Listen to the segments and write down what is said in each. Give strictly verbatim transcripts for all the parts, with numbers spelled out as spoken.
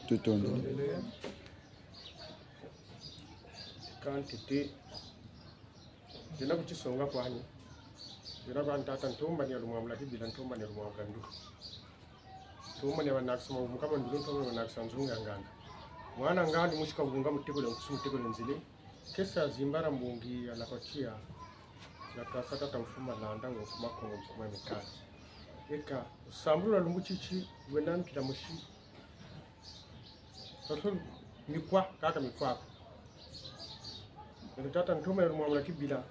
Tutondele. Kantete. Nzena ku kisonga kwani. Nzena kwa tata Ntombani ya Lumwamula Kibila, Ntombani ya Lumwamula Ndu. Ntombani ya banakisa mabumu kama ndulu, Ntombani ya banakisa nzungu ya nganga. Mwana ngandi musi kavunga mutekolo, nkusu mutekolo nzile. Kesa zimbara mbongi ya la kotia. Na kasa tata mfuma landa, mfuma Kongo, mfuma mikali. Eka, usambulu lwa lumbu titi, wena mpila musi. Parce que mikwa, kaka mikwa. Ndio tata Ntombani ya Lumwamula Kibila.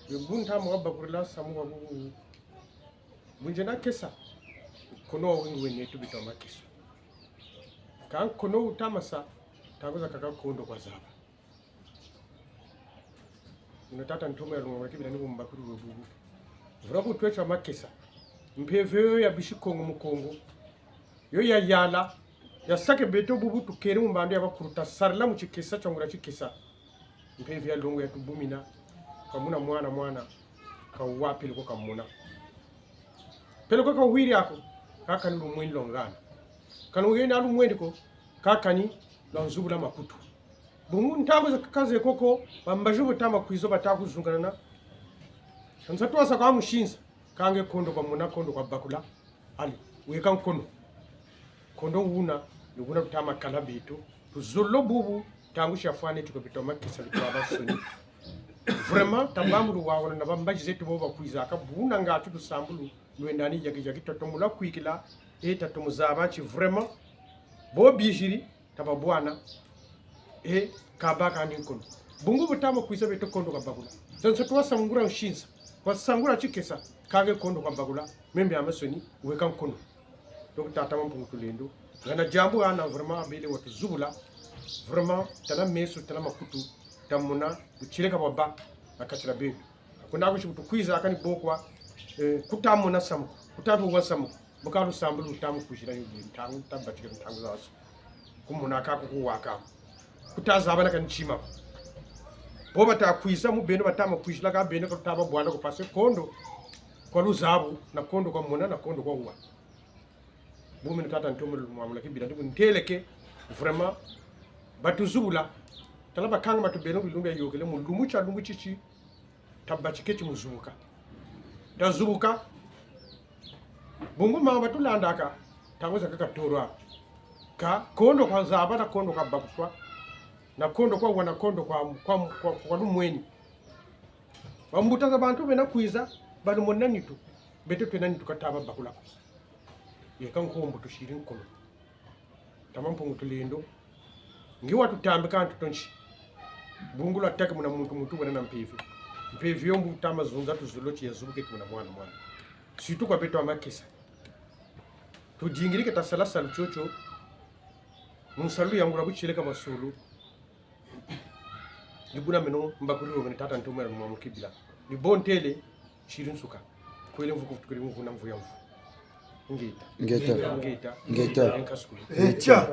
Ye bu ntama wa bakurila samu wa bubu. Bu nzena kesa. Kono wa wingi wene tu bitwa makesa. Ka kono utama sa, ntangu zakaka kondo kwa zaba. Ino tata Ntombani ya Lumwamula Kibila ni bu mbakuri we bubu. Vura ku twetwa makesa. Mpeve yo ya bisi Kongo mu Kongo. Yo ya yala. Ya sake beto bubu tukele mu mbandu ya bakulu, tasarila mu kikesa, kiangula kikesa. Mpeve ya longo ya tubumina. Kamuna mwana, mwana. Kawa pele ko kamuna. Pele ko kawiri ako. Kaka ni lumweni longana. Kanu ngena lumweni ko. Kaka ni lwa nzubula makutu. Bungu ntangu zakaka ze koko, bambazi bu tama kwiza bata kuzunganana. Nsatu wasa kwa musinza, ka nge kondo kwa mona, kondo kwa bakula. Ali, weka nkono. Kondo wuna, ni wuna tutama kala beto. Tuzolo bubu, ntangu si yafwane tuko bitwa makesa bitwa bansoni. Vraiment, tabambulu wawona na bambazi zeto bo bakwizaka, buna ngatu tusambulu, lwenda ni yaki yaki, tatomula kwikila, e tatomuzaba nti vraiment, bo biziri, tababwana, e, kabaka ni nkono. Bungu bu tama kwiza beto kondo kwa bakula. Nsatu wasangula nsinza, wasangula kikesa, ka nge kondo kwa bakula, meme ya mansoni, weka nkono. Donc tata Mampungu Tulendo, ngana diambu ana vraiment abele watuzubula, vraiment, tala meso, tala makutu, tamona, buchileka baba, na kati dia beto. Kuna kusi kutukwiza kani bokwa, eh, kutamona samu, kutabu wa samu, buka lusambulu lutamu kuzila yo ntangu, tabatika ntangu zazo. Kumona ka kukuwaka. Kutazabana kani ntima. Bo bata kwiza mu beno batama kwizila ka beno ka lutaba bwana ko, parce que kondo kwa luzabu, na kondo kwa mona, na kondo kwa wa. Bubu meno tata Ntombani ya Lumwamula Kibila, ndi bu ntele que, vraiment, batuzubula. Tala bakanga matubeno bilumbu yayokele, mu lumbu kia lumbu titi, tabatiketi mu zubuka. Tazubuka. Bungu mama batulandaka, ntangu zakaka toro. Ka kondo kwa zaba, na kondo kwa bakuswa. Na kondo kwa wa, na kondo kwa, kwa, kwa, kwa lumweni. Bambuta za bantu bena kwiza, balumona nitu. Beto twena nitu kataba bakula ko. Yeka nkombo tusiri nkono. Tata Mampungu Tulendo. Nge watutambika ntu tonsi. Bungu lwataka muna muntu muntu wena na mpeve. Mpeve yo mbu tama zunza tuzolo ti yazubuke muna mwana mwana. Surtout kwa beto a makesa. Tudingiri que tasala salu kiokio. Mu nsalu yangula buchileka masolo. Ni buna meno mbakuri wo mene tata Ntombani ya Lumwamula Kibila. Ni bo ntele, siri nsuka. Kwele mvu kufutukiri mvu na mvu ya mvu. Ingeta. Ingeta. Ingeta. Ingeta. Enkasukulu. Etia.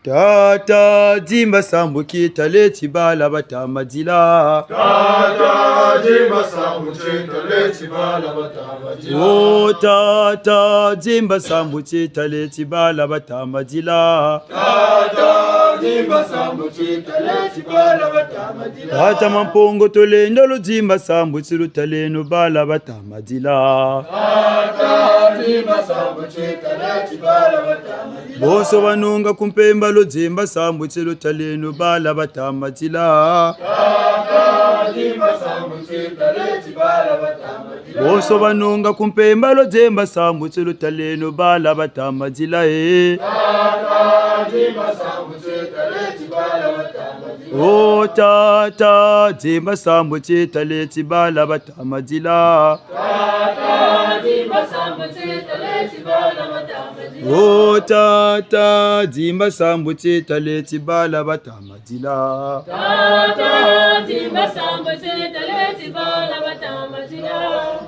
Tata, dimba sambu kitale ti bala batamadila. Tata, dimba sambu kitale ti bala batamadila. Oh, tata, dimba sambu kitale ti bala batamadila. Tata, dimba sambu kitale ti bala batamadila. Tata Mampungu Tulendo, ludimba sambu ti lutaleno bala batamadila. Tata, dimba sambu kitale ti bala batamadila. Bonso banunga ku mpemba, ludimba sambu ti lutaleno bala batamadila. Tata, dimba sambu kitale ti bala batamadila. Bonso banunga ku mpemba, ludimba sambu ti lutaleno bala batamadila, eh. Tata, dimba sambu kitale ti bala batamadila. Oh, tata, dimba sambu kitale ti bala batamadila. Tata, dimba sambu kitale ti bala batamadila. Oh, tata, dimba sambu kitale ti bala batamadila. Tata, dimba sambu kitale ti bala batamadila.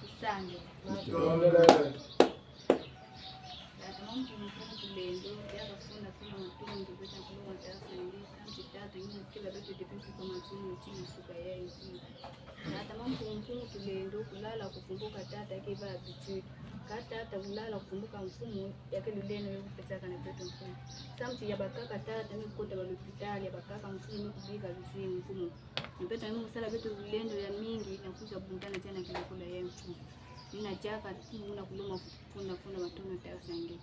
Isange. Tata Mampungu Tulendo, ya bafunda kuna matondo, beta kulo wa tasa ndi, santi tata, ngina kila beto depuis mfuka masumu, tina suka ya iti. Tata Mampungu Tulendo, kulala kuvumbuka tata, ke ba habitude. Ka tata ulala kuvumbuka mfumu, ya ke lulendo yo kupesaka na beto mfumu. Samu ti ya bakaka tata me kota ba l'hôpital, ya bakaka mfumu me kubika luzingu mfumu. Beto me kusala beto lulendo ya mingi na kwiza bundana diaka na kilokola ya mfumu. Ni na diaka muna kuloma funda funda matondo tata Sange.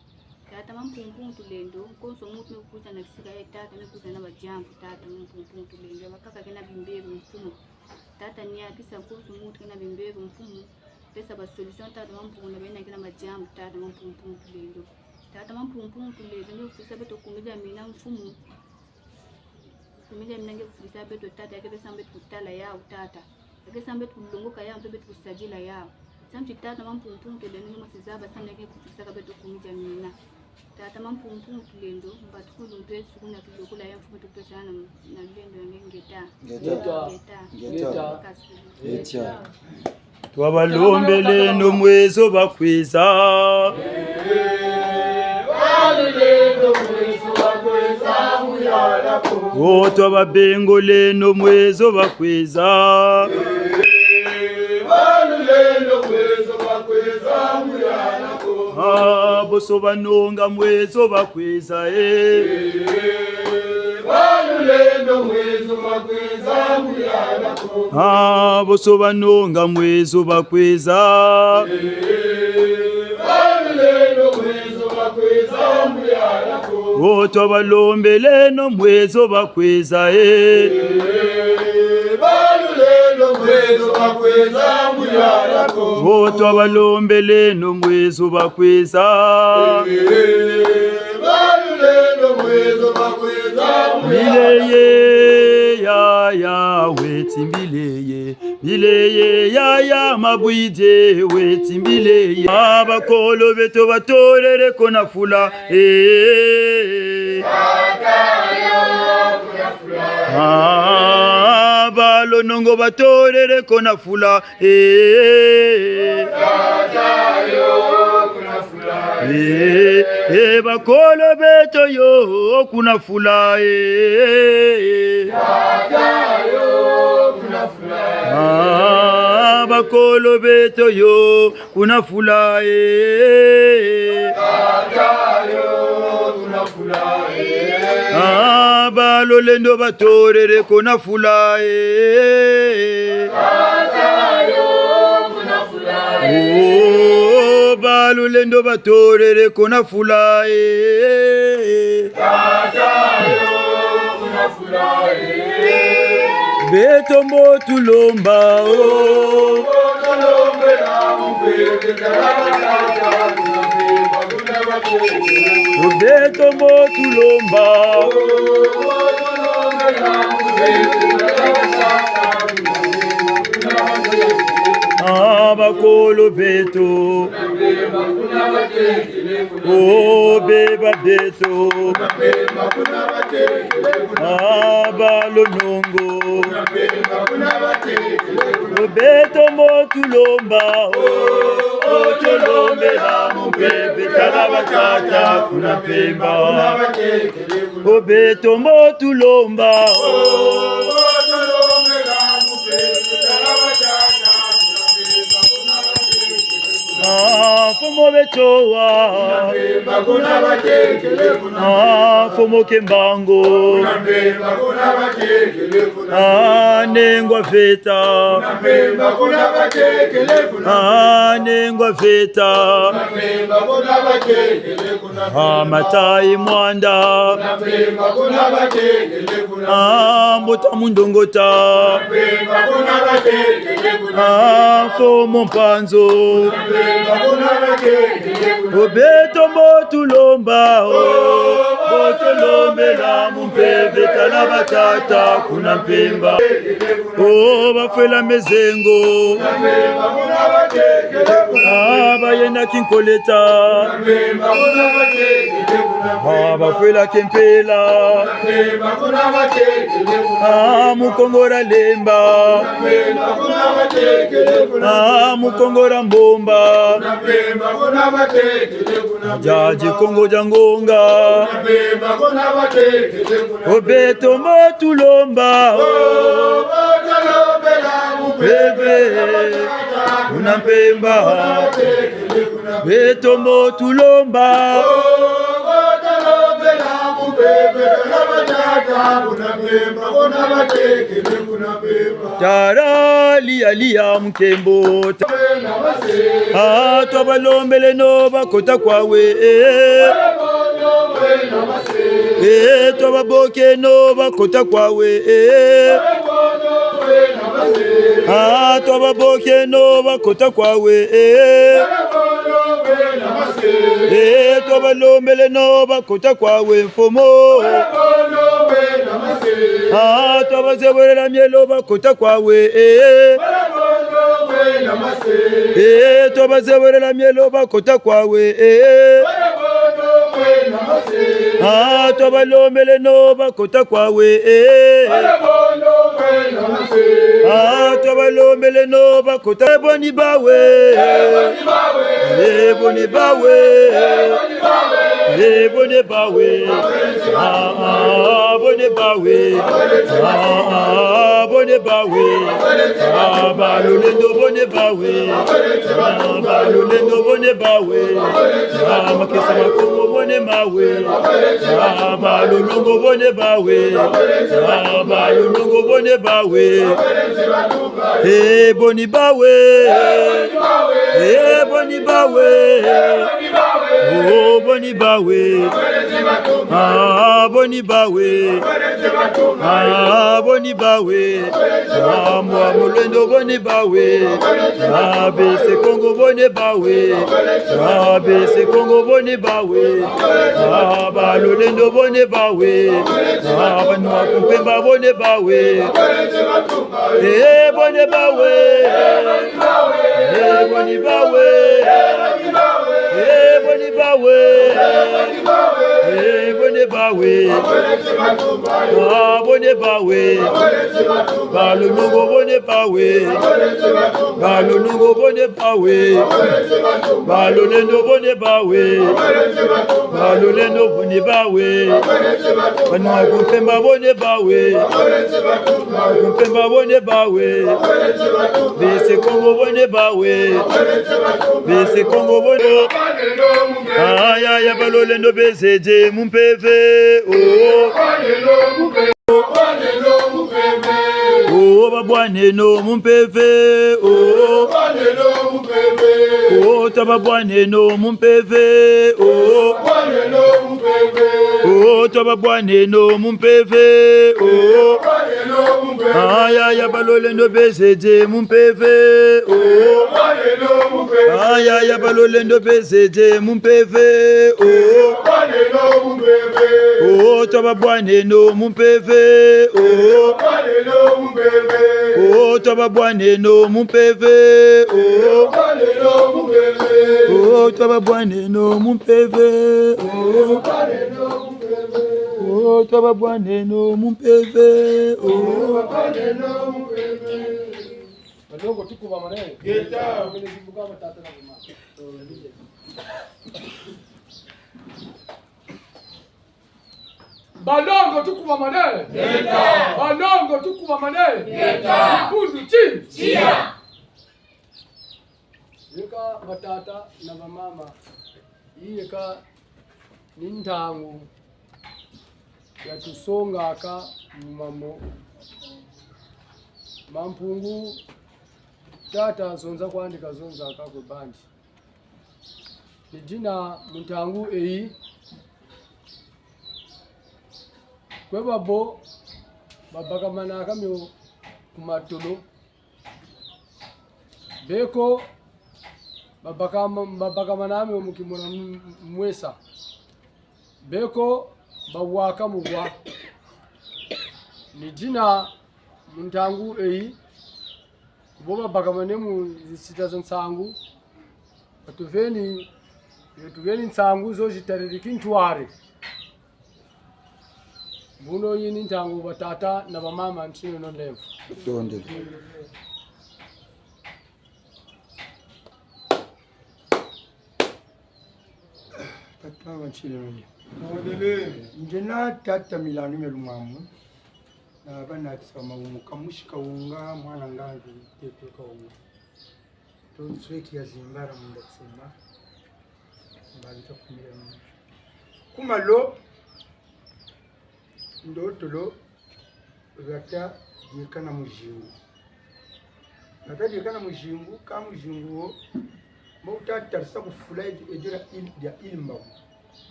Tata Mampungu Mpungu Tulendo, konso muntu me kwiza na kisika ya tata me kwiza na badiambu tata Mampungu Mpungu Tulendo. Ya bakaka ke na bimbevo mfumu. Tata niatisa konso muntu ke na bimbevo mfumu. Pesa ba solution tata Mampungu na bena ke na badiambu tata Mampungu Mpungu Tulendo. Tata Mampungu Mpungu Tulendo, nge kufisa beto kumi dia mina mfumu. Kumi dia mina nge kufisa beto tata, ya ke pesa beto kutala yau tata. Ya ke sa beto kulongoka yau, mpe beto kusadila yau. Samu ti tata Mampungu Mpungu Tulendo, nge mosi zaba samu ya ke kufisaka beto kumi dia mina. Tata Mampungu Mpungu Tulendo, mbatukulu mpe suku na kilokola ya mfumu tupesa na, na lulendo ya nge ngeta. Ngeta. Ngeta. Ngeta. Ngeta. Kasi. Ngeta. Twabalombeleno mwezo ba kwiza. O twababengoleno mwezo ba kwiza. Ah, bonso banonga mwezo ba kwiza, eh. Ah, bonso banonga mwezo ba kwiza. O twabalombeleno mwezo ba kwiza, eh. O twabalombeleno mwezo ba kwiza. Mbileye, yaya, weti mbileye. Mbileye, yaya, mabwidi, weti mbileye. Ah, bakolo beto batolele ko na fula, eh. Ah, balonongo batolele ko na fula, eh. Eh, eh, bakolo beto yo kuna fula, eh. Ah, bakolo beto yo kuna fula, eh. Ah, balolendo batolele ko na fula, eh. Oh, balolendo batolele ko na fula, eh. Beto mbo tulomba, oh. Oh, beto mbo tulomba. Ah, bakolo beto. Oh, beba beto. Ah, balonongo. Oh, beto mbo tulomba, oh. Oh, tulombela mumpeve, tala batata kuna Mpemba. Oh, beto mbo tulomba, oh. Ah, mfumu beto wa. Ah, mfumu Kimbangu. Ah, Nengwa Vita. Ah, Nengwa Vita. Ah, Matai Mwanda. Ah, Mbuta Mundongota. Ah, Mfomo Mpanzu. O beto mbo tulomba, oh. Mbo tulombela mumpeve, tala batata kuna Mpemba. Oh, bafwela Mezengo. Ah, bayenda Kinkoleta. Ah, bafwela Kempela. Ah, Mukongo dia Lemba. Ah, Mukongo dia Mbomba. Dia Dikongo dia Ngonga. O beto mbo tulomba. Mpeve, kuna mpemba. Beto mo tulomba. Tala, lia, lia, nkembo. Ah, twabalombeleno bakota kwawu, eh. Eh, twababokeno bakota kwawu, eh. Ah, twababokeno bakota kwawu, eh. Eh, twabalombeleno bakota kwawu, mfumu. Ah, twabazewelela mielo bakota kwawu, eh. Eh, twabazewelela mielo bakota kwawu, eh. Ah, twabalombeleno bakota kwawu, eh. Ah, twabalombeleno bakota, eh, boni bawu. Eh, boni bawu. Eh, boni bawu. Ah, ah, boni bawu. Ah, ah, boni bawu. Ah, ba lulendo boni bawu. Ah, ba lulendo boni bawu. Ah, makesa ma Kongo boni bawu. Ah, ba lunongo boni bawu. Ah, ba lunongo boni bawu. Eh, boni bawu. Eh, boni bawu. Oh, boni bawu. Ah, boni bawu. Ah, boni bawu. Ah, mwa mulendo boni bawu. Ah, bese Kongo boni bawu. Ah, bese Kongo boni bawu. Ah, ba lulendo boni bawu. Ah, banwa kumpemba boni bawu. Eh, boni bawu. Eh, boni bawu. Eh, boni bawu. Eh, boni bawu. Ah, boni bawu. Ba lunongo boni bawu. Ba lunongo boni bawu. Ba lulendo boni bawu. Ba lulendo boni bawu. Banwa kumpemba boni bawu. Kumpemba boni bawu. Bese Kongo boni bawu. Bese Kongo boni. Aya ya ba lulendo bezeze mu mpeve. Oh. Oh, babwaneno mu mpeve. Oh. Oh, twababwaneno mu mpeve. Oh. Oh, twababwaneno mu mpeve. Oh. Aya ya ba lulendo bezeze mu mpeve. Oh. Aya ya ba lulendo bezeze mu mpeve. Oh. Oh, twababwaneno mu mpeve. Oh. Oh, twababwaneno mu mpeve. Oh. Oh, twababwaneno mu mpeve. Oh. Oh, twababwaneno mu mpeve. Oh. Balongo, tukubamane. Ngeta. Balongo, tukubamane. Ngeta. Balongo, tukubamane. Ngeta. Dibundu ti. Tiya. Yeka batata na bamama, yi yeka ni ntangu yatusongaka mu mambu ma Mpungu, tata zonza kwandi kazonzaka kwe bandi. Ni dina mu ntangu eyi, kwe babo babakamanaka mio ku matolo, beko babaka-, babakamana mio mu kimona m-, mwesa. Beko bawaka mu wa. Ni dina mu ntangu eyi, kubo babakamane mu zisita za nsangu, batuveni, batuveni nsangu zo zitadidi kintwari. Mbuno yi ni ntangu batata na bamama ntineno nlemvo. Tondele. Tata wa ntineno nlemvo. Tondele. Ngena tata Milandu mia Lumambu. Na bana kisama umu kamushi kawunga, mwana ngandu teto kawunga. Tonzweki ya zimbara munda kisema. Mbali takumira munda. Kuma lo, ndotolo, gata dieka na muzingu. Gata dieka na muzingu, ka muzingu wo, mbo uta tarisa kufula edi-, edira il-, dia ilmba.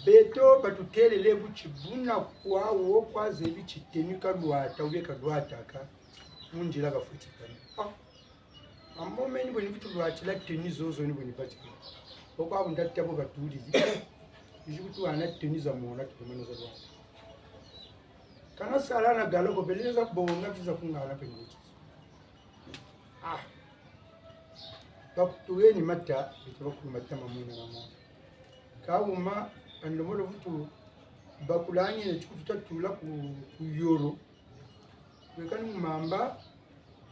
Beto batutelele buti buna kwa wo kwa zebi ti tenue kalwata, ou bien kalwataka, mu nzila kafweti kani. Ah. Ambo meni boni butu lwatila tenue zozo ni boni batika. Oko abu ndata bo batudi. Izi kutu ana tenue za mona tu mana za lwa. Kana sala na galo ko bele za bonga kiza kungana pe nguti. Ah. Bakutugeni mata, bitu bakulu mata mamuna na mona. Kawuma, andomolo vutu bakulangi ne tikutu tatula ku, ku yoro. Wekani mu mamba,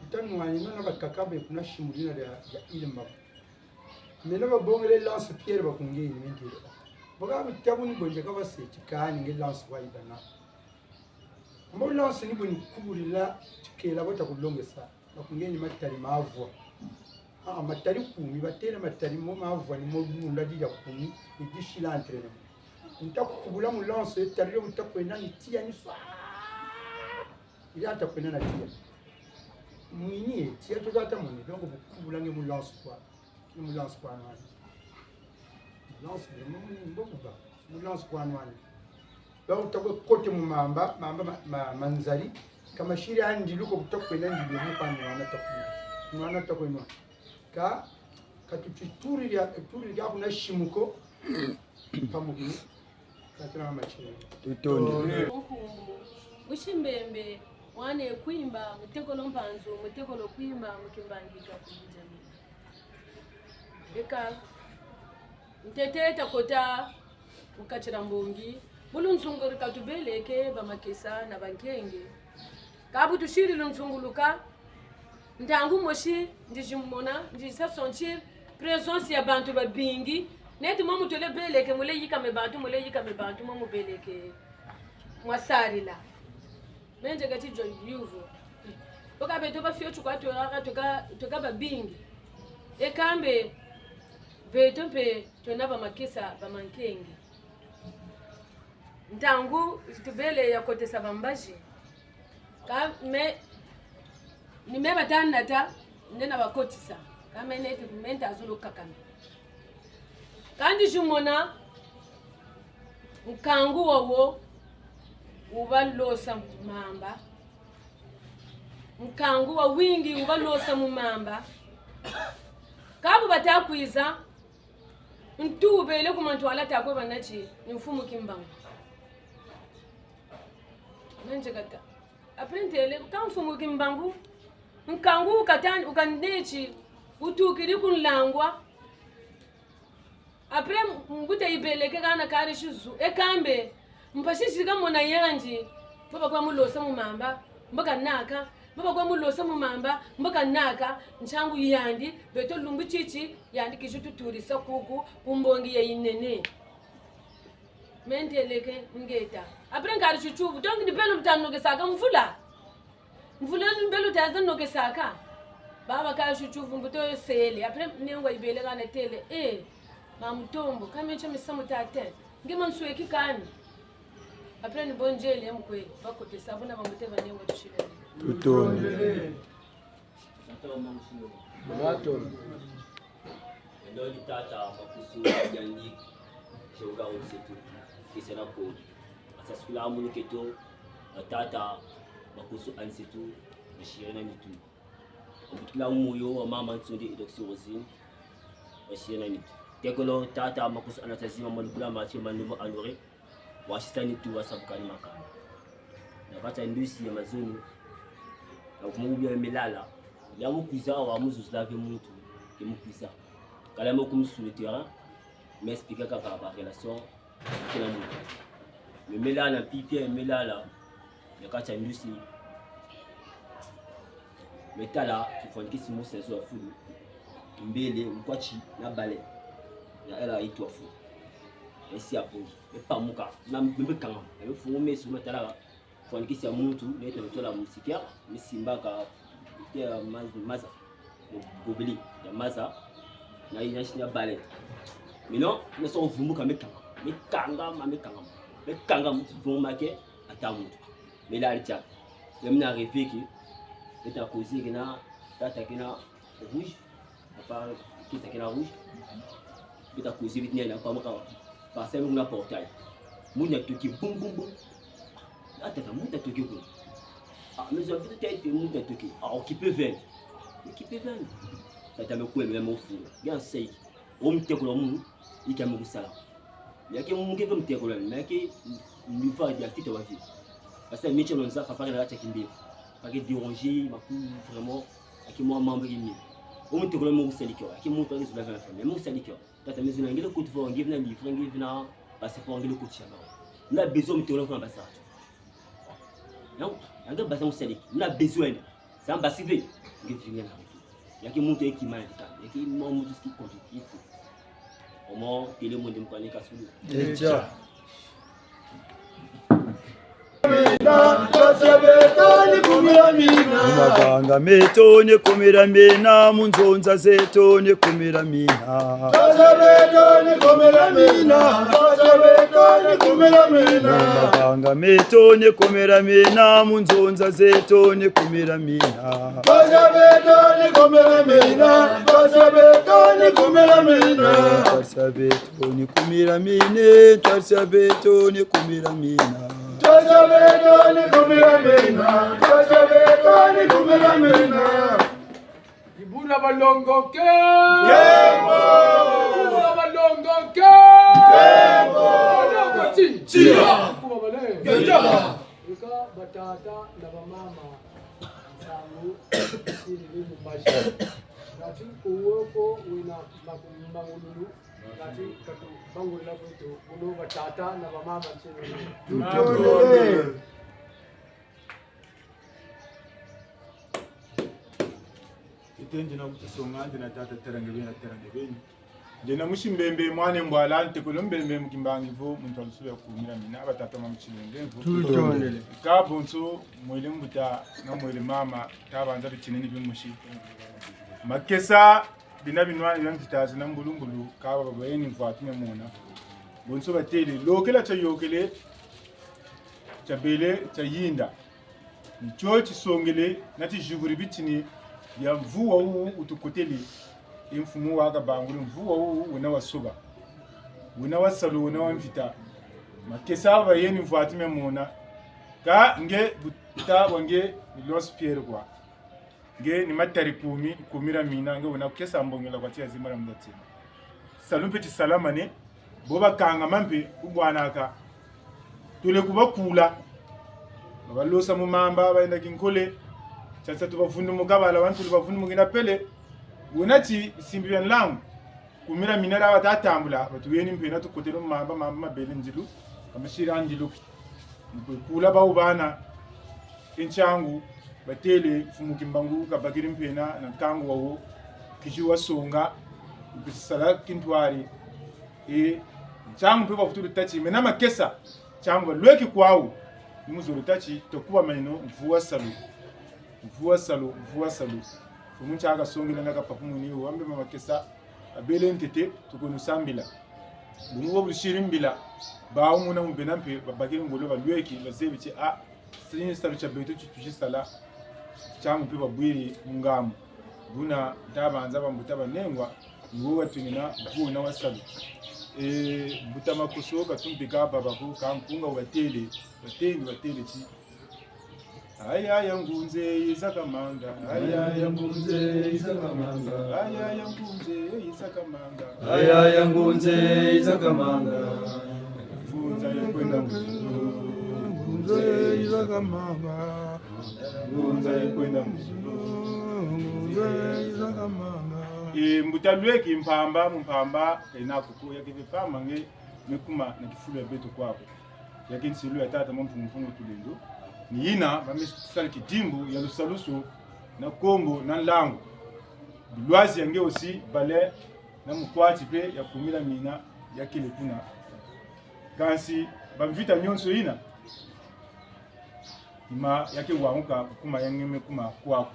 utanwani no na bakaka be kuna simu dina dia, dia ilmba. Mena babongele lance pierre bakungeni mengele. Boka bitabu ni bonje kaba seti kani nge lance wa ibana. Mbo lance ni boni kubulila tikela bota kulongesa. Bakungeni matari mavwa. Ah, matari kumi, batele matari mo mavwa ni mo lunda dia kumi, ni disila entraînement. Nta kubula mu lance, tari yo nta kwenda ni tiya ni swa. Il a ta kwenda na tiya. Mwini e, tiya to ta moni, donc bu kubula nge mu lance kwa. Ni mu lance kwa nani. Lance vraiment mu mbo kuba. Mu lance kwa nani. Ba uta kwe kote mu mamba, mamba ma, ma, manzali. Kama siri andi luko buta kwenda ndilu mu kwa nwana ta kwenda. Nwana ta kwenda. Ka, ka tuti turi ya, turi ya kuna simu ko. Pamukini. Ka tuna machine. Tutondi. Nkumbu. Musi Mbembe, wana Kwimba, mutekolo Mpanzu, mutekolo Kwimba, mu Kimbangi kia Mputu Djamena. Eka, ntete takota mu kati dia mbongi, mu lunzunguluka tubeleke bamakesa na bankenge. Ka bu tusidi lunzunguluka, ntangu mosi ndizi mona, ndizi sa sentir présence ya bantu babingi, neti momo tole beleke, mole yika me bantu, mole yika me bantu, momo beleke mwa sarila. Menje kati jo yuvo. Boka beto ba fioti kwa tweka, tweka, tweka babingi. E kambe beto mpe twena bamakesa, bamankenge. Ntangu tubele ya kotesa bambazi. Ka me, ni me bata nata, nde na bakotisa. Ka me neti, me nta zulu kakana. Ka ndizi mona, nkangu wawo, ubalosa mu mamba. Nkangu wawingi ubalosa mu mamba. Ka bu bata kwiza, ntu bele ku mantwala ta kwe banati, ni Mfumu Kimbangu. Menje kata. Après ntele, ka Mfumu Kimbangu, nkangu ukatani, ukaneti, utukidi ku nlangwa. Après, mbuta ibeleke kana kari shizu. E kambe, mpasi zika mona yandi. Baba kwa mulosa mu mamba, mbo kanaka. Baba kwa mulosa mu mamba, mbo kanaka. Ntangu yandi, beto lumbu titi, yandi kizi tutudisa kuku, ku mbongi ya inene. Me nteleke, ngeta. Après, nkari chuchuvu. Donc, ni beno buta nokesaka mvula. Mvula ni beno taza nokesaka. Baba ka chuchuvu mbuta yo sele. Après, nengwa ibele kana tele. Eh, ma mutombo. Ka me ntia misamu tate. Nge mansweki kani. Après, ni bo nzele mkwe. Bakotesa buna bambuta ba nengwa tushile. Tutondi. Tata wa Makusu. Mato. Endo ni tata Makusu yandi, Jehovah Nsetu, kesena ko. Asasukula munu keto, tata Makusu a Nsetu, bashire na nitu. Obutukila moyo wa mama Nsundi Eudoxie Rosine, bashire na nitu. Tekolo tata Makusu Anastasie, mama Lukula Mathieu, Mandumo Honoré, wasisa nitu, wasabuka ni makanda. Na kati ya ndusi ya mazono, na kuma ubia melala, ya mu kwiza awa mu zuzula ve muntu, ke mu kwiza. Kala mo comme sur le terrain, me expliquer kaka ba relation, kina muntu. Me melala, mpipia ya melala, na kati ya ndusi. Me tala, kifwanikisi mosi ya zo ya fulu. Mbele, nkwati na bale. Ya ela itu ya fulu. Esi ya pongi. Me pamuka. Na mbembe kanga. Me fungu meso, me tala. Kwani kisi ya muntu, nete ntola musika, mi simbaka, te ya maz-, maza, gobeli ya maza, na, na, na bale. Maintenant, na so vumbuka me kanga, me kanga, ma me kanga, me kanga muntu vumbuka ke, ata muntu. Me la alicha. Ya mina rêver que, nete causer que na, tata ke na rouge, à part que ça ke na rouge, nete causer vite nena, pa maka, passer na portail. Muntu atuki, boum, boum, boum. Ah, tata, muntu atuki kuna. Ah, mais je vais peut-être muntu atuki. Ah, occupé vingt. Occupé vingt. Tata me kwe, me mo fula. Bien sec. O mutekolo mu, ika mu kusala. Ya ke mu ke ve mutekolo, mais ya ke mu va ya tita wa vie. Parce que mi tshia lonza, papa ke na kati ya kimbevo. Pas ke déranger, maku vraiment, ya ke mwa mambu ya kimi. O mutekolo mu kusali kio, ya ke muntu ke zula vingt francs, mais mu kusali kio. Tata, mais nge le kutu vo, nge vina livre, nge vina passeport, nge le kutu shaba. Na besoin mutekolo kuna basatu. Non, nge basa musaliki. Na besoin. Ça m'a sivé. Nge vina na retour. Ya ke muntu eki mal ka. Ya ke mo muntu ski compliqué. Au moins, tele monde mkwane kasulu. Echa. Mavanga meto ne komela mina, mu nzonza zeto ne komela mina. Mavanga meto ne komela mina, mu nzonza zeto ne komela mina. Twasa beto ne komela mina, twasa beto ne komela mina. Twasa beto ne komela mina, twasa beto ne komela mina. Twasa beto ne komela mina, twasa beto ne komela mina. Ibura balongo ke. Kembo. Ibura balongo ke. Kembo. Balongo ti. Tia. Kuba bale. Ngeja. Eka batata na bamama, nsangu sili ni mbashi. Ngati kuwoko wena makumbangululu, ngati katu bangulula kwetu, kuno batata na bamama nsini. Tutondele. Ite ndiena kutusonga, ndiena tata Teranga beni, Teranga beni. Ndiena musi Mbembe, mwana Mbwala, ntekolo Mbembe, mu Kimbangi vo, muntu wa lusulu ya kumila mina, batata mama Chilenge vo. Tutondele. Ka bonso, mwele mbuta, na mwele mama, ka banza bitinini bimosi. Makesa, bina binwani bia mvita zina mbulumbulu, ka ba bayeni mvwatu me mona. Bonso batele, lokela tia yokele, tia bele, tia yinda. Ni tio tisongele na tiziburi bitini bia mvu wau utukotele. E mfumu wa kabangula mvu wau wena wa soba, wena wa salu, wena wa mvita. Makesa bayeni mvwatu me mona. Ka nge buta wa nge ni Los Pierre kwa. Nge ni matari kumi, kumila mina, nge wena kesa mbongela kwa tia zimba na mdatina. Salu mpe tisalamane, bo bakangama mpe kubwanaka. Tule kubakula. Babalosa mu mamba, bayenda kinkole. Tia nsatu bavundumuka, bala bantu bavundumukina pele. Wena ti simbi bia nlangu. Kumila mina la bata tambula, batuyeni mpe na tukotele mu mamba, mamba mabele ndilu. Kamasira ndilu. Mu kula bau bana. E nsangu, batele, mfumu Kimbangu kabakidi mpe na, na nkangu wawo, kisi wasonga, mu kusala kintwari. E nsangu mpe bavutulu tati, mena makesa, nsangu balweki kwau, ni mu zolo tati, tokuba manino, mvu wa salu, mvu wa salu, mvu wa salu. Mfumu ntia kasongela na kapapu muni, wambe ma makesa, abele ntete, tukono sambila. Bungu bo busiri mbila, bau muna mu bena mpe, babakidi ngolo balweki, bazebi ti, ah, sini salu tia beto ti tusi sala, nsangu mpe babwiri mu ngambu. Buna, nta banza bambuta banengwa, ni wo watunina, mvu wena wa salu. E, mbuta Makoso, katumpika baba ko, ka nkunga watele, batele, batele ti. Aya ya ngunze iza kamanga. Aya ya ngunze iza kamanga. Aya ya ngunze iza kamanga. Aya ya ngunze iza kamanga. Ngunza ye kwenda mu zulu. Ngunze iza kamanga. Ngunza ye kwenda mu zulu. Ngunze iza kamanga. E, mbuta lweki mpamba, mu mpamba, kena kuku ya kete pamba nge, me kuma na kifulu ya beto kwako. Ya ke nsilu ya tata Mampungu Mpungu Tulendo. Ni yina, ba me sala kidimbu ya lusalusu na Kongo, na nlangu. Bilwazi ya nge aussi, bale na mukwati mpe ya kumila mina ya kele kuna. Kansi, bamvita nyonso yina, Ima ya ke wanguka, kuma ya nge me kuma kwaku.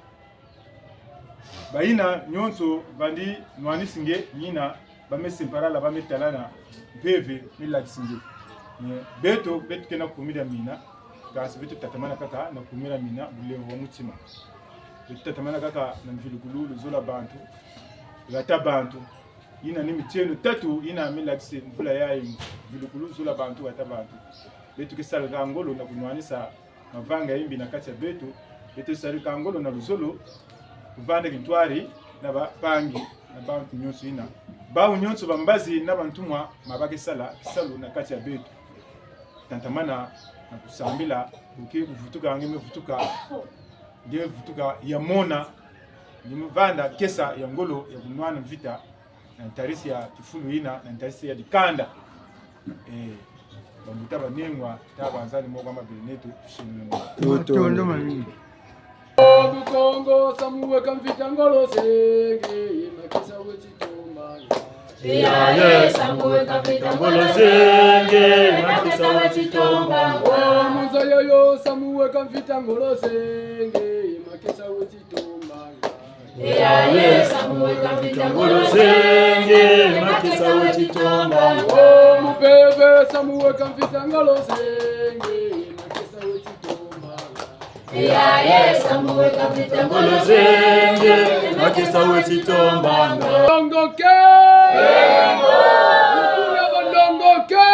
Bayina nyonso vandi nwanisi nge, mina ba me simparala, ba me talana mpeve, me lakisi nge. Eh, beto, beto ke na kumi dia mina, kansi beto tatamana kaka na kumi dia mina, bulemvo bwa mutima. Beto tatamana kaka na mvilukulu, luzolo lwa bantu, hata bantu. Yina ni mitieno tatu yina me lakisa mvula yayi: mvilukulu, luzolo lwa bantu, hata bantu. Beto ke sala kaka ngolo na kunwanisa mavanga yimbi na kati ya beto. Beto sala kaka ngolo na luzolo, kuvanda kintwari na bampangi, na bantu nyonso yina. Bawu nyonso bambazi na bantumwa, ma ba ke sala kisalu na kati ya beto. Tatamana na kusambila, bu ke kuvutuka, nge me vutuka, nge me vutuka ya mona, nge me vanda kesa ya ngolo ya kunwana mvita, na ntarisi ya kifulu yina, na ntarisi ya dikanda. Eh, bambuta banengwa, ta banzani moko ama bele neto, tushimuna. Matondo mamingi. Bukongo, samu weka mvita ngolo zenge, ye makesa weti tombanga. Eyaye, samu weka mvita ngolo zenge, ye makesa weti tombanga. Munza yoyo, samu weka mvita ngolo zenge, ye makesa weti tombanga. Eyaye, samu weka mvita ngolo zenge, makesa weti tombanga. O mpeve, samu weka mvita ngolo zenge, makesa weti tombanga. Eyaye, samu weka mvita ngolo zenge, makesa weti tombanga. Longo ke! Longo! Longo ke!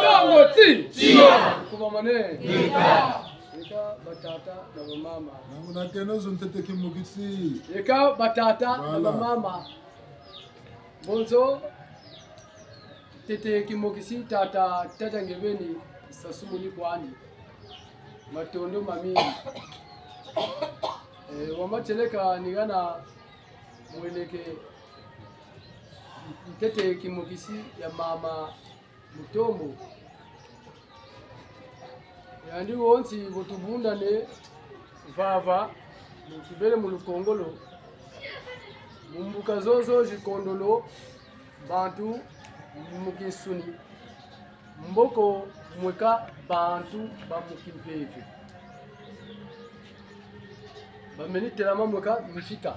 Longo ti! Tia! Kuma mane! Nika! Eka batata na bamama. Nangu na keno zo ntete kimokisi. Eka batata na bamama. Voilà. Bonso, ntete kimokisi, tata, tata nge beni, Sassou Nguesso kwandi. Matondo mamingi. Eh, wama kieleka ni gana mweleke ntete kimokisi ya mama Mutombo. Yandi wonsi vo tubundane vava, mu kibele mu lukongolo, mu mbuka zozo zikondolo, bantu mu kinsuni, mboko mweka bantu ba mu kimpeve. Bameni telama mweka mfika.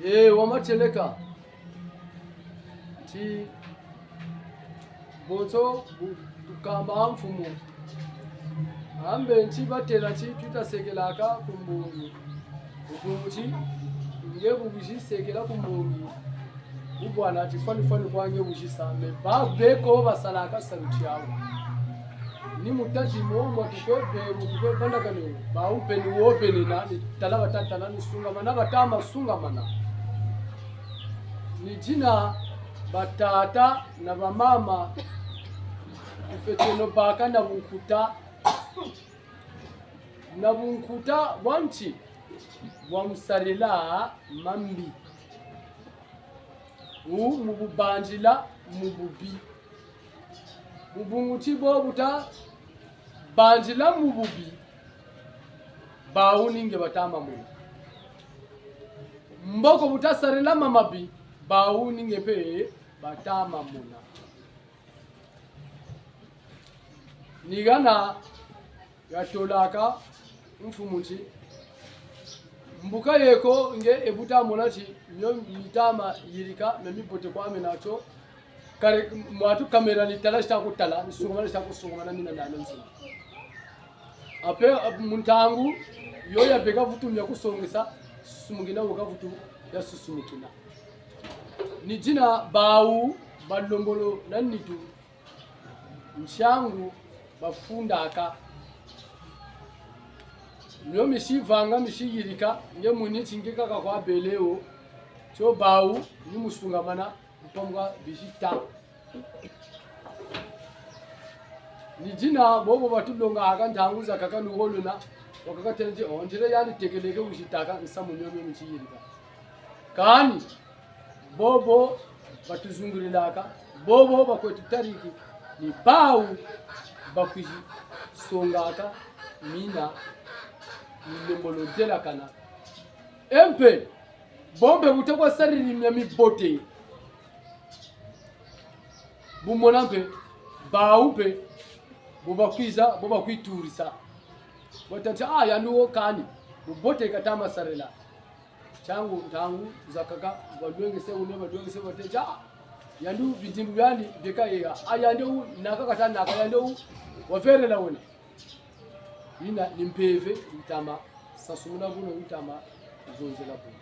Eh, wama kieleka. Ti bonso bu-, tukamba mfumu. Ambe nti batela ti twita sekelaka ku mbongi. Ubungu ti, nge bu wizi sekela ku mbongi, bu bwana ti fwani fwani kwa nge wizi sa, mais ba beko basalaka salu tiawu. Ni mu tadi mo, mo tukwe be, mo tukwe bandakane, bawu mpe ni wo mpe ni na, ni tala bata tala, ni sungamana bata ma sungamana. Ni dina batata na bamama, tufweteno baka na bunkuta. Na bunkuta bwa nti? Bwa mu sarila mambi. Ou mu bu bandila mu bubi. Mu bungu ti bo bu ta bandila mu bubi, bawu ni nge bata ma mona. Mboko bu ta sarila ma mabi, bawu ni nge mpe bata ma mona. Ni gana yatolaka mfumu ti, mbuka yeko nge e bu ta mona ti mio mi ta ma yirika, mio mibote kwa mena tio. Kare mwatu kamera ni tala si ta kutala, ni sungamana si ta kusungamana, mina na nzima. Ape, ap-, mu ntangu yo ya beka vutu mia kusongesa, susumukina wo ka vutu ya susumukina. Ni dina bawu balembolo na nitu, nsangu bafundaka. Mio misi vanga, misi yirika, nge muni ti nge kaka kwa bele wo, tio bawu ni mu sungamana, mpambu ka bizi ta. Ni dina bobo batulongaka ntangu zakaka, nu wo luna, wakaka tena ti, oh, nzila yandi tekeleke wizi taka nsamu mio mio misi yirika. Kani bobo batuzungulilaka, bobo bakwetu tariki, ni bawu bakwizi songaka mina, ni lembolo delakana. E mpe, bo mpe bu ta kwa sarila mia mibote, bu mona mpe Bawu mpe, bo bakwiza, bo bakwitudisa. Batâ ti: "Ah, yandi wo kani, bubote katama sarila." Ntangu, ntangu zakaka, balwengese wuna, balwengese batâ ti: "Ah, yandi wu bidimbu biandi bieka yeka. Ah, yandi wu naka kata naka, yandi wu waverela wena." Yina ni mpeve itama sansumuna buna, itama zonzela buna.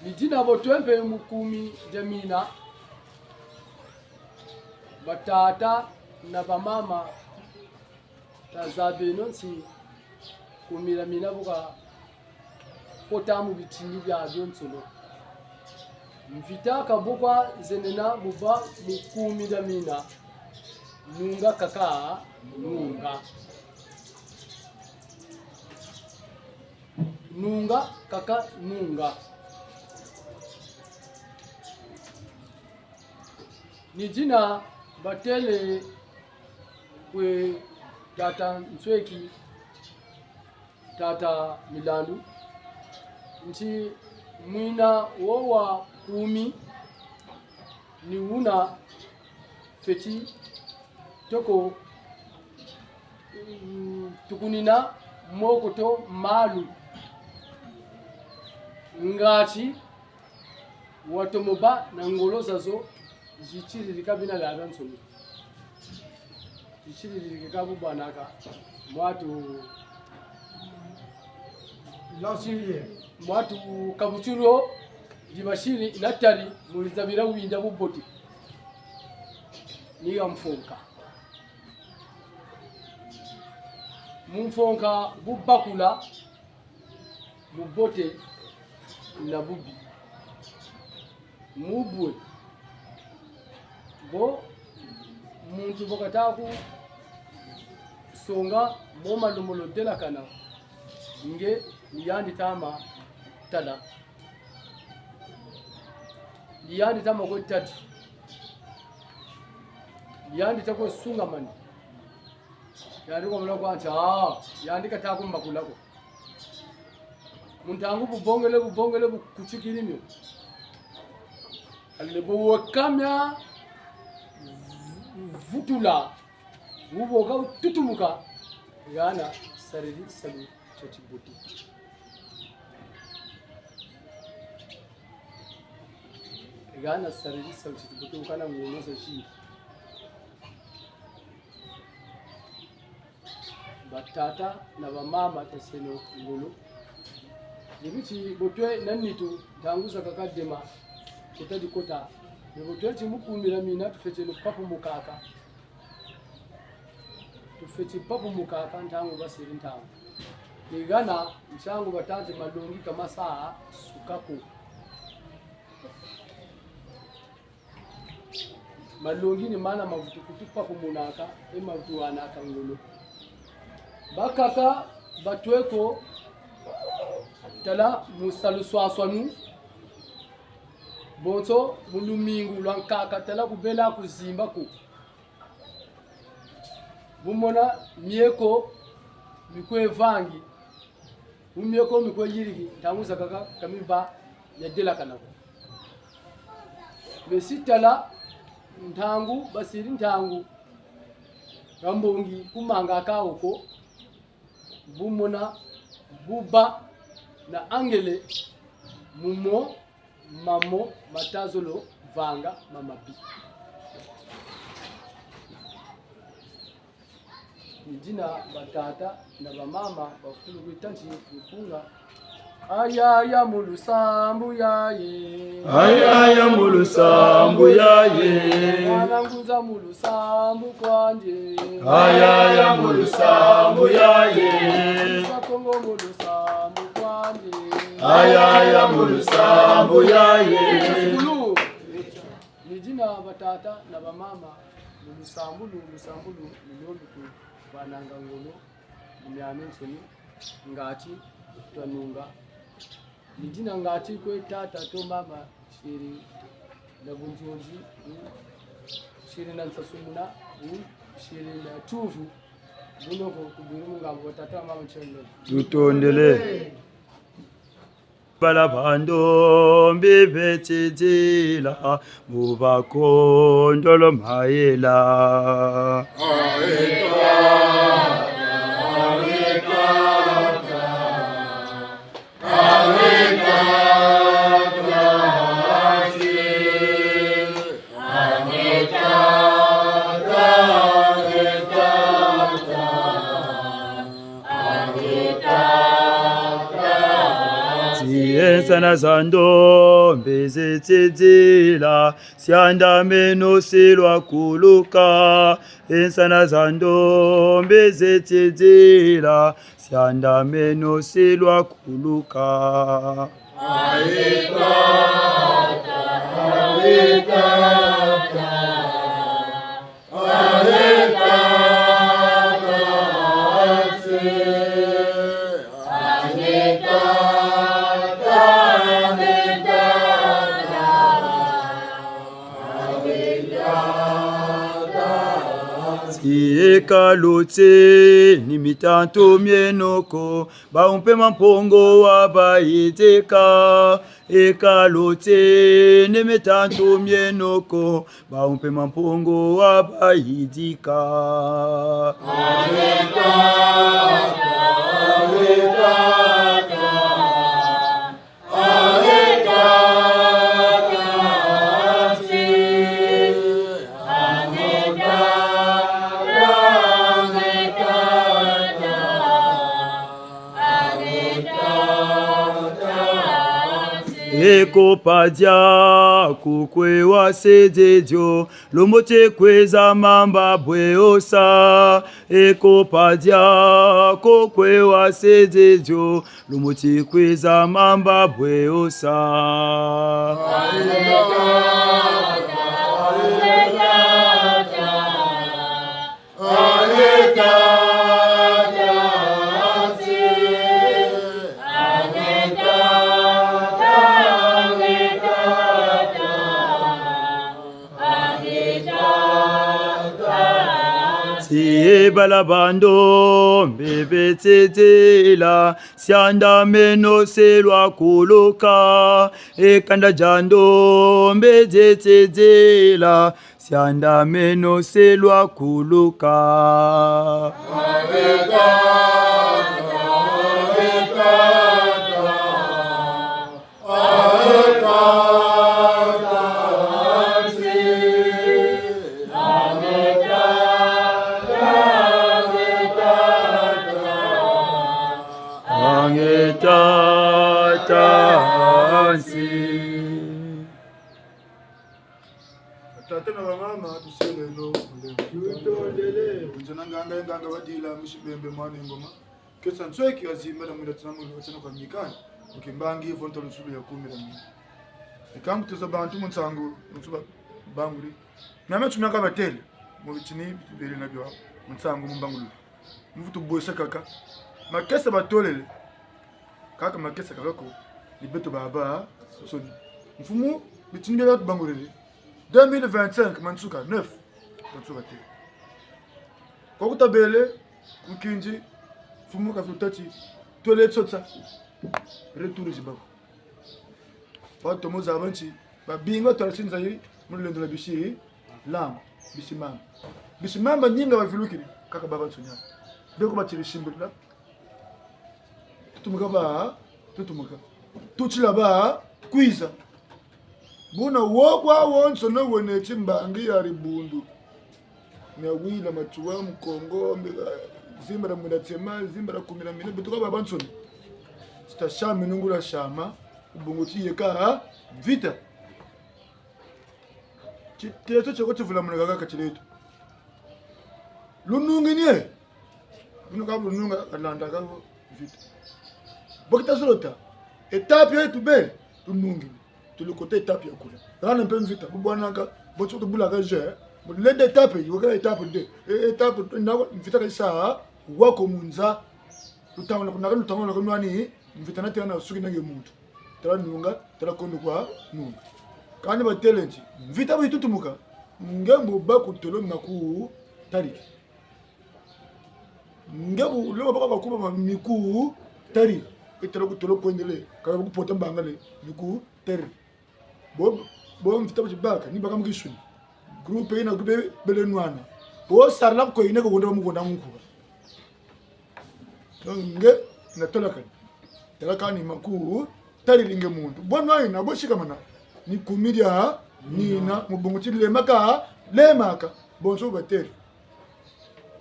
Ni dina bo twe mpe mu kumi dia mina, batata na bamama, tazabeno nsi kumi dia mina bu kakota mu bitini biabionsono. Mvita ka bu kwa zenena mu ba mu kumi dia mina, nunga kaka nunga. Nunga kaka nunga. Ni dina batele kwe tata Nsweki, tata Milandu, nti mwina wo wa kumi ni wuna fweti toko, mm, tukunina moko to malu. Ngati watomo ba na ngolo zazo, zitididi ka bina biabiansoni. Zitididi ka bu bwanaka. Mwatu, mwatu kabutiro, dibasiri natali, mu dizabila winda bubote. Ni ya mfonka. Mu mfonka bu bakula, bubote na bubi. Mu bwe, bo muntu bo kata kusonga mo malembolo delakana, nge ni yandi tama tala. Ni yandi tama kwe tadi. Ni yandi ta kwe sungamani. Yandi kwa mona kwa nti, ah, yandi kata kumbakula ko. Mu ntangu bubongele, bubongele, bukutikidi mio. Allez, bo weka mia vutula, wuboka wututumuka, gana saridi salu tia tibote. Gana saridi salu tia tibote, ukana ngolo zazi. Batata na bamama, taseno ngolo. Ni biti bo twe na nitu, ntangu zakaka dema, kota dikota. Ni bo twe ti mu kumi dia mina, tufweti papumukaka. Tufweti papumukaka ntangu basidi ntangu. Ni gana ntangu batâ ti malongi ka masa suka ko. Malongi ni mana mavutu kutu papumunaka, e mavutu wanaka ngolo. Bakaka batwe ko, tala mu salu swaswanu, bonso mu lumingu lwa nkaka, tala kubela kuzimba ko. Bu mona mieko mikwe vangi, bu mieko mikwe yiriki, ntangu zakaka ka miba yadelakana ko. Mais si tala, ntangu basidi ntangu, ka mbongi kumanga ka oko, bu mona, bu ba na angele, mu mo, mamo mata zolo vanga ma mabi. Ni dina batata na bamama bafutulu kwita nti lukunga. Aya ya mu lusambu yaye. Aya ya mu lusambu yaye. Mwana ngunza mu lusambu kwandi. Aya ya mu lusambu yaye. Bakongo mu lusambu kwandi. Aya ya mu lusambu yaye. Kulu. Ni dina batata na bamama, mu lusambulu, lusambulu ni lo lutu vananga ngolo, mu miamiansoni, ngati twanunga. Ni dina ngati kwe tata to mama, siri na bunzonzi, mm, siri na nsasumuna, mm, siri na tuvu, bunoko kubwiri mu ngambu batata na mama ntiendo. Tutondele. bala ba ndombe beti nzila mu bakondolo mayela. Ti e nsana za ndombe zeti nzila, sianda meno se lwakuluka. E nsana za ndombe zeti nzila, sianda meno se lwakuluka. Ti e kaloti ni mitantu mieno ko, bau mpe Mampungu wabayidika. E kaloti ni mitantu mieno ko, bau mpe Mampungu wabayidika. E kopa diaku kwe wasedi dio, lumbu ti kwiza mamba bwe osa. E kopa diaku kwe wasedi dio, lumbu ti kwiza mamba bwe osa. Ti e bala ba ndombe beti nzila, sianda meno se lwakuluka. E kanda dia ndombe dieti nzila, sianda meno se lwakuluka. Ange tata nsi. Tata na bamama, tuseleno mulemvo. Tutondele. Kunja na nganga, nganga badila, musi bembe mwana ngoma. Kesa nsweki azimba na mwila tsina mwila tsina kwa mikani. Ukimbangi vonta lusulu ya kumi na mina. Ikangu tuza bantu mu nsangu, nsuba banguri. Na metu miaka batele, mu bitini bitubele na byo, mu nsangu mu mbangulu. Mvutu bwesa kaka. Makesa batolele. Kaka makesa kaka ko. Ni beto baba, soni. Mfumu, bitini bia tubangurele. Deux mille vingt-cinq, mansuka, neuf. Mansuka te. Kwa kutabele, kukinji, mfumu kafutati, twele tsotsa. Retour zibako. Watu moza banchi, babinga twala sinza yi, mu lulendo lwa bisi, lamba, bisi mamba. Bisi mamba ninga bavilukini, kaka baba nsunya. Beko batiri simbirila. Tutumuka ba, tutumuka. Tutila ba, kwiza. Buna wo kwa wonso no wene ti mbangi ya dibundu. Mia wila Matsoua, Mukongo, mbe-, zimba dia mwina tsema, zimba dia kumi na mina, beto kwa babansoni. Tita shama, nungula shama, ubungu ti yeka, mvita. Ti-, teto tioko tivula muna kaka kati dieto. Lunungi nie. Buna ka lununga, kalanda kako mvita. Bo kita zolota. Étape yeto be, lunungi. Tuli côté étape ya kula. Kana mpe mvita, bu bwanaka, bo tsoto bulaka je. Mu lenda étape, yo ka étape deux. E, étape deux, na mvita kayisa, wako mu nza. Lutangula, kunaka lutangula kunwani, mvita na tena suki na nge muntu. Tala nunga, tala kondo kwa nunga. Kani batele nti, mvita bu itutumuka, nge mbo bakutolo makutariki. Nge bu loma baka bakuba ma miku tari. Itala ku tolo kwendele, kaka ku pota mbangale, ni ku terre. Bo, bo mvita ba tibaka, ni baka mu kinsuni. Groupe yina groupe bele nwana. Bo sarila ko yina ko wonda mu wonda mu nkuba. Donc, nge, na tolakani. Tolakani maku, tari linge muntu. Bo nwa yina, bo sikamana. Ni kumidia, nina, mu bungu ti lemaka, lemaka. Bonso ba terre.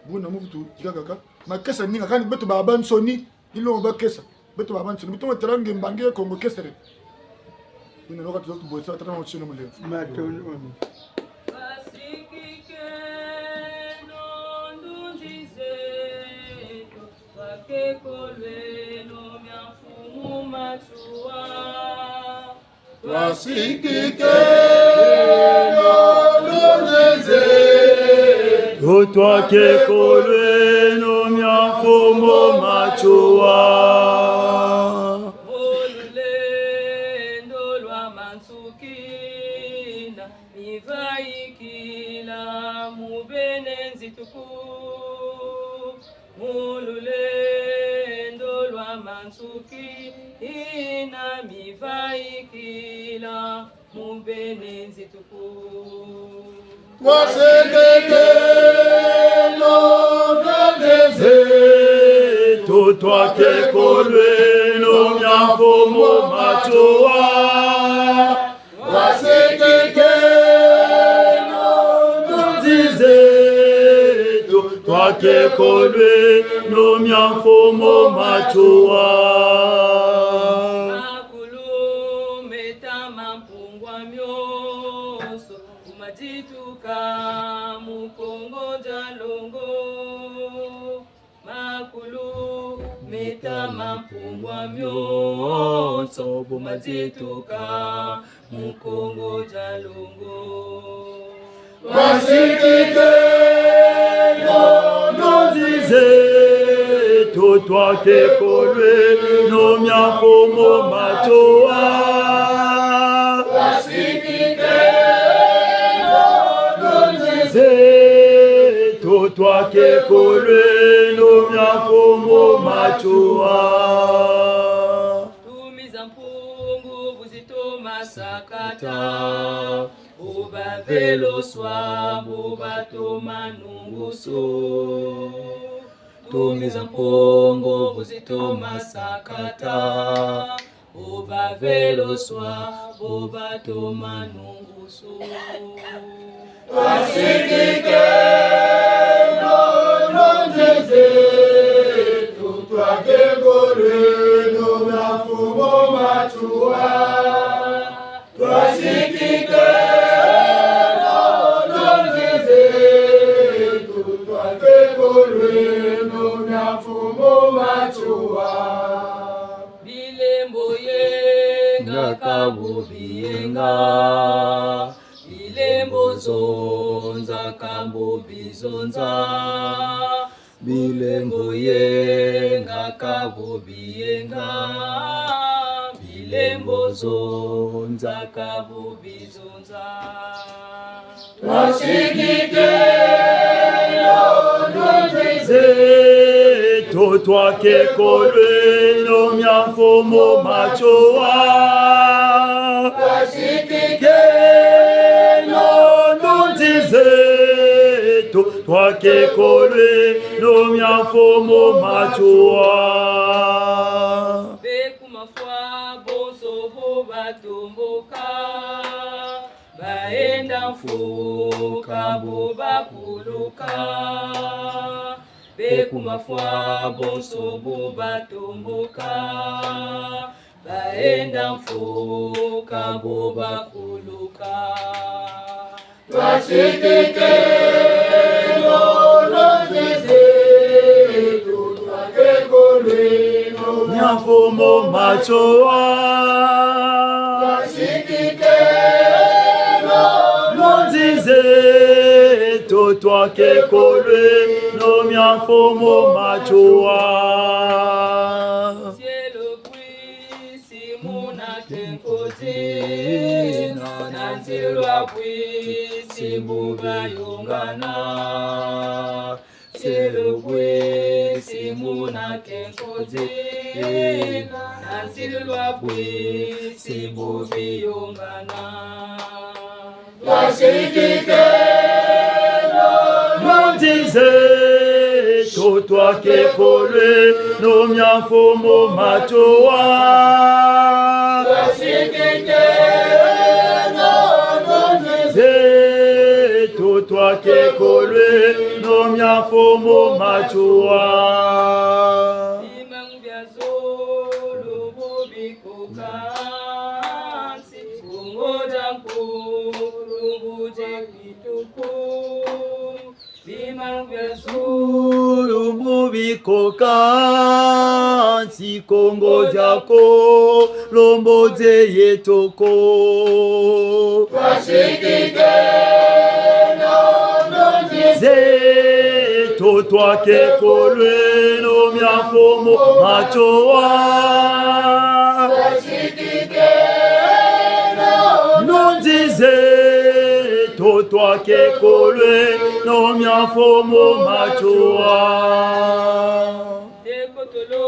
Buna mu vutu, kaka, kaka. Makesa ninga, kani beto babansoni. Ilongo bakesa. Beto babansoni. Beto matala nge mbangi ya Kongo kesere. Ina loka tuzo tubwesa, tata na uchino mulemfu. Matondo. Basiki keno ndunzi zeto, twakekolweno mia Mfumu Matsoua. Twasikikeno ndunzi zeto, twakekolweno mia Mfumu Matsoua. Mu lulendo lwa mansukina, mivaikila mu bene nzituku. Mu lulendo lwa mansukina, mivaikila mu bene nzituku. Twasikikeno ndunzi zeto, twakekolweno mia Mfumu Matsoua. Twasikikeno ndunzi zeto, twakekolweno mia Mfumu Matsoua. Makulu meta ma Mpungwa mionso, bu madituka mu Kongo dia Longo. Makulu meta ma Mpungwa mionso, bu madituka mu Kongo dia Longo. Twasikikeno ndunzi zeto, twakekolweno mia Mfumu Matsoua. Twasikikeno ndunzi zeto, twakekolweno mia Mfumu Matsoua. Tumi za Mpungu bu zitoma sakata, bu bavelo swa, bu batoma nungusu. Tumi za Mpungu bu zitoma sakata, bu bavelo swa, bu batoma nungusu. Twasikikeno ndunzi zeto, twakekolweno mia Mfumu Matsoua. Twasikikeno ndunzi zeto, twakekolweno mia Mfumu Matsoua. Bilembo yenga ka bu biyenga, bilembo zonza ka bu bizonza. Bilembo yenga ka bu biyenga, bilembo zonza ka bu bizonza. Twasikikeno ndunzi zeto, twakekolweno mia Mfumu Matsoua. Twasikikeno ndunzi zeto, twakekolweno mia Mfumu Matsoua. Beku mafwa bonso bu batomboka, bayenda mfuka bu bakuluka. Beku mafwa bonso bu batomboka, bayenda mfuka bu bakuluka. Twasikikeno ndunzi zeto, twakekolweno mia Mfumu Matsoua. Twasikikeno ndunzi zeto, twakekolweno mia Mfumu Matsoua. Cielo kwisi muna tenko zina, na nzelu kwisi bu bayongana. Telo bwe simuna kenkoze na nzilwa bwe simbu biyongana. Twasikike no nzize to twakekolwe no miamfumu matoa. Twasikike no nzize to twakekolwe no miamfumu matoa. Bima bia zulu bubikoka nsi, Kongo dia Nkulu buje kituku. Bima bia zulu bubikoka nsi, Kongo dia Nkulu mbuze yeto ko. Twasikike no nzize to twakekolwe no miamfumu matoa. Twasikike no nzize to twakekolwe no miamfumu matoa. Tekotolo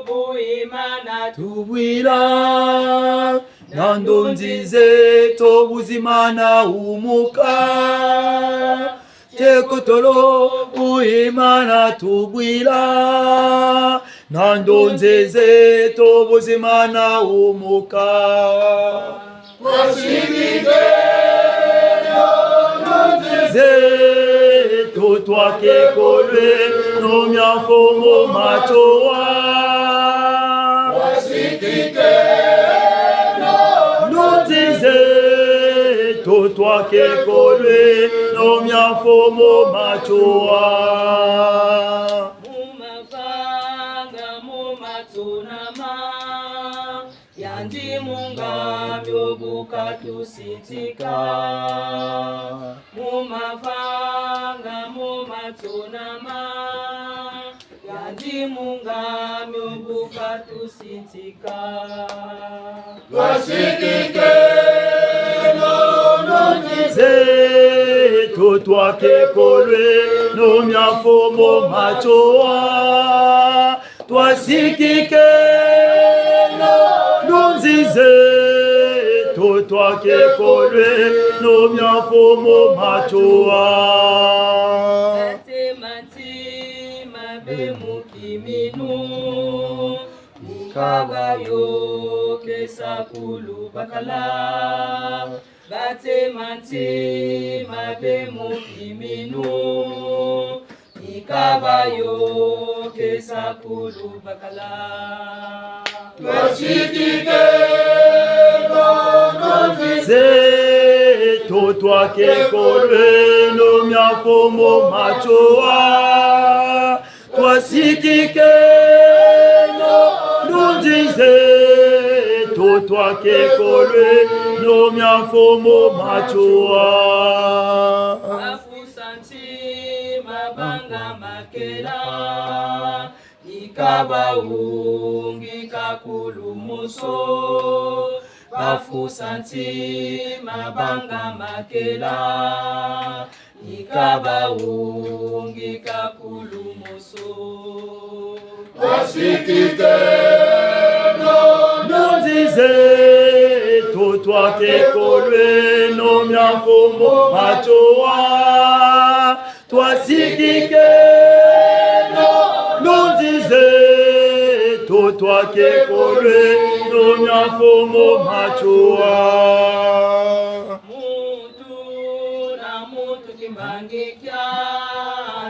buimana tubwila na ndonzi zeto buzimana umuka. Tekotolo buimana tubwila na ndonzi zeto buzimana umuka. Twasikike no nzize to twakekolwe no miamfumu matoa. Twasikike no nzize to twakekolwe no miamfumu matoa. Mu mavanga, mu matsonama, yandi munga mio bu katusintika. Mu mavanga, mu matsonama, yandi munga mio bu katusintika. Twasikike no nzize to twakekolwe no miamfumu matoa. Twasikike no nzize to twakekolwe no miamfumu matoa. Batema ntima be mu kiminu, ikaba yo ke sa kulubakala. Batema ntima be mu kiminu, ikaba yo ke sa kulubakala. Twasikike no nzize to twakekolwe no miamfumu matoa. Twasikike no nzize to twakekolwe no miamfumu matoa. Bafusa ntima banga makela, ikaba ungi ka kulu moso. Bafusa ntima banga makela, ikaba ungi ka kulu moso. Twasikike no nzize to twakekolwe no miamfumu matoa. Twasikike no nzize to twakekolwe no miamfumu matoa. Muntu na muntu kimbangi kia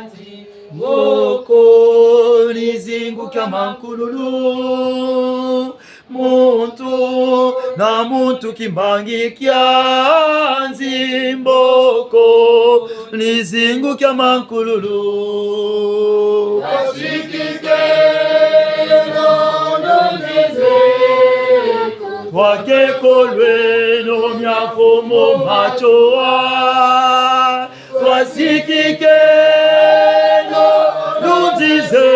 nzi, mboko ni zingu kia mankululu. Muntu na muntu kimbangi kia nzi, mboko ni zingu kia mankululu. Twasikike no nzize to twakekolwe no miamfumu matoa. Twasikike no nzize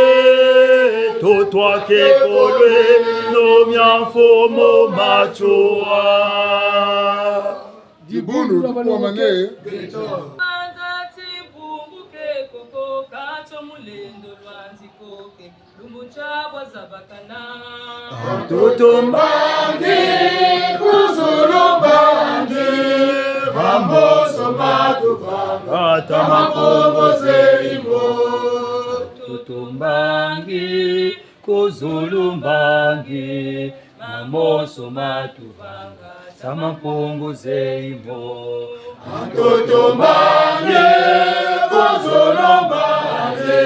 to twakekolwe no miamfumu matoa. Dibundu tukwamane. Mulendo lwanzi koke, lumbu ntia bwa zabakana. Ntoto mbangi, ku zulu mbangi, mamoso ma tuvanga, ta Mampungu zeyi mo. Ntoto mbangi, ku zulu mbangi, mamoso ma tuvanga, ta Mampungu zeyi mo. Ntoto mbangi, ku zulu mbangi,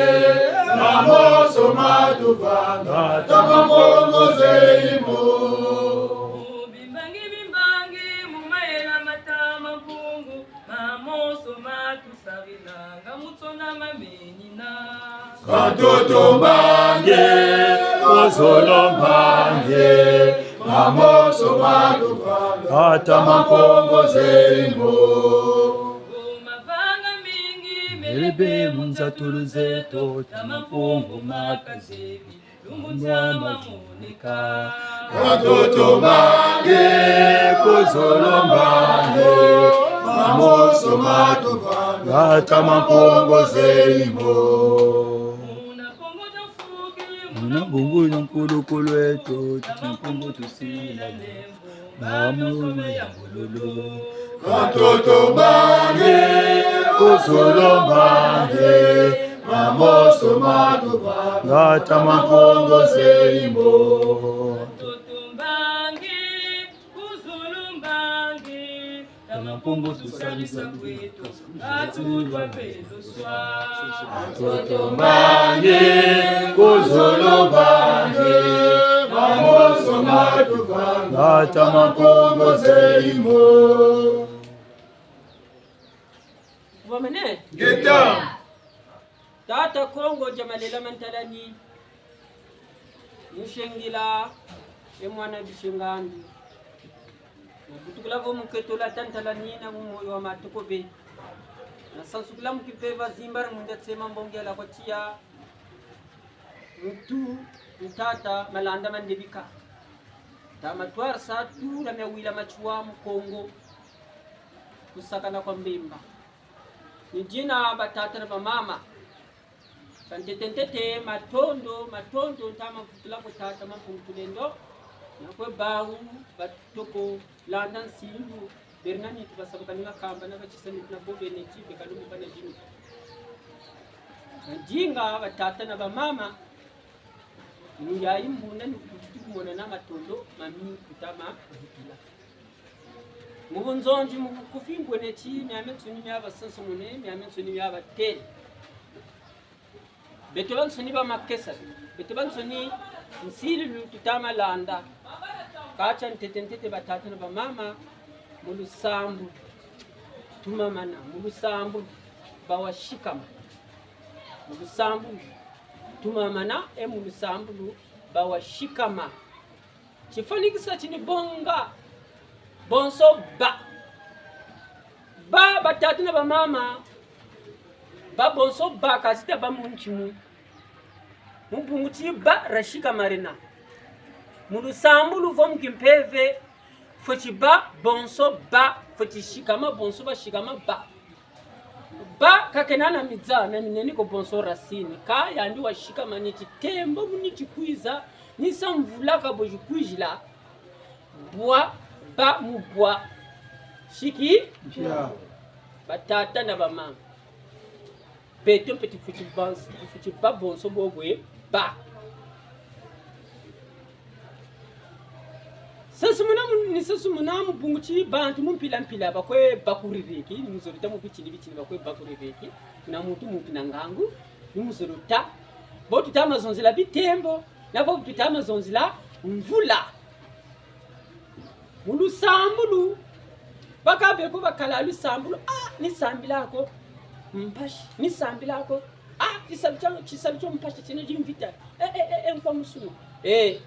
mamoso ma tuvanga, ta Mampungu zeyi mo. Bimbangi, bimbangi, mu mayela ma ta Mampungu, mamoso ma tusarilanga mu tsona mamenina. Ntoto mbangi, ku zulu mbangi, mamoso ma tuvanga, ta Mampungu zeyi mo. Mavanga mingi mele be mu nzatulu zeto, ta Mampungu ma kazebi, lumbu ndia mamoneka. Ntoto mbangi, ku zulu mbangi, mamoso ma tuvanga, ta Mampungu zeyi mo. Muna Kongo dia Mfuki, muna bungu dia nkulukulu eto, ta Mampungu tusila lemvo, ba mu yambululu. Ntoto mbangi, ku zulu mbangi, mamoso ma tuvanga, ta Mampungu zeyi mo. Ntoto mbangi, ku zulu mbangi, ta Mampungu tusadisa kweto, ka tulwa ve luswa. Ntoto mbangi, ku zulu mbangi, mamoso ma tuvanga, ta Mampungu zeyi mo. Vwamene? Ngeta. Tata Kongo dia malela ma ntalani, mu sengila e mwana bisengandi. Na butukula vo mu ketola ta ntalani na mu moyo wa matoko be. Na sansukila mu kimpeve zimbara munda tsema mbongi ala kwa tiya. Mutu, ntata, malanda ma ndebika. Ta matwarisa tura mia wila matswa mu Kongo. Kusakana kwa mbemba. Ni dina batata na bamama. Kantete ntete, matondo, matondo, ntama vutula kwa tata Mampungu Tulendo, na kwe bawu batoko landa nsimbu, beri na nitu basabukani makamba na batisa nitu na bobe neti, beka lumbu bana dini. Na dinga batata na bamama, ni yayi mbuna ni kututu kumona na matondo, mami kutama vutula. Mu bunzonzi, mu bukufi, ngwene ti miamiansoni mia basansomone, miamiansoni mia batele. Beto bansoni ba makesa, beto bansoni nsilulu tutama landa. Katsa ntete ntete batata na bamama, mu lusambulu tumamana, mu lusambulu bawa sikama. Mu lusambulu tumamana, e mu lusambulu bawa sikama. Tifwanikisa tini bonga bonso ba. Ba, batata na bamama, ba bonso ba, ka zita ba mu nti mu. Mu bungu ti ba ra sikama rena. Mu lusambulu vo mu kimpeve, fweti ba bonso ba, fweti sikama bonso ba, sikama ba. Ba ka kena na miza, na mineni ko bonso racine. Ka yandi wa sikama ni ti tembo mu ni ti kwiza, ni sa mvula ka bo zi kwizila. Bwa, ba mu bwa. Siki? Mpia. Batata na bamama. Beto mpe tufweti ba, tufweti ba bonso bobwe ba. Sansumuna mu-, ni sansumuna mu bungu ti bantu mu mpila mpila bakwe bakuririki, ni mu zolo ta mu bitini bitini bakwe bakuririki, na muntu muntu na ngangu, ni mu zolo ta. Bo tutama zonzila bitembo, na bo tutama zonzila mvula. Mu lusambulu, baka beko bakala lusambulu, ah, ni sambila ko mpasi, ni sambila ko, ah, tisalu tia, tisalu tio mpasi tiena dimvita. Eh, eh, eh, eh, nkwa musunu. Eh.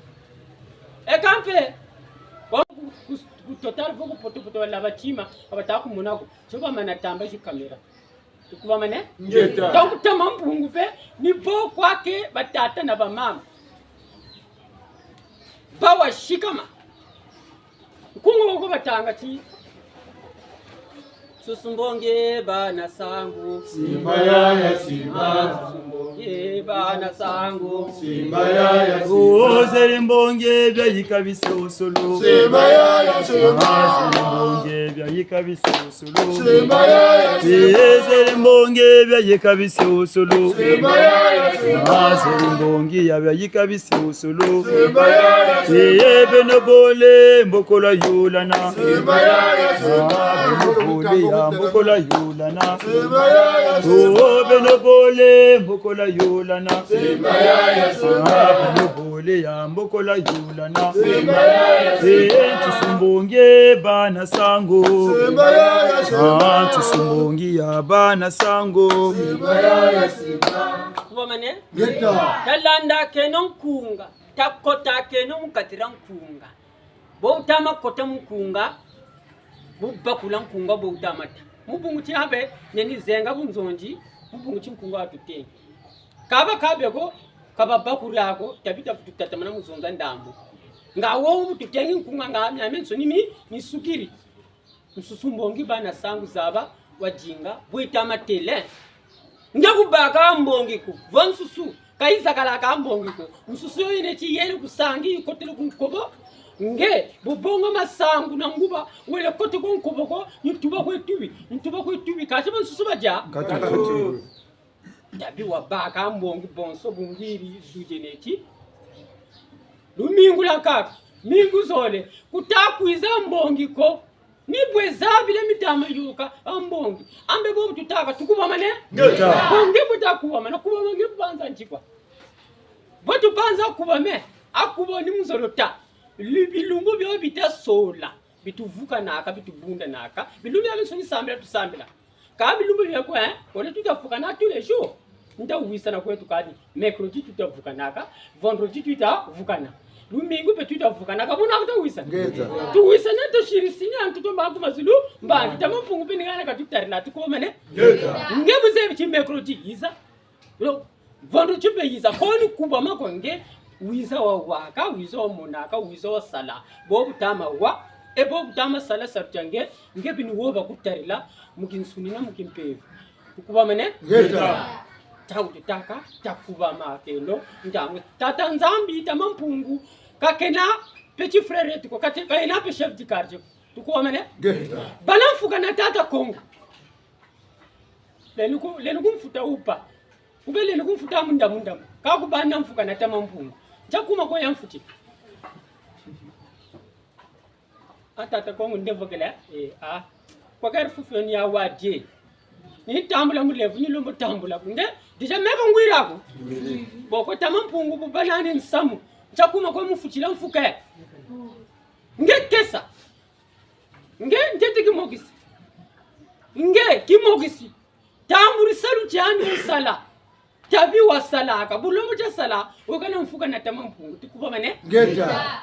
E kampe, wa ku, ku, ku Total vo ku Poto-Poto wala batima, abata kumona ko. Tio bamana tamba zi caméra. Tukubamane? Ngeta. Donc, ta Mampungu mpe, ni bo kwake batata na bamama. Bawa sikama. Nkungu woko batanga ti, Nsusu mbongi, bana sangu. Simba yaya, simba. Nsusu mbongi, bana sangu. Simba yaya, simba. Ozele mbongi, byayika bisosolo. Simba yaya, simba. Ozele mbongi, byayika bisosolo. Simba yaya, simba. Ezele mbongi, byayika bisosolo. Simba yaya, simba. Ozele mbongi, ya byayika bisosolo. Simba yaya, simba. Eye beno bole, mbokola yulana. Simba yaya, simba. Ah, beno bole ya mbokola yulana. Simba yaya, simba. Oh, beno bole, mbokola yulana. Simba yaya, simba. Ah, beno bole ya mbokola yulana. Simba yaya, simba. Eh, nsusu mbongi, bana sangu. Simba yaya, simba. Ah, nsusu mbongi ya bana sangu. Simba yaya, simba. Kubamane? Ngeta. Talandakeno nkunga, takotakeno mu kati dia nkunga. Bo utama kota mu nkunga, bu bakula nkunga bo utama ta. Mu bungu ti abe, neni zenga bunzonzi, mu bungu ti nkunga watutengi. Kaba kabe ko, kaba bakula ko, tabita futu tatamana mu zonza ndambu. Nga wo bu tutengi nkunga nga miamiansoni mi, misukidi. Nsusu mbongi, bana sangu, zaba, wadinga, bwita matele. Nge kubaka mbongi ko, vo nsusu, ka izakalaka mbongi ko. Nsusu yo yina ti yele kusangi, ikotele ku nkobo. Nge, bu bonga masangu na nguba, wele kote ku nkobo ko, ni tuba kwe tubi, ni tuba kwe tubi, kati ba nsusu badia. Kati. Tabi wabaka mbongi bonso bungidi zuje neti. Lumingu lwankaka, mingu zole, kuta kwiza mbongi ko. Ni bwe zabila mitama yoka, a mbongi. Ambe bo tutaka, tukubamane? Ngeta. Bongi buta kubamana, kubama nge kubanza ntikwa. Bo tubanza kubame, akubo ni muzolo ta. Li-, bilumbu bio bita sola, bituvukanaka, bitubundanaka. Bilumbu biabiansoni sambila, tusambila. Ka bilumbu bia kwe, eh? Wole tuta vukana tous les jours. Nta wisana kwetu kadi. Mercredi tuta vukanaka, vendredi tuta vukana. Lumingu mpe tuta vukanaka, buna kuta wisana. Ngeta. Tuwisana, tusirisinya, ntuto mbangu mazulu, mbangi. Tama Mpungu mpe ni ngana katutarila, tukomene. Ngeta. Nge buzebi ti mercredi iza. Yo, vendredi mpe iza, koni kubama kwa nge, wiza wawaka, wiza wamonaka, wiza wasala. Bo butama wa, e bo butama sala salu kia nge, nge bini wo bakutarila, mu kinsuni na mu kimpeve. Kubamane? Ngeta. Tau tutaka, takubamakeno, ntangu. Tata Nzambi, Tama Mpungu, kakena petit frère etu ko, kate-, kakena mpe chef du quartier. Tukubamane? Ngeta. Bana mfuka na Tata Kongo. Leni ku-, leni kumfuta upa. Ube leni kumfuta munda munda. Ka kubana mfuka na Tama Mpungu. Ntia kuma ko ya mfuti. A Tata Kongo ndevokele, eh, ah. Kwa kari fufu ni ya wadie. Ni tambula mulevu, ni lumbu tambula. Nde, déjà meko ngwira ko. Boko Tama Mpungu bu banani nsamu. Ntia kuma ko mufutila mfuka. Nge kesa. Nge ntete kimokisi. Nge kimokisi. Tambudi salu tiandi usala. Tabi wasalaka. Bu lumbu tia sala, wakana mfuka na Tama Mpungu. Tukubamane? Ngeta.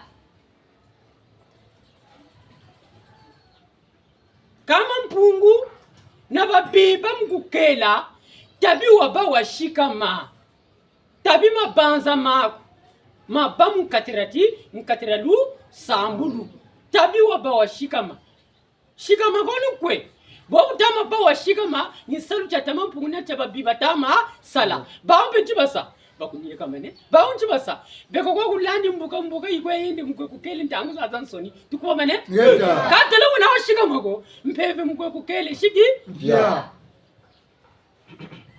Kama Mpungu, na babiba mu kukela, tabi waba wasikama. Tabi mabanza maku maba mu nkati dia ti, mu nkati dia lusambulu. Tabi waba wasikama. Sikama koni kwe. Bo utama ba wasikama, ni salu tia Tama Mpungu na tia babi batama sala. Bawu mpe nti basa. Bakunyekamane. Bawu nti basa. Beko kwa kulandi mbuka mbuka ikwe yende mu kwe kukele ntangu zazansoni. Tukubamane? Ngeta. Ka tala wuna wasikama ko, mpeve mu kwe kukele siki. Mpia.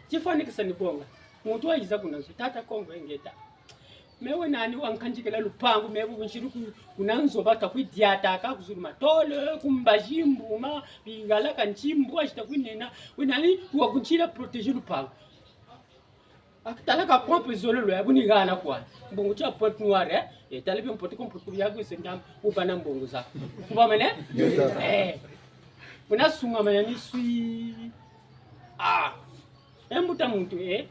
Tifwanikisa ni bonga. Muntu wayiza kuna nzo, Tata Kongo, ingeta. Me wena ni wankandikila lupangu, me bu nsilu ku-, kuna nzo bata kwidiataka, ku zulu matole, ku mbazi, mbuma, bingala, kansi mbwa zita kwinena. Wena ni wakuntila protéger lupangu. Akatala ka kwampe zololo ya buni gana kwa. Mbongo tia Pointe-Noire, eh? E tala bi mpoto ko mpoto ya gwe senda, ubana mbongo za. Kubamane? Yes, sir. Eh. Buna sungamana ni swi. Ah. E mbuta muntu, eh?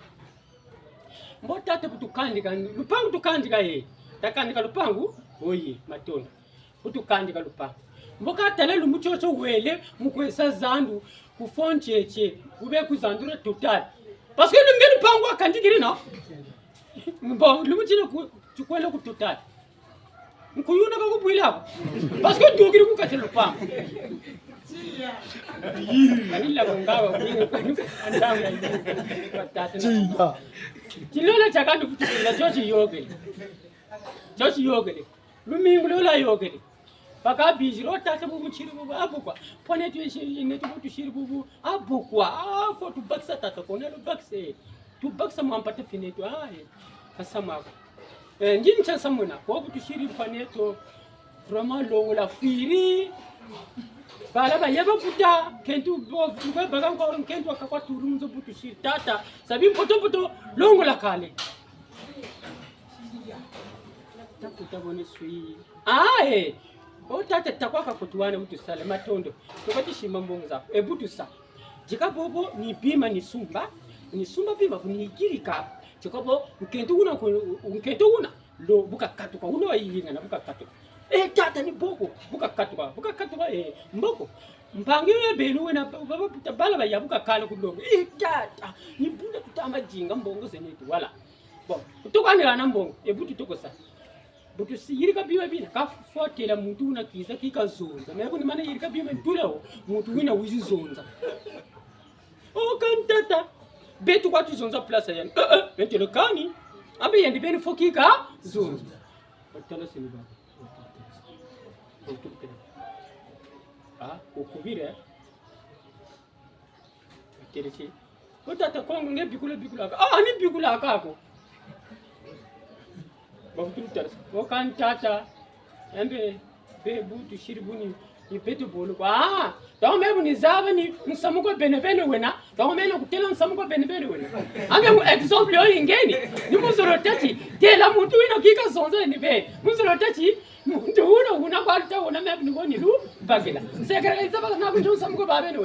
Mbo tata bu tukandika, lupangu tukandika, eh? Takandika lupangu? Oye, matondo. Bu tukandika lupangu. Mbo ka tala lumbu tiotio wele mu kwe sa zandu ku Fonds Ntieti, ube ku zandu dia Total. Parce que nge lupangu wakandikidi, non? Bon, lumbu tina ku, tukwenda ku Total. Nkuyuna bakubwila ko. Parce que tukidi ku kati lupangu. Kanila kungaba kwini, kwini, andanga yini, kwa tata na mama. Tinga. Tilolo tia kandu kutukila, tio tiyokele. Tio tiyokele. Lumingu lolo lwayokele. Baka biziro tata bubu nsiri bubu, a bukwa. Mfwana eto esi, neto bu tusiri bubu, a bukwa. A, faut tubakisa tata, kona lubakisa. Tubakisa mwa mpata fina eto, a, e. Kasamako. Eh, ngina nkia nsamu wena, ko bu tusiri mfwana eto. Vraiment, longola fwiri. Bala baye babuta, nkento, bo, ngwe baka nkwa, nkento aka kwa turu mu nzo bu tusiri. Tata, sabi mpoto mpoto, longola kale. Takuta bone swi. Ah, eh. O tata, takwaka kutuwana bu tusala, matondo. Tuka tusimba mbongo zaku. E bu tusa. Dika bobo ni bima ni sumba. Ni sumba bima, ni yirika. Dika bo, nkento una ku-, nkento una. Lo, bu kakatuka, una wayingana, bu kakatuka. Eh, tata ni mboko, bu kakatuka, bu kakatuka, eh, mboko. Mpangi yo ya beno wena, ba, ba, ba, bala baya bu kakala ku longo. Eh, tata, ni buna tuta ma dinga mbongo zena eto, voilà. Bon, tuka nela na mbongo, e bu tutokosa. Bu tusi yirika bima bina, ka fwatela muntu una kiza kika zonza. Mais bu ni mana yirika bima ntula wo, muntu wina wizi zonza. O kani tata, beto kwa tuzonza place ya yandi. Eh, eh, beto le kani. Ambe yandi beni faut kika zonza. Batala sini ba. Ah, ukubire. Teresi. Ko tata Kongo nge bikula bikula ka. Ah, ni bikula ka ko. Ba kututala. O kani tata. Ambe be bu tusiri bu ni, ni beto bolo kwa. Ah, donc même ni zaba ni nsamu kwa bene bene wena. Donc même kutela nsamu kwa bene bene wena. Ambe mu exemple yo ingeni. Ni mu zolo tâ ti. Tela muntu wina kika zonza ni be. Mu zolo tâ ti. Muntu una, una kwa luta una, même ni woni lu bagila. Sekere izaba na kujonsa mko babe no.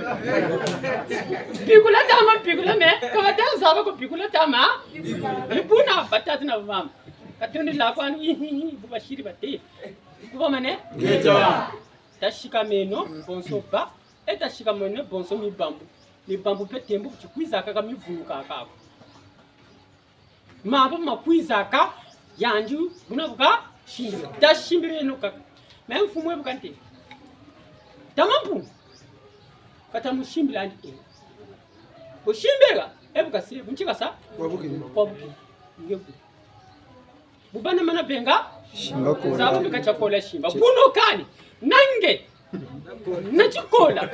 Bikula tama, bikula me, kama ta zaba ko bikula tama. Ibuna batata na mama. Katundi la kwani, hi, hi, hi, bu basiri bate. Kubamane? Ngeta. Tasikameno, bonso ba. E tasikameno, bonso mibambu. Mibambu mpe tembo kuti kwiza kaka mivuluka kaka. Mabo makwizaka, yandi, buna bu kasimbila. Tasimbila yeno kaka. Mais mfumu e bu kantele. Tama Mpungu. Kata musimbila yandi e. Busimbila, e bu kasi, bu nti kasa? Kwa buki. Kwa buki. Nge bu. Bu bana mana benga? Simba kola. Zabu bika tia kola simba. Kuno kani, na nge. Na tikola.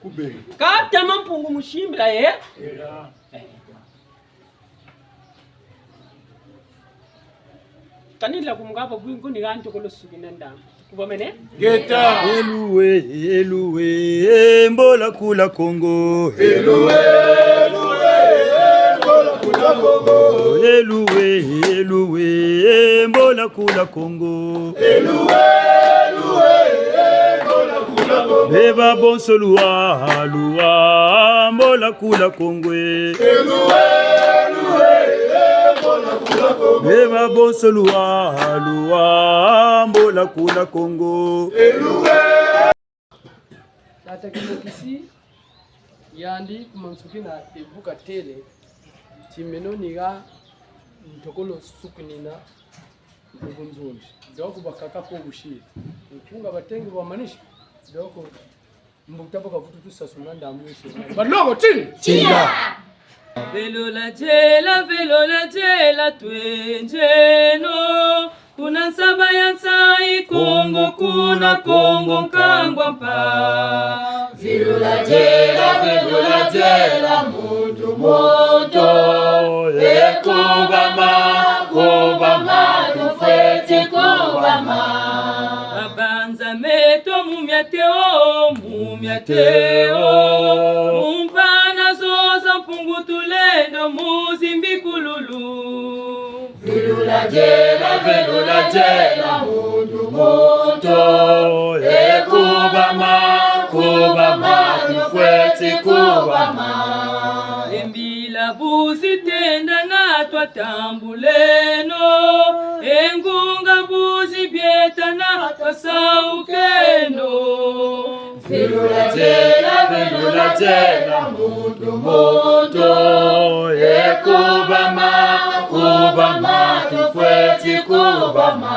Kubenga. Kata Tama Mpungu musimbila e. Eh. Kanila kumugaba bwingu ni gantu kolo sukina ndambu. Kubamene? Ngeta. Eluwe, eluwe, mbola kula Kongo. Eluwe, eluwe, mbola kula Kongo. Eluwe, eluwe, mbola kula Kongo. Eluwe, eluwe, mbola kula Kongo. Beba bonso luwa, luwa, mbola kula Kongo e. Eluwe, eluwe, mbola kula Kongo. Beba bonso luwa, luwa, mbola kula Kongo. Eluwe. Tata Kimokisi, yandi kumansukina e bu katele, ti meno ni ga ntokolo sukinina mu bunzonzi. Donc bakaka ko busi. Nkunga batenge bamanisi. Donc mbuta baka vutu tusasuna ndambu yose. Balongo ti! Tinga! Velola diela, velola diela, twenjeno. Kuna nsaba ya nsayi Kongo, kuna Kongo nkangwa mpa. Vilula diela, vilula diela, muntu, muntu. E kubama, kubama, tufweti kubama. Mabanza meto mu miateo, mu miateo. Mu mpana zo za Mpungu Tulendo, mu zimbikululu. Vilula diela, vilula diela, muntu, muntu. E kubama, kubama, tufweti kubama. E mbila bu zitendana twatambuleno. E ngunga bu zibietana twasaukeno. Vilula diela, vilula diela, muntu, muntu. E kubama, kubama, tufweti kubama.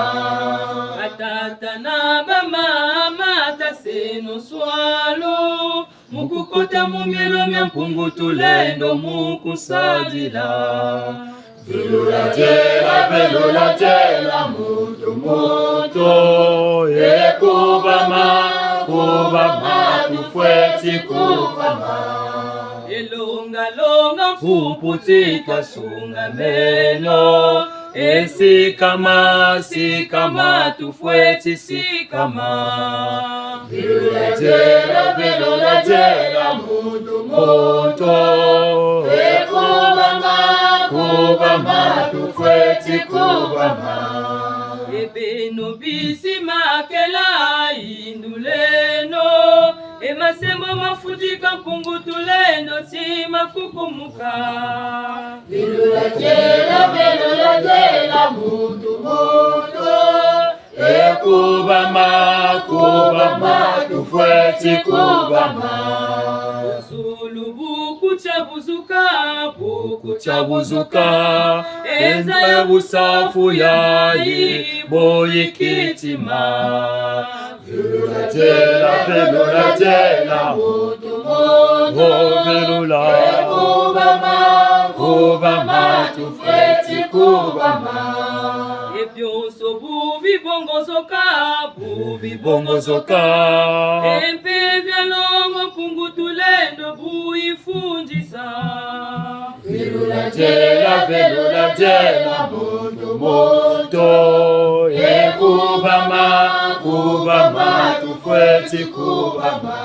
Batata na bamama, taseno nswalu. Kota mu mielo mia Mpungu Tulendo mu kusadila. Velula diela, velula diela, muntu, muntu. E kubama, kubama, tufweti kubama. E longa, longa, mpumpu ti twasungameno. E sikama, sikama, tufweti sikama. Velula diela, velula diela, muntu, muntu. E kubama, kubama, tufweti kubama. E beno bisi makela, yinduleno. E masembo mafutika Mpungu Tulendo ti makukumuka. Velula diela, velula diela, muntu, muntu. E kubama, kubama, tufweti kubama. Zulu bu kutya buzuka, bu kutya buzuka. E nza ya busafu yayi, boyi kitima. Velula diela, velula diela, muntu, muntu. Oh, velula. E kubama, kubama, tufweti kubama. E bionso bu bibongozoka, bu bibongozoka. E mpeve ya longo Mpungu Tulendo bu ifundisa. Velula diela, velula diela, muntu, muntu. E kubama, kubama, tufweti kubama.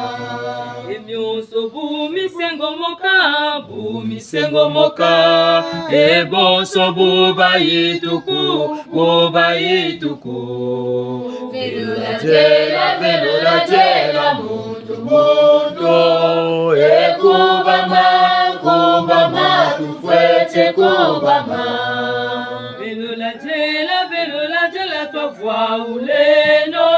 E mionso bu misengomoka, bu misengomoka. E bonso bu bayituku, bu bayituku. Velula diela, velula diela, muntu, muntu. E kubama, kubama, tufweti kubama. Velula diela, velula diela, twavwauleno.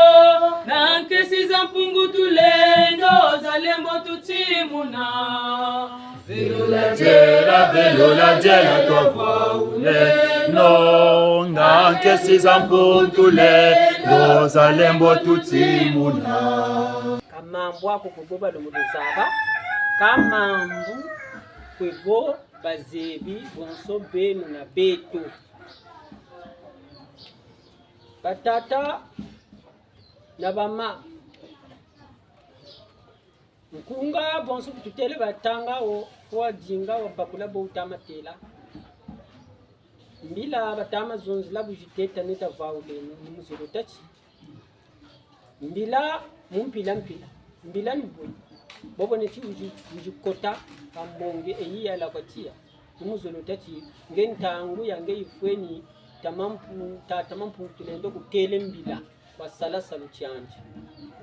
Na nkesi za Mpungu Tulendo, zalembo tutimuna. Velula diela, velula diela, twavwauleno. Nga nkesi za Mpungu Tulendo, zalembo tutimuna. Ka mambu ako kwe bo balombo luzaba, ka mambu kwe bo bazebi bonso beno na beto. Batata na bamama. Nkunga bonso kututele batanga wo, kwa dinga wa bakula bo utama tela. Mbila batama zonzila bu ziteta neta vauleno, ni mu zolo tâ ti. Mbila mu mpila mpila. Mbila ni bwe. Bobo neti uzi, uzi kota, ka mbongi eyi yala kwa tiya. Ni mu zolo tâ ti, nge ntangu ya nge ifweni, tama mpu-, ta-, tama Mpungu Tulendo kutele mbila. Kwa sala salu tiandi.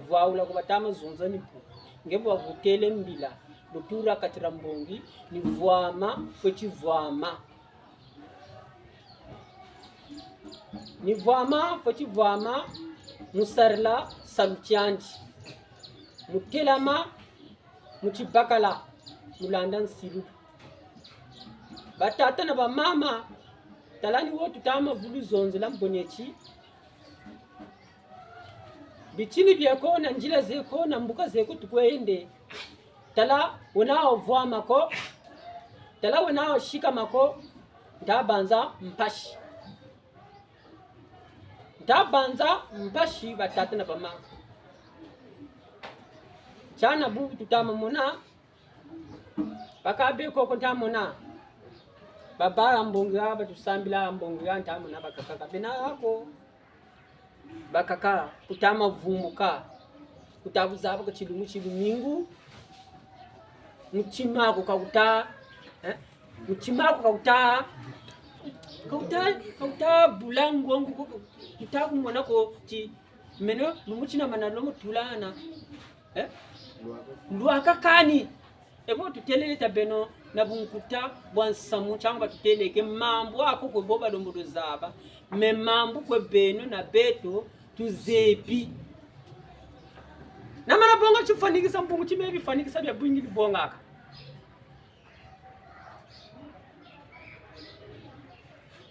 Vwaula kwa batama zonza ni pu. Nge bwa vutele mbila, lutura kati dia mbongi, ni vwama, fweti vwama. Ni vwama, fweti vwama, mu sarila salu tiandi. Mu telama, mu tibakala, mu landa nsilu. Batata na bamama, tala ni wo tutama vulu zonzela mboneti. Bitini bieko na nzila zeko na mbuka zeko tukwende. Tala wena ovwama ko. Tala wena osikama ko. Nta banza mpasi. Nta banza mpasi batata na bamama. Tiana bubu tutama mona. Baka be koko nta mona. Baba ya mbongi ya, batusambila ya mbongi ya nta mona bakaka ka bena ako. Bakaka kutama vumbuka. Kuta kuzaba ko tilumbu ti lumingu. Mutima ko ka kuta, eh? Mutima ko ka kuta, ka kuta, ka kuta bula ngongo ko, kuta kumona ko ti meno lumbu tina mana lomo tulana. Eh? Lwaka kani. E bo tutelele ta beno na bunkuta bwa nsamu, ntangu batutele ke mambu ako kwe bo balombo luzaba, mais mambu kwe beno na beto tuzebi. Na mana bonga tifwanikisa, Mpungu ti me bifwanikisa bia bwingi bibongaka.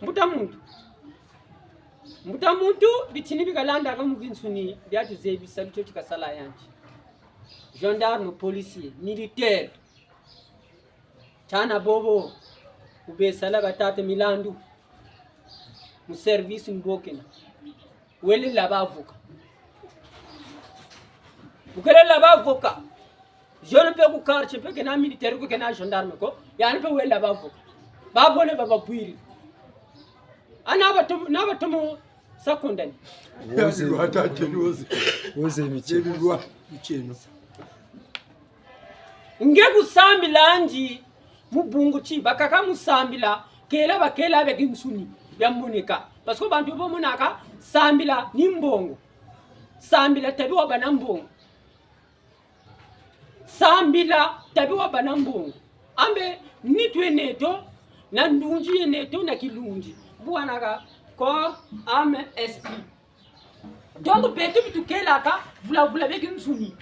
Mbuta muntu. Mbuta muntu, bitini bi kalandaka mu kinsuni, bia tuzebi salu tio ti kasala yandi. Gendarme, policier, militaire. Tiana bobo, ubesala batata milandu. Mu service mbokena. Wele la ba avocat. Ukele la ba avocat. Jeune pe ku quartier pe kena militaire ko kena gendarme ko. Yani pe wele la ba avocat. Ba bole ba ba bwiri. Ana ba tomo, na ba tomo sa condamné. Woze. Bilwa tata, woze. Woze miche. Bilwa micheno. Nge kusambila ndi mu bungu ti, bakaka mu sambila, kela bakela bia kinsuni, bia moneka. Parce que bantu bo monaka, sambila ni mbongo. Sambila tabi wa bana mbongo. Sambila tabi wa bana mbongo. Ambe nitu yeneto, na ndunzi yeneto, na kilunzi. Bu wanaka corps, âme, esprit. Donc, beto bi tukelaka, vula vula bia kinsuni.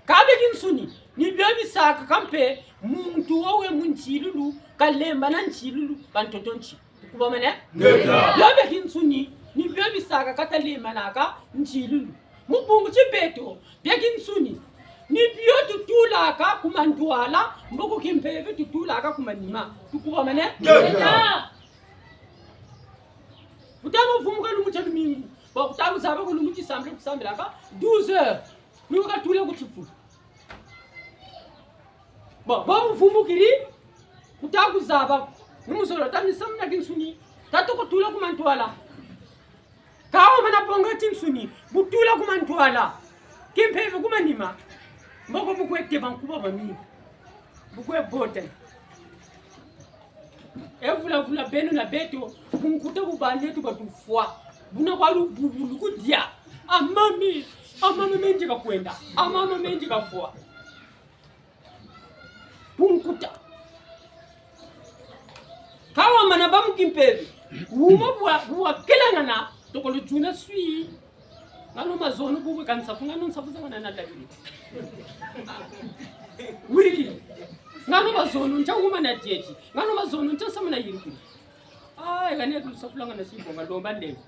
Ka bia kinsuni, ni bio bisakaka mpe muntu owe mu nsilulu, kalembana nsilulu, bantoto nsi. Kubamene? Ngeta. Bio bia kinsuni, ni bio bisakaka talembanaka nsilulu. Mu bungu ti beto, bia kinsuni, ni bio tutulaka ku mantwala, mboko kimpeve tutulaka ku manima. Tukubamene? Ngeta. Ngeta. Kutama vumuka lumbu tia lumingu. Bon, kutama zaba ko lumbu ti sambila kusambilaka douze heures. Ni wakatula ku tifulu. Bon, bo buvumukiri, kuta kuzaba. Ni mu zolo ta misamu mia kinsuni. Ta toko tula ku mantwala. Ka wamana bonga ti nsuni, bu tula ku mantwala. Kimpeve ku manima. Mboko bu kwe teba nkuba ba mingi. Bu kwe bota. E vula vula beno na beto, bunkuta bu baneto batufwa. Buna kwa lu-, bu-, bu-, lukudia. A mama, a mama me nzeka kwenda. A mama me nzeka fwa. Bunkuta. Ka wamana ba mu kimpeve. Wuma bwa, bwa kelangana, toko lutuna swi. Ngano mazono bubu ka nsafu, ngano nsafu zangana na tabiri. Wiri. Ngano mazono ntia wuma na dieti. Ngano mazono ntia nsamu na yirikiri. Ah, ngane tu nsafu langana si bonga, lomba nlemvo.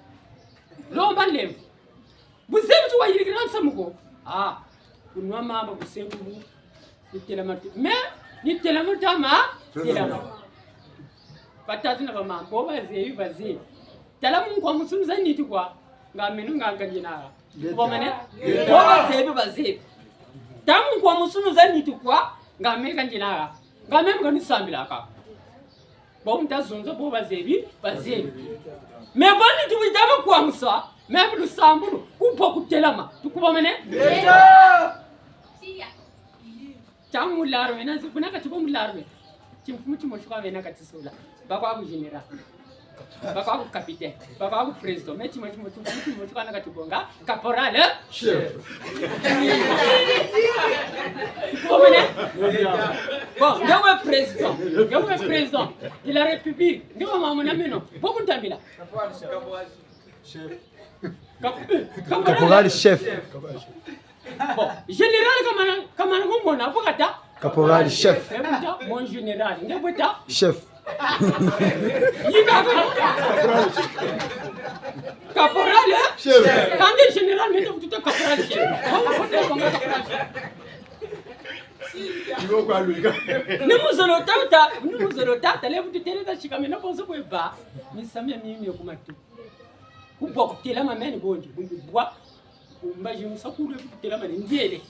Lomba nlemvo. Buzebi ti wayirikira nsamu ko. Ah, kunwa mamba kusebu. Ni telama tu. Mais, ni telama tama, telama. Batata na bamama, bo bazebi, bazebi. Tala mu nkwa musunu za nitu kwa, nga meno nga nkangi na. Ngeta. Bo mene? Ngeta. Bo bazebi, bazebi. Tala mu nkwa musunu za nitu kwa, nga me nkangi na. Nga me mu kanisambilaka. Bo nta zonza, bo bazebi, bazebi. Mais bo nitu bu ita ba kwamusa, même lusambulu, kubwa kutelama. Tukubamene? Ngeta. Ntangu mu l'armée, na nzi-, kuna kati bo mu l'armée. Timfumu timosi kwa bena kati sola. Ba kwa ku général. Ba kwa ku capitaine. Ba kwa ku président. Mais timosi, timosi, timosi, timosi kwa na kati bonga. Caporal, hein? Chef. Bon, mene? Bon, nge we président. Nge we président de la République. Nge wa mama na meno. Bo kuntambila. Chef. Cap-, caporal. Caporal chef. Bon, général kamana, kamana kumbona, vo kata? Caporal chef. Eh, buta, mon général, nge buta? Chef. Yika ko. Caporal, hein? Chef. Quand t'es général, mais tu es caporal chef. Bon, bon, bon, caporal chef. Iwo kwa luika. Ni mu zolo tata, ni mu zolo tata, le butu tele ta shika mena bonso kwe ba. Misamu mia mimi yo ku matu. Kubwa kutelama meni bonji, bungu bwa. Mbazi musakulu kutelama ni ndiele.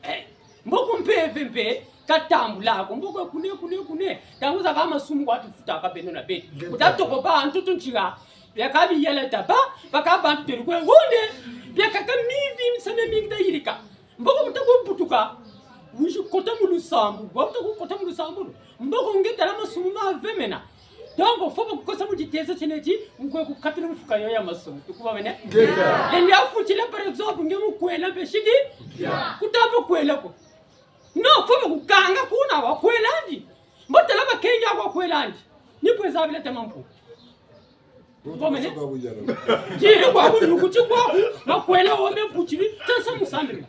Eh, mboko mpeve mpe, katambula ko, mboko kune, kune, kune. Ntangu zakaka masumu kwa tufutaka beno na beto. Ngeta. Kuta toko ba ntutu ntiga. Biakaka biyela taba, baka bantu telu kwe wunde. Biakaka mivi, misamu mia mingi ta yirika. Mboko bu ta kubutuka, wizi kota mu lusambulu. Wa bu ta kukota mu lusambulu. Mboko nge tala masumu mave mena. Donc, faut ba kukosa mu ditezo tiena ti, mu kwe kukatula mfuka yo ya masumu. Tukubamene? Ngeta. Lendi afutila, par exemple, nge mu kwela mpe sidi. Ya. Kuta mpe kwela ko. Non, faut ba kukanga kuna wa kwela ndi. Mbo tala ba kengi wa kwela ndi. Ni kwe zabila tema mpu. Ngomene. Jiri kwa bu luku ti kwa ku, makwela wo me butiri, tansa musambila.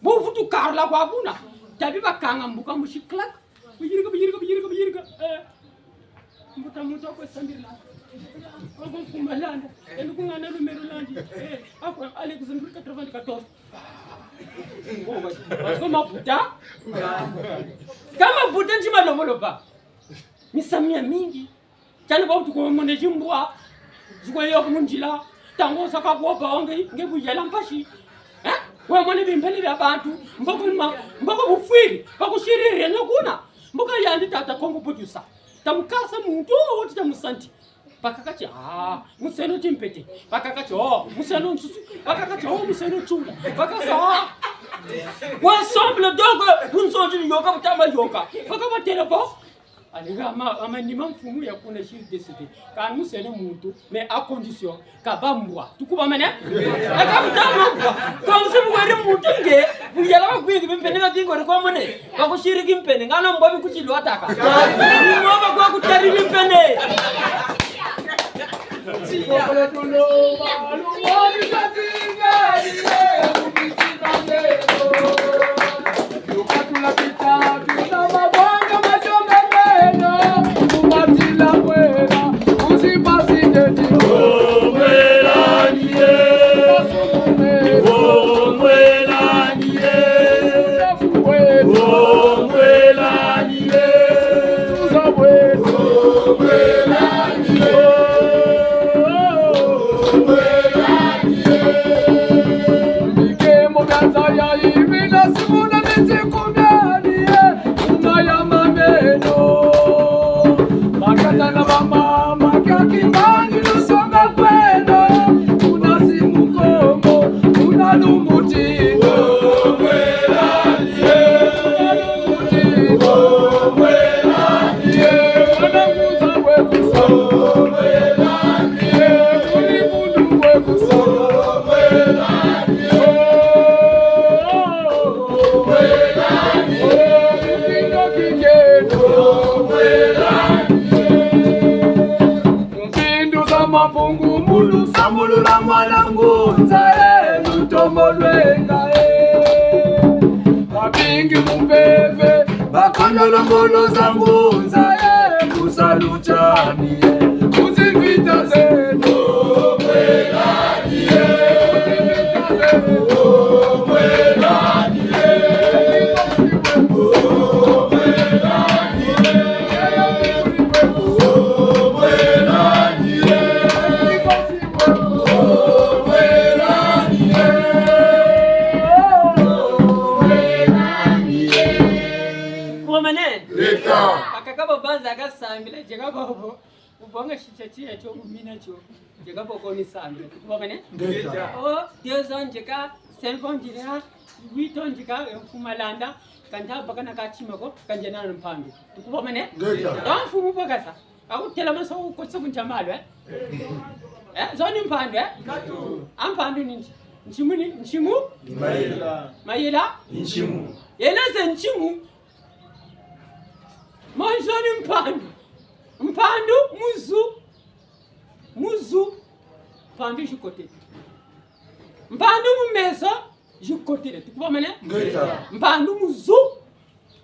Bu vutu karula kwa buna, tabi bakanga mbuka musi clac. Buyirika, buyirika, buyirika, buyirika. Eh. Mbuta muntu kwe sambila. Ako Mfumu Malanda, eno kungana numéro landi. Eh, ako Alexandre quatre-vingt-quatorze. Parce que mabuta. Kama buta nti malomoloba. Misamu ya mingi. Tala bawu tuko mona zimbwa. Ziko yo ku nzila. Ntangu saka kwa ba nge, nge buyela mpasi. Eh? Wamona bimpene bya bantu. Mboko ma, mboko bufwiri. Bakusiriri eno kuna. Mboko yandi tata Kongo butusa. Tamukasa muntu, oti tamusanti. Bakaka ti, ah, museno timpete. Bakaka ti, oh, museno nsusu. Bakaka ti, oh, museno tsula. Bakasa, ah. Ensemble, donc, bunzonzi yoka, butama yoka. Baka batela bo. Alinga ama, ama nima mfumu ya kuna siri décédé. Ka museno muntu, mais à condition ka bambwa. Tukubamene? Aka butama mbwa. Comme si bu weri muntu nge, buyela bakwingi bimpene babingo rekomone. Bakusiri kimpene, ngana mbwa bikuti lwataka. Ni mwa bakwa kutari bimpene. Bikemo bya nza ya ibina simuna miti kubyani, eh, kuna ya mameno. Bakata na bamama, kya kimbangi lusonga kweno, kuna simu Kongo, kuna lumuti. Mpindu za Mpungu mu lusambulu lwa mwana ngunza, eh, lutomo lwenga, eh. Babingi mu mpeve, bakondolo ngolo za ngunza, eh, mu salu kiani, eh, mu zimvita zeno. Kuwamane? Leta. Bakaka babanza kasambila, yeka bobo. Ubonga shitsha tiya tio, umina tio. Yeka boko ni sambila. Tukubamane? Leta. Oh, deux ans yeka, cinq ans yeka, huit ans yeka, eh, Mfumu Malanda. Kanda bakana ka tima ko, kanda nana mpandu. Tukubamane? Leta. Donc, mfumu bakasa. Akutela maso kukotisa ku ncha malu, eh? Eh, zo ni mpandu, eh? Katu. A mpandu ni nti? Nsimu ni, nsimu? Ni mayela. Mayela? Ni nsimu. Yena ze nsimu. Mo zo ni mpandu. Mpandu mu zu. Mu zu. Mpandu zikotele. Mpandu mu meso zikotele. Tukubamane? Ngeta. Mpandu mu zu.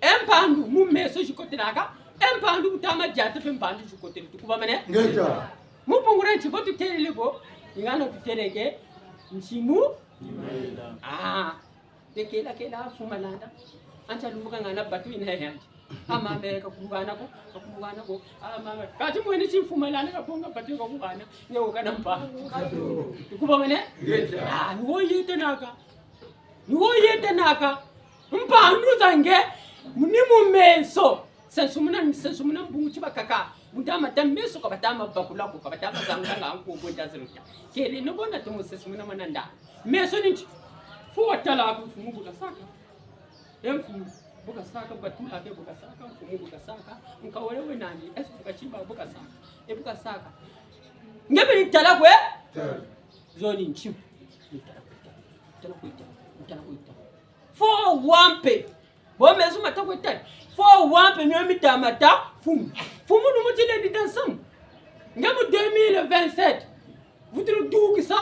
E mpandu mu meso zikotelaka, e mpandu mu ntama diata mpe mpandu zikotele. Tukubamane? Ngeta. Mu bungu dia nti bo tutelele bo, i ngana tuteleke nsimu. Ah, tekela kela Mfumu Malanda. Ancha lumbuka ngana batu ina yandi. Amame kakubana ko, kakubana ko. Amame. Kati mwene ti Mfumu Malanda kabonga batu kakubana. Nge ukana mpa. Tukubamane? Ngeta. Ah, ni wo yetenaka. Ni wo yetenaka. Mpandu za nge, ni mu meso. Sensumuna, sensumuna mbungu ti bakaka. Mu ntama ta meso ka batama bakula ko, ka batama zanganga nko bo nta zeruta. Kele no bona tumu sensumuna mananda. Meso ni nti. Fu watala ku mfumu bu kasaka. E mfumu bu kasaka, batula ke bu kasaka, mfumu bu kasaka. Nkawele we nani, esi bu kasimba bu kasaka. E bu kasaka. Nge beni tala kwe? Zo ni nti. Ni tala kwe tala. Tala kwe tala. Tala kwe tala. Faut wampe. Bo meso mata kwe tala. Faut wampe mio mi ta mata mfumu. Mfumu nu mu tile ni dansamu. Nge mu deux mille vingt-sept. Vutulu dukisa.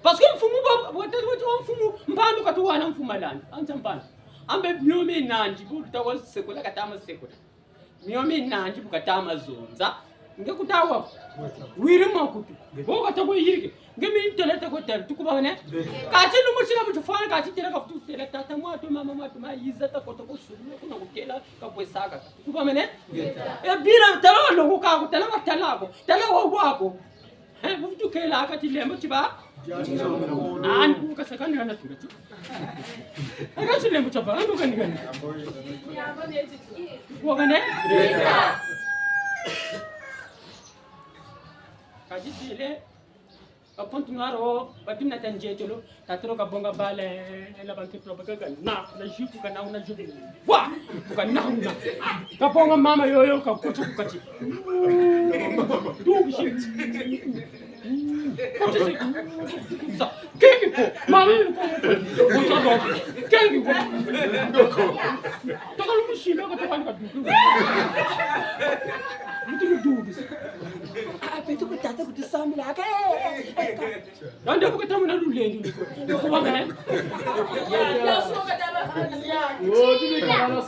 Parce que mfumu bo, bo, bo, bo, mfumu, mpandu katuwana Mfumu Malanda. Ancha mpandu. Ambe mio mi nandi, bu luta wa sekula katama sekula. Mio mi nandi bu katama zonza. Nge kuta wa. Wiri makutu. Bo kata ko yirike. Nge mi tele ta ko tele. Tukubamene? Kati lumbu sina butu fana kati tele ka futu tele tata mwatu mama mwatu ma yiza ta koto ko sulu kuna kutela ka kwesaka. Tukubamene? E bila tala wa longo ka ko, tala wa tala ko, tala wa wa ko. Eh, bu futu kela kati lembo tiba. Ani ku kasaka ni ana tura tu. Aka si lembo tiba, ando kani kani. Wa kane? Kadi tele. Ba continuar o, ba tuna ta njetolo, ta tro ka bonga bale, la bantu pro baka na, na jupe ka na una jupe. Wa! Ka na una. Ka bonga mama yoyo ka kutu kati. Tu bishi. Kutu si. Sa, kengi ko. Mama ni ko. Kutu ko. Kengi ko. Toka lumu shime ko toka ka duku. Mutu duku. Ah, petu ko tata ko tisambila. Ka, eh, eh, eh, ka. Nande bu kata muna lulendo ni ko. Ko ba mene. Bini kala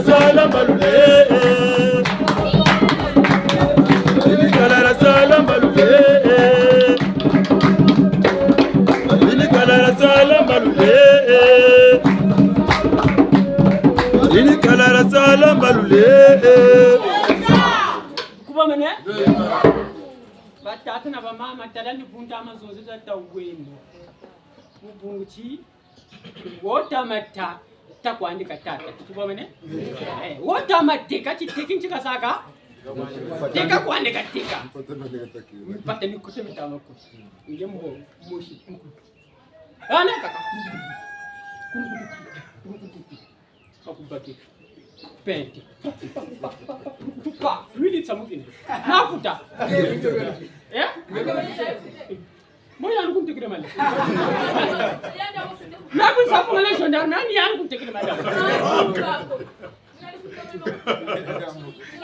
sala mbalule. Bini kala sala mbalule. Bini kala sala mbalule. Bini kala sala mbalule. Kubamene? Batata na bamama, tala ni bunta mazonzi za ta wemo. Mu bungu ti, wota mata, ta kwandi ka tata. Tukubamene? Eh, wota mateka, ti teki nti kasaka. Teka kwandi ka teka. Mpata ni kote mitama ko. Nge mbo, mosi. Ana kaka. Bakubaki. Pente. Tupa. Wili tsamukini. Mafuta. Eh? Mo yandi kuntekele mali. Na ku samu ngale gendarme, nani yandi kuntekele mali?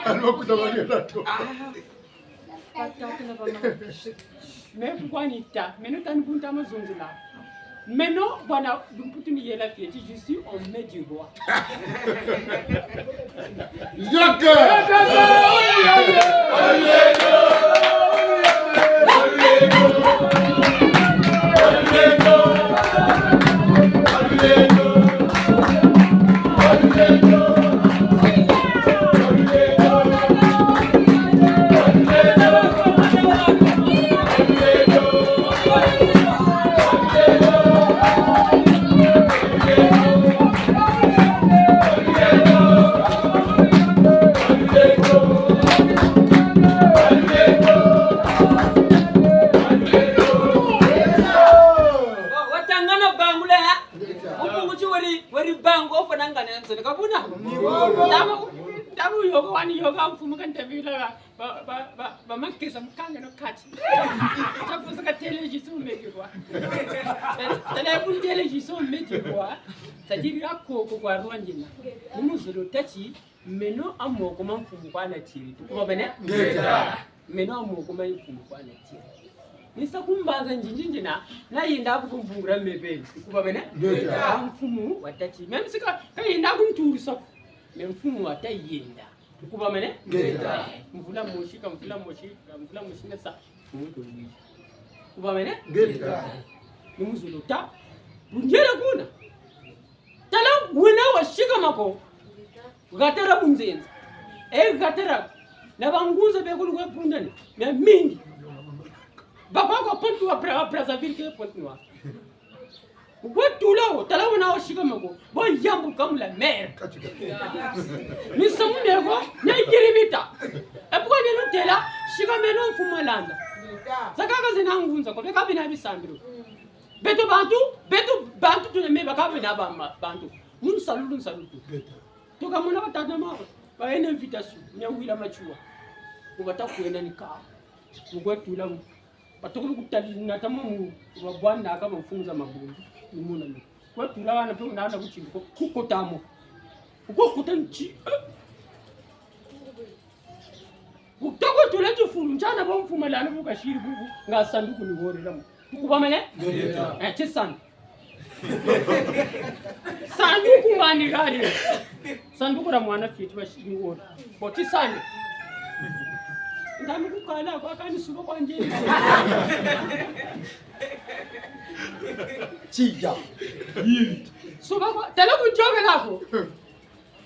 Anu kuta mali na to. Ah. Batata na bamama. Mais pourquoi ni ta? Meno ta ni bunta mazonzila. Meno bwana lumputu ni yela fioti, je suis un Medjugorrois. Jacques! Wa-, watangana bangula, ha? Upungu ti weri, weri bango fana ngana nzoni kabuna. Tabu, tabu yogo wani yogo mfumu kanta bila ba, ba, ba, ba, ba makesa mukanga no kati. Tabu saka télévision Medjugorrois. Tala bu télévision Medjugorrois. C'est-à-dire ko, ko kwa Rwandina. Ni mu zulu tâ ti, meno amoko ma mfumu kwa natiri. Tukubamene? Ngeta. Meno amoko ma mfumu kwa natiri. Ni sa ku mbanza nzinzi nzina, na yenda ku kumbungula mebeni. Tukubamene? Ngeta. Ka mfumu watâ ti. Même si ka, ka yenda ku nturu soko. Mais mfumu wata yenda. Tukubamene? Ngeta. Mvula mosi, ka mvula mosi, ka mvula mosi na sa. Mfumu to ni. Tukubamene? Ngeta. Ni mu zulu tâ. Bu ndiele kuna. Tala wina wasikama ko. Gatara bunzenza. E gatara. Na bangunza be kulu kwe pundani. Mia mingi. Bakwa kwa Pointe-Noire, Bra-, Brazzaville ke Pointe-Noire. Kwe tula wo, tala wina wasikama ko. Bo yambuka mu la mer. Misamu mieko, mia yiribita. E pourquoi ni lutela, sikameno mfumu a landa. Za kaka zina ngunza ko, be ka bina bisambiro. Beto bantu, beto bantu tuna me baka bena ba ma-, bantu. Mu nsalu, mu nsalu tu. Tuka mona batata na mama, ba yena invitation, nya wila matsua. Ku bata kwenda ni ka. Mu kwe tula mu. Batokolo kutali na tamo mu, ba bwanda aka ba mfumu za mabundu. Ni mona ni. Kwe tula wana pe na, na kuchimbi ko, ku kota mo. Ku kota nti. Utoko tula tifulu, ntiana bo mfumu a landa bu kasiri bubu, nga sanduku ni wori lamu. Tukubamene? Ngeta. Eh, ti sandu. Sanduku ngani gari. Sanduku la mwana fioti wa shingori. Boti sani. Ndami kukala kwa kani suba kwa njeni. Chiya. Suba kwa, tala kunjovela ko.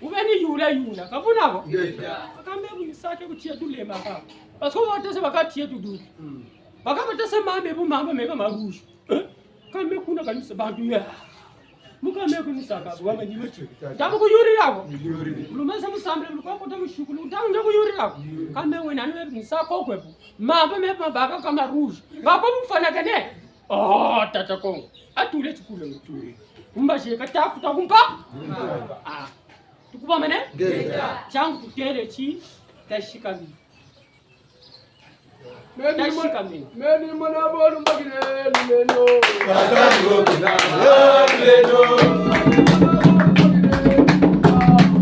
Uveni yula yula. Kavuna ko? Ngeta. Akambe kunisake kutia tulema ka. Parce que watese bakati ya tudu. Mm. Baka batese mambe bu mambe meka maruju. Eh? Kambe kuna kanisa bantu ya. Mukambe kunisaka, bu wama ni mati. Tabu kuyuri yako. Kuyuri. Lumesa musambile, lukwa kota mushukulu. Tabu nja kuyuri yako. Kuyuri. Kambe wena nwe kunisaka kwe bu. Mambe me mabaka kama rouge. Bako mufana kane. Oh, tata Kongo. Atule tukule utule. Umba je katafu takumpa. Ah. Tukubamene? Ngeta. Changu tutele chi, tashikami. Meni mo-, tashikami. Meni mona bolu mbakile lulendo. Tata ni okina, lulendo.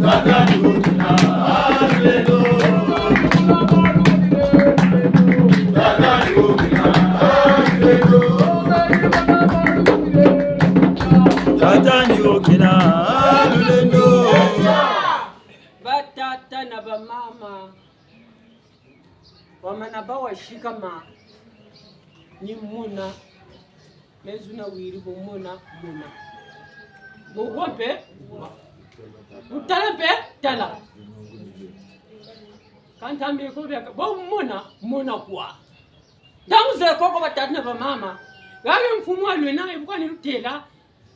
Tata ni okina, lulendo. Tata ni okina, lulendo. Tata ni okina, lulendo. Batata na bamama, wamana ba washikama, ni muna, mezu na wiri bo muna, muna. Bo wa mpe, utala mpe, tala. Kanta mbe ko bia ka, bo muna, muna kwa. Ntangu za koko batata na bamama, gage mfumu alwena, ebuka ni lutela,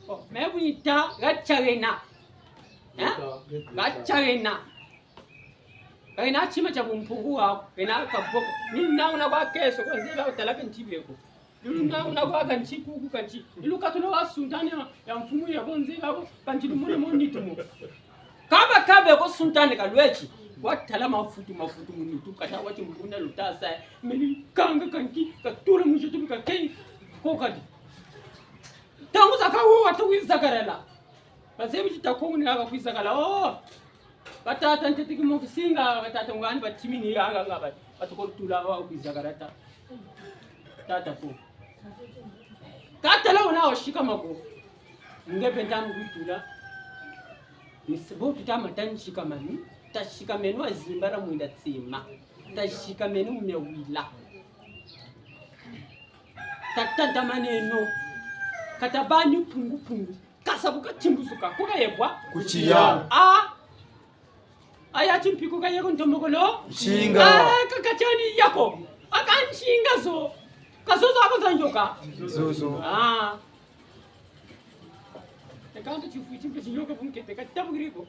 oh, me bunita, gachagena. Eh? Gachagena. Kena chima cha bumpungu wa, kena kaboko. Ni na una kwa keso, kwa nzila utala kanti beko. Ni na una kwa kanti kuku kanti. Ni lukatula wa suntani ya, ya mfumu ya bonze ya bo, kanti lumone mo nitumo. Kaba kabe ko suntani kalweti. Watala mafutu, mafutu mu nitu, kata wati mukuna lutasa. Meni kanga kanti, katula mujetu kakei, kokadi. Ntangu zaka wo watu wizakarala. Bazebi ti tata Kongo ni aka kwiza kala. Oh! Batata ntete kimoki singa, batata ngwani batimini aka nga ba. Batukolo tula wa kwiza kala ta. Tata ko. Katala ona oshikama ko. Nge mpe ntangu kutula. Misibo tuta mata nshikamanu. Tashikamenu azimbara mwinda tsima. Tashikamenu mya wila. Tatantamaneno. Katabani pungu pungu. Kasa buka chimbuzuka. Kuka yebwa. Kuchiya. A. Aya chimpiku ka yeko ntomokolo. Nshinga. A, kakachani yako. Aka nshinga zo. Kazozo ako za nyoka. Zozo. A. Ekanta chifu chimpe chinyoka bunkete katabugiriko.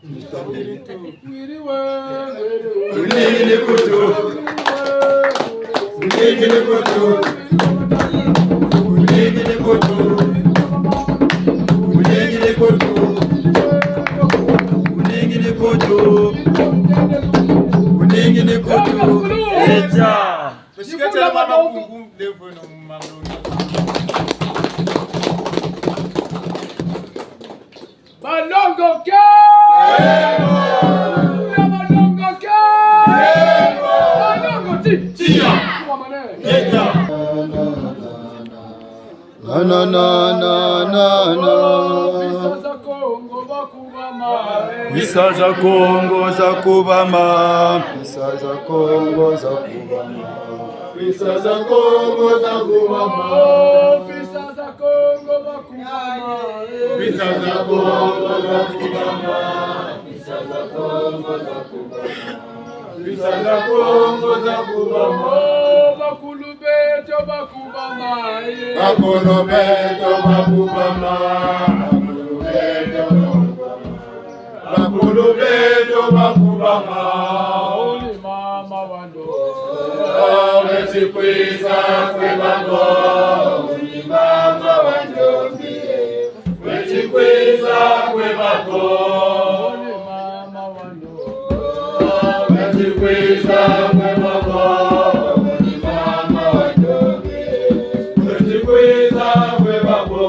Wiri we, wiri we. Uningini kutu. Uningini kutu. Uningini kutu. Uningini kutu. Uningini kutu. Uningini kutu. Echa. Tushikete na mama kungu, levo no mama. Balongo ke! Balongo ke! Balongo ti! Tia! Kwa mane. Yeta! Na, na, na, na, na, na. Bisa za Kongo za kubama. Bisa za Kongo za kubama. Bisa za Kongo za kubama. Bisa za Kongo za kubama. Bisa za Kongo za kubama. Bisa za Kongo za kubama. Bisa za Kongo za kubama. Bisa za Kongo za kubama. Bakulu beto bakubama, eh. Bakulu beto bakubama. Bakulu beto bakubama. Bakulu beto bakubama. Uli mama wa ndombi. Oh, weti kwiza kwe bako. Uli mama wa ndombi. Weti kwiza kwe bako. Uli mama wa ndombi. Weti kwiza kwe bako. Uli mama wa ndombi. Weti kwiza kwe bako.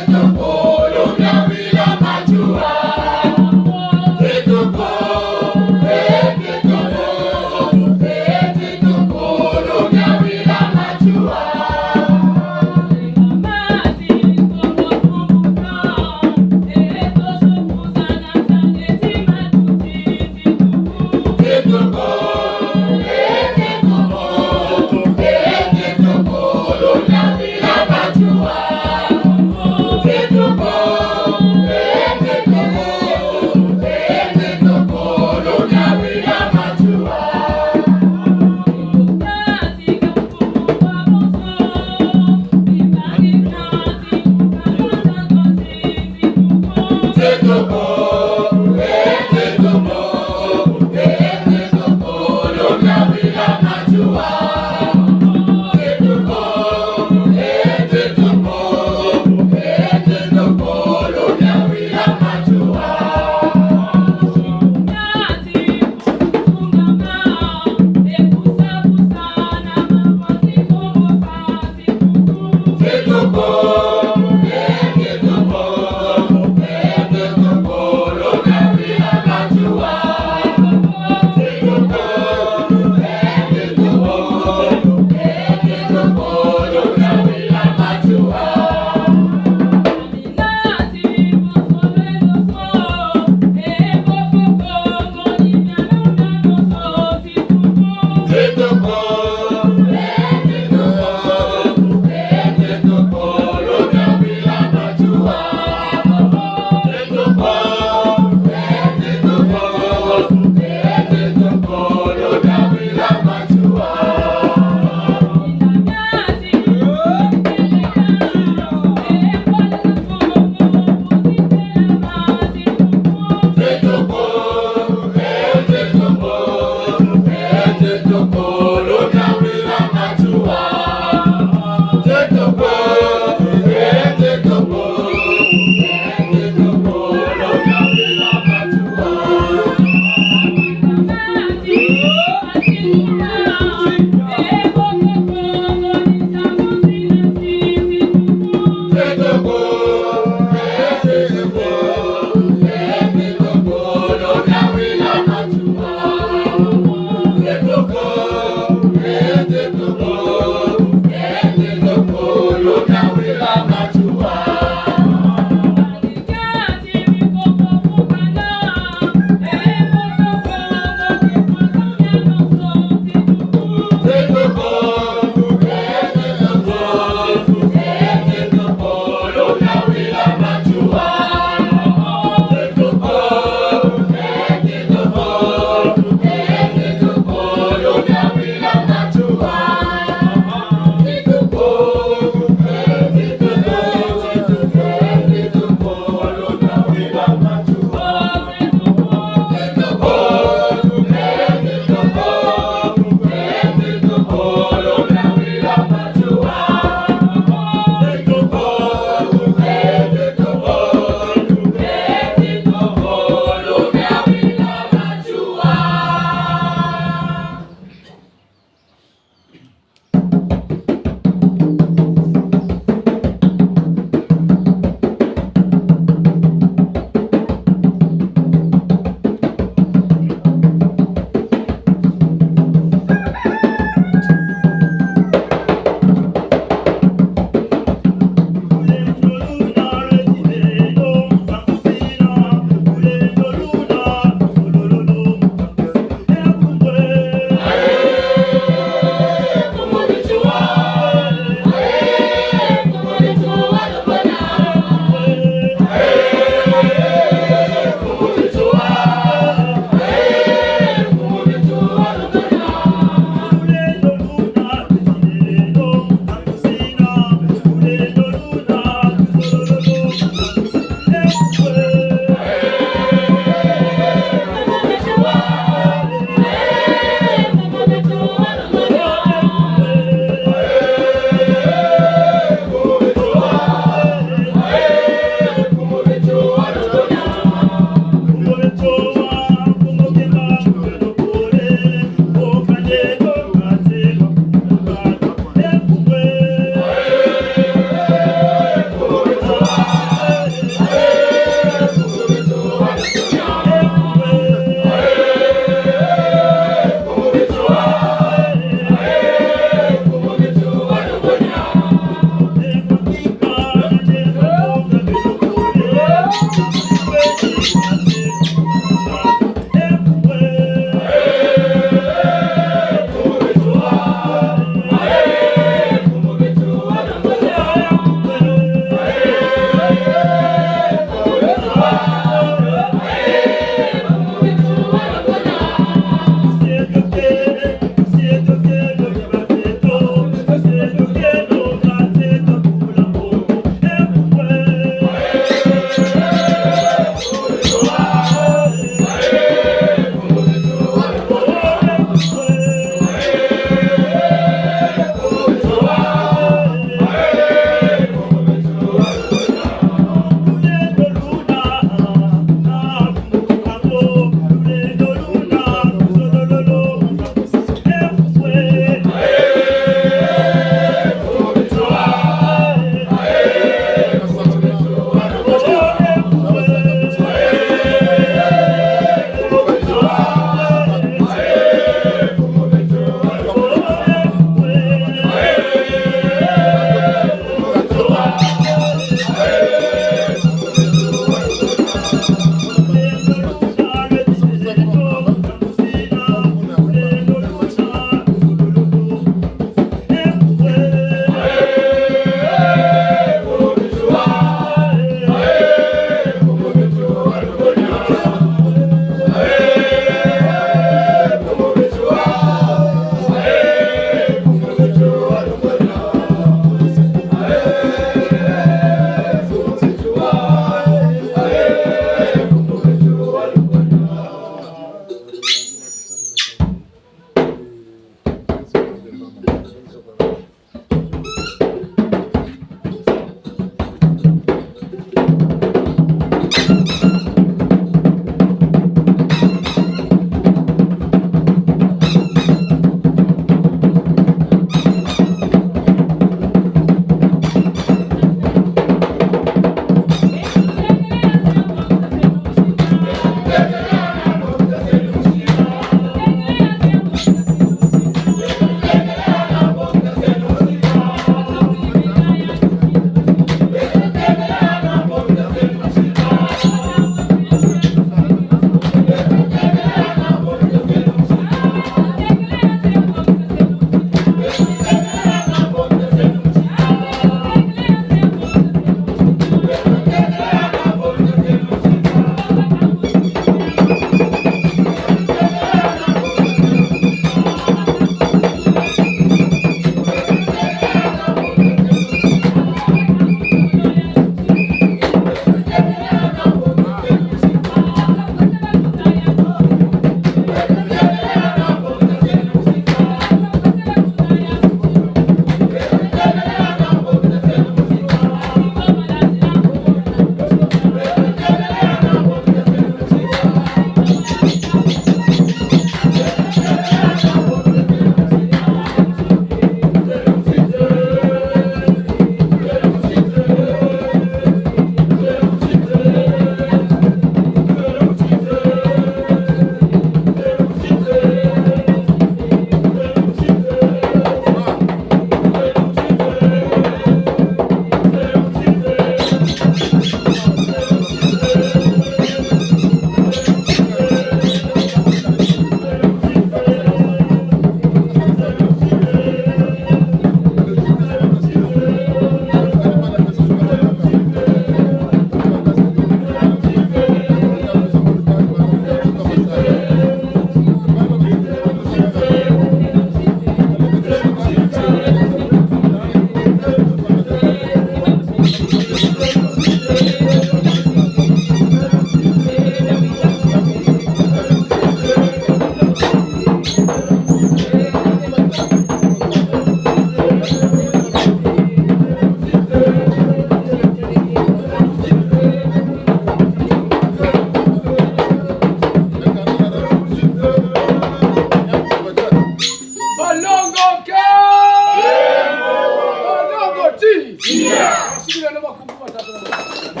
Sikila na makumbu matatu na makumbu.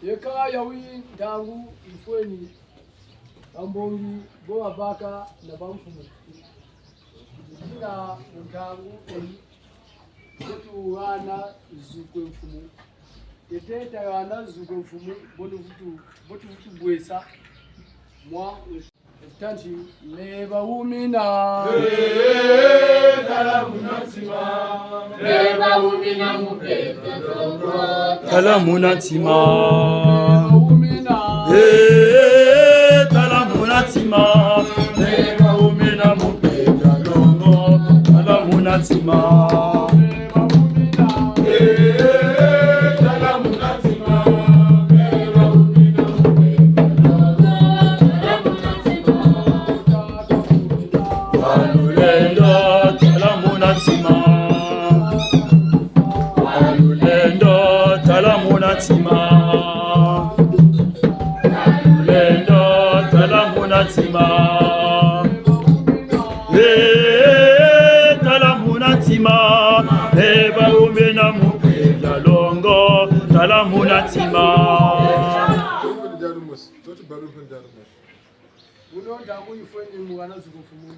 Yeka yawu ntangu ifweni, bambongi bo babaka na bamfumu. Dina ntangu eyi, bo tugana zu kwe mfumu. Yete tugana zu kwe mfumu, bo tuvutu, bo tuvutu bwesa mwa ntanti, me bawumina. Eh, tala muna ntima. Me bawumina mu mpeve longo. Tala muna ntima. Bawumina. Eh, tala muna ntima. Me bawumina mu mpeve longo. Tala muna ntima. Lulendo, tala muna ntima. Lulendo, tala muna ntima. Lulendo, tala muna ntima. Eh, tala muna ntima. Eh, bawumina mu mpeve longo. Tala muna ntima. Muna ntangu ifweni mu gana zu kwe mfumu.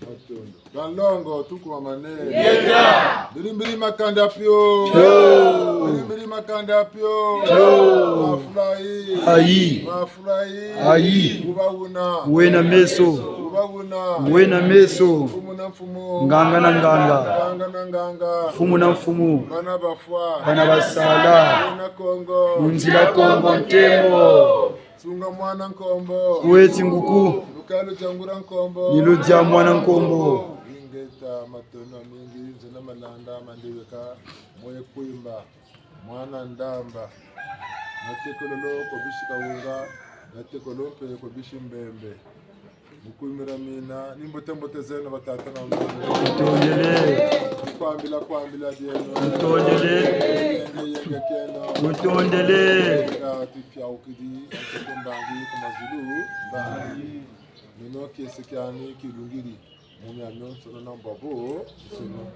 Matondo. Banlongo, tukwamane. Yenda. Mbili mbili makanda pio. Pio. Mbili mbili makanda pio. Pio. Mafula yi. Ayi. Mafula yi. Ayi. Uba una. Wena meso. Uba una. Wena meso. Mfumu na mfumu. Nganga na nganga. Nganga na nganga. Mfumu na mfumu. Bana bafwa. Bana basala. Bana Kongo. Mu nzila Kongo ntembo. Sunga mwana nkombo. Kweti nguku. Lukalu dia ngura nkombo. Ni lu dia mwana nkombo. Ingeta, matondo mingi, nzena malanda mandiweka moye kwimba. Mwana ndamba. Na tekolo lo ko bisi kawunga, na tekolo mpe ko bisi mbembe. Mu kwimira mina, ni mbote mbote zeno batata na mama. Tutondele. Kwambila kwambila dieno. Tutondele. Yenge yenge kieno. Tutondele. Nga tufiaukidi, ntete mbangi ku mazulu mbangi. Mino kiese kiani kilungidi. Mu miamiansoni na mbabo, sono.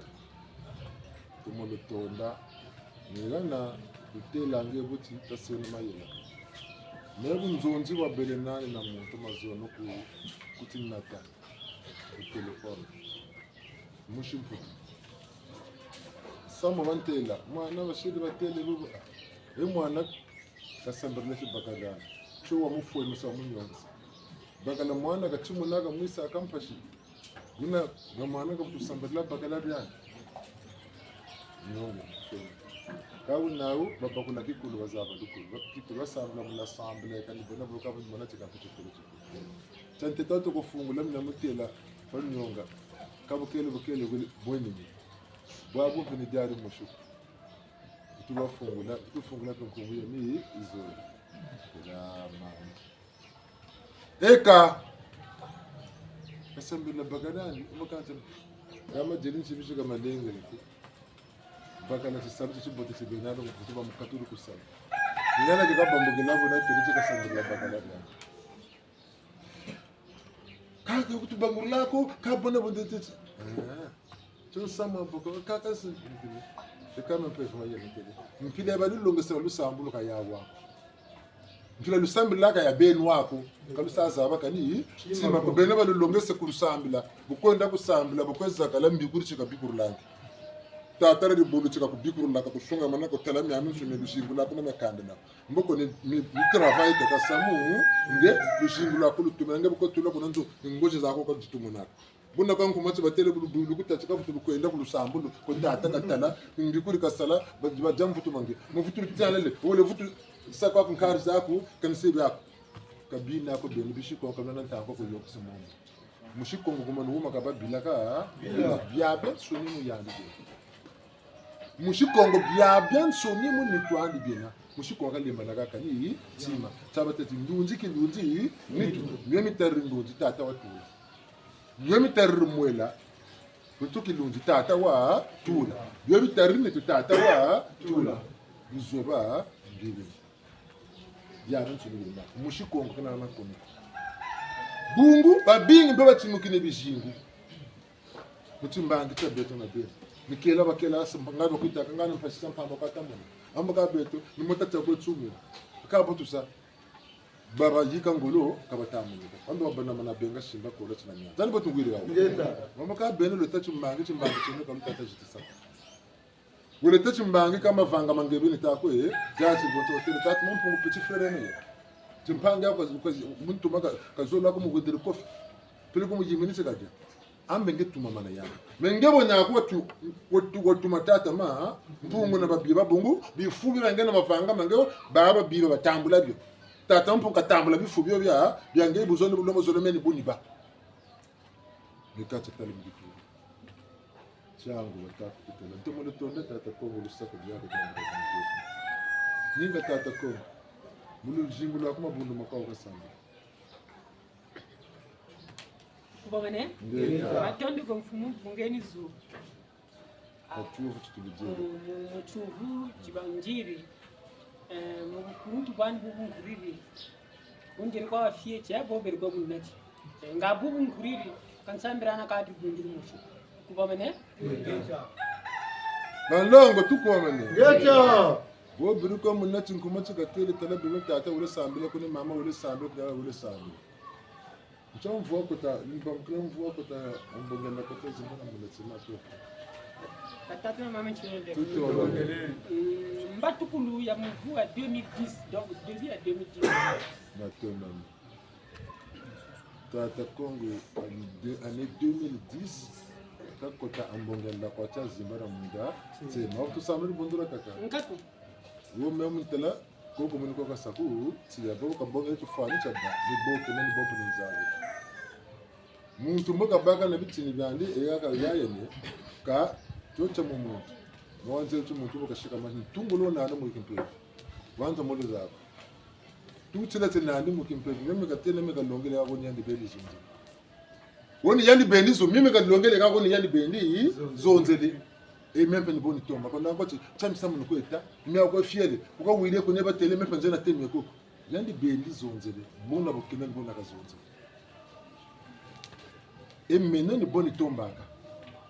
Tumo lutonda, ni gana lutelange buti taseno mayela. Me bunzonzi bwabele nani na muntu mazono ku, kutinata ku téléphone. Musi Mputu. Samu bantela, mwana basidi batele bubu. E mwana kasambirila kibakala. Tio wamufwemesa, wamunyongesa. Bakala mwana katimunaka mwisa ka mpasi. Yina nga mwana kavutu sambila bakala diani. Nyongo. Kau nau, babakula kikulu, bazaba lukulu. Ba-, kikulu basambila mu l'assemblée, kani bona buka bu mwana tika mpe kikulu kikulu. Kia ntete toko fungula mina mutela, banyonga. Ka bukele bukele bwene. Bwabu mpe ni diari musu. Kutubafungula, kutufungula mpe nkumbu ya mi izo. Ya mama. Eka. Kasambila bakala ni, umakanta. Kama jeli nsi bisi kama lenge ni. Bakala tisalu tibote ti bena lo kutuba mukatulu kusala. Ngana ke kabambukila bona tele ti kasambila bakala ni. Kaka kutubangula ko, kabona bonde tete. Ah. Tio sama boko, kaka si. Eka mpe kuma yele tele. Mpila balulongesa lusambulu ka yawa. Mpila lusambilaka ya beno ako. Ka lusa zaba kani, tima ko beno balulongese ku lusambila. Bu kwenda kusambila, bu kweza kala mbikuri tika bikuru langi. Tatara di bulu tika kubikurulaka, kusungamana, kutala miamiansoni, luzingu lwaku na makanda na. Mboko ni, ni, ni travail kaka samu, nge, luzingu lwaku lutuma, nge bu kutula kuna nzo, ngozi zaku ka zitumunaka. Buna kwa nkumati batele bulu, bulu kutatika vutu lukwenda ku lusambulu, ku tata katala, mbikuri kasala, ba, ba dia mvutu mange. Mu vutu lutalele, wole vutu sa kwa nkari zaku, kanise biaku. Kabina ko beni bisi kwa kamana ntangu ko yokisa momo. Musi Kongo kuma nuuma ka babilaka, biabiansoni mu yandi biena. Musi Kongo biabiansoni mu nitu andi biena. Musi Kongo kalembanaka kani tima. Taba teti ndunzi kindunzi nitu. Mio mitariri ndunzi tata watula. Mio mitariri mwela. Nitu kindunzi tata watula. Mio mitariri nitu tata watula. Bizoba, bibi. Biabiansoni bima. Musi Kongo kana na komi. Bungu, babingi mpe batimukini bizingu. Mu timbangi tia beto na beno. Ni kela bakela sa, nga bakwitaka, nga na mpasi za mpamba kwa ta mona. Ambo ka beto, ni mota tia kwe tsumi. Ka bo tusa. Baba yika ngolo, ka bata monika. Ambo baba na mana benga simba kola tina nya. Zani bo tungwiri yawo. Ngeta. Mama ka beno lweta timbangi, timbangi tieno ka lutata zitisa. Wele te timbangi ka mavanga ma nge beni ta kwe, eh, zasi bo to tele tata mu Mpungu petit frère ne. Timpangi ako kazi, kazi, muntu maka, kazolo ako mu kwendele kofi. Pele ko mu yimini se kadia. Ambe nge tuma mana ya. Me nge bo na ko watu, watu, watu matata ma, Mpungu na babiba bungu, bifu bia nge na mavanga ma nge, baba biba batambula bio. Tata Mpungu katambula bifu bio bia, bia nge buzoni bulomo zolo meni buni ba. Ni kati tali mbitu. Tiangu bataka kutela. Ntomo lutonda tata Kongo lusaka diaka diaka diaka. Ninga tata Kongo. Mu luzingu lwaku mabundu makau kasamba. Kubamene? Ngeta. Matondo kwa mfumu, bungeni zu. Atiovu tutubidele. Mu, mu, mu tiovu tibangiri. Eh, mu bukuluntu bwani bubunguriri. Bungeri kwa fieti, eh, boberi kwa bunati. Eh, nga bubunguriri, kansambirana kadi bungiri musu. Kubamene? Banlongo tukwamene. Ngeta. Bobiri kwa munati nkuma tikatele tala bebe tata wele sambila kuni mama wele sambila kuni wele sambila. Ncha mvua kota, mbamkila mvua kota, ambongela kota zimana muna tima to. Batata na mama nchilonde. Tuto. Mm, mbatukulu ya mvua deux mille dix, donc début ya deux mille dix. Na to mama. Tata Kongo, en deux, année deux mille dix, kakota ambongela kwa tia zimana munda. Te, ma tusambiri bundula kaka. Nkatu. Wo même ntela, koko muni kwa kasaku, tiya bo kabonga tufani tia ba, ni bo kemeni bo kuni nzabe. Muntu mbo kabaka na bitini biandi, eya ka yayene, ka, tiotia mu muntu. Mwanze tu muntu mbo kashika mani, tungulu na anu mu kimpeve. Wanza mbo zaba. Tutila tena andi mu kimpeve, meme katena, meme kalongele, ako ni andi beli zunzi. Woni yandi bendi zo, mimi kalongele ka woni yandi bendi zonzele. E meme ni boni tomba. Konda ko ti, tia misamu ni kweta, mia ko fiele, uka wile kune batele meme nzena temi ko. Yandi bendi zonzele, bona bukina ni bona kazonzele. E mene ni boni tombaka.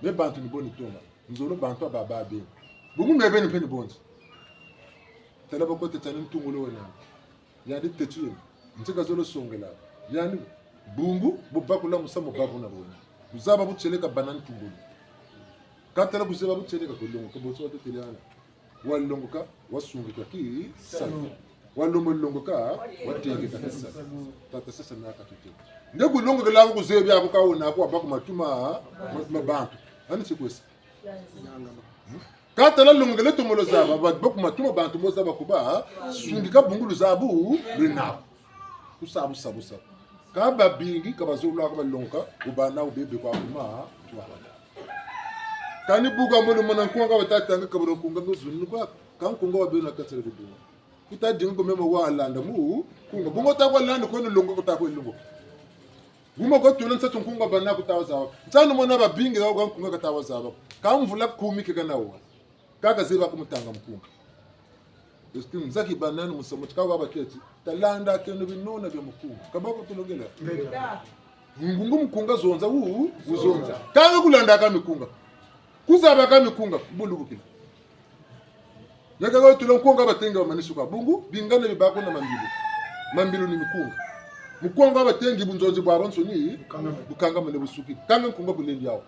Me bantu ni boni tomba. Nzolo bantu aba ba beni. Bungu me beni mpe ni bonzi. Tala bakote tani ntungulu wena. Yandi teti yena. Nti kazolo songela. Yandi bungu, bu bakula musamu babu na bona. Kuzaba butieleka bana ntungulu. Katala kuzaba butieleka kulongoka, bonso watutele ana. Walongoka, wasungika kisalu. Walomba longoka, watengeka kisalu. Tata sasa naka tute. Nde kulongokela ko kuzebi ako ka wona ko baku matuma, ma, ma bantu. Ani si kwesa. Katala longele tomolo zaba, ba, baku matuma bantu mo zaba kuba, sungika bungu luzabu, lwena. Kusabu, sabu, sabu. Ka babingi, ka bazolwa, ka balongoka, ubana, ubebe kwa kuma, tuwa. Kani buka mulu mwana nkunga watatanga, ka balo nkunga nguzuni kwa, ka nkunga wabena katsele kudunga. Kuta dinga ko mema walanda mu, nkunga. Bungu ta kwa landa, kwa nilongo, kuta kwa ilongo. Guma ko tula nsatu nkunga bana kuta wa zaba. Nsanu mwana babingi, kwa nkunga kata wa zaba. Ka mvula kumi ke kana wa. Kaka zeba kumutanga mukunga. Est-ce que nzaki banani musamu ti kaka baketi? Talanda keno binona bia mukunga. Kabako tulongela. Ngeta. Ngungu mukunga zonza u, uzonza. Kanga kulanda ka mikunga. Kuzaba ka mikunga, bulubukila. Nyaka ga tula nkunga batengi bamanisuka. Bungu, bingana bibako na mambilu. Mambilu ni mikunga. Mukunga batengi bunzonzi bwa bansoni, bukanga mane busuki. Kanga nkunga bulendi yawo.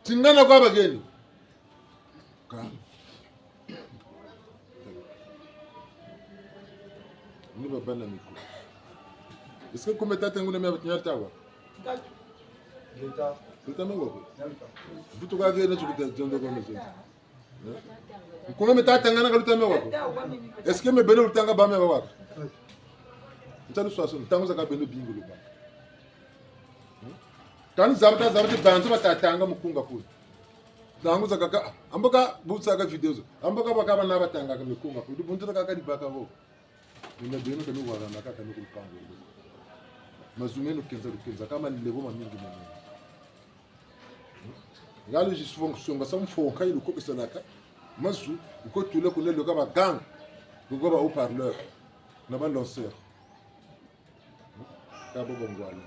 Tingana kwa bageni. Ka. Ni babana miko. Est-ce que kumbe tata nguna mia batinya tawa? Leta. Leta me wako. Butu kwa gena chukuta jondo kwa mezo. Nkunga me tata ngana ka luta me wako. Est-ce que me beno lutanga ba me wako? Ntalu swaso, ntangu zaka beno bingu luba. Kani zaba ta zaba ti bantu batatanga mukunga kuli. Ntangu zakaka, amboka butsaka vidéo zo. Amboka baka bana batangaka mikunga kuli. Buntu kaka dibaka bo. Nina beno kani wala na kaka ni kulupango. Mazu meno kenza lukenza, kama lebo mamingi mamingi. Ngalo ji songa sa mfonka ilu ko kisalaka. Mazu, uko tula kuna loka ba gang. Loka ba haut-parleur. Na ba lanceur. Ka bo bongwana.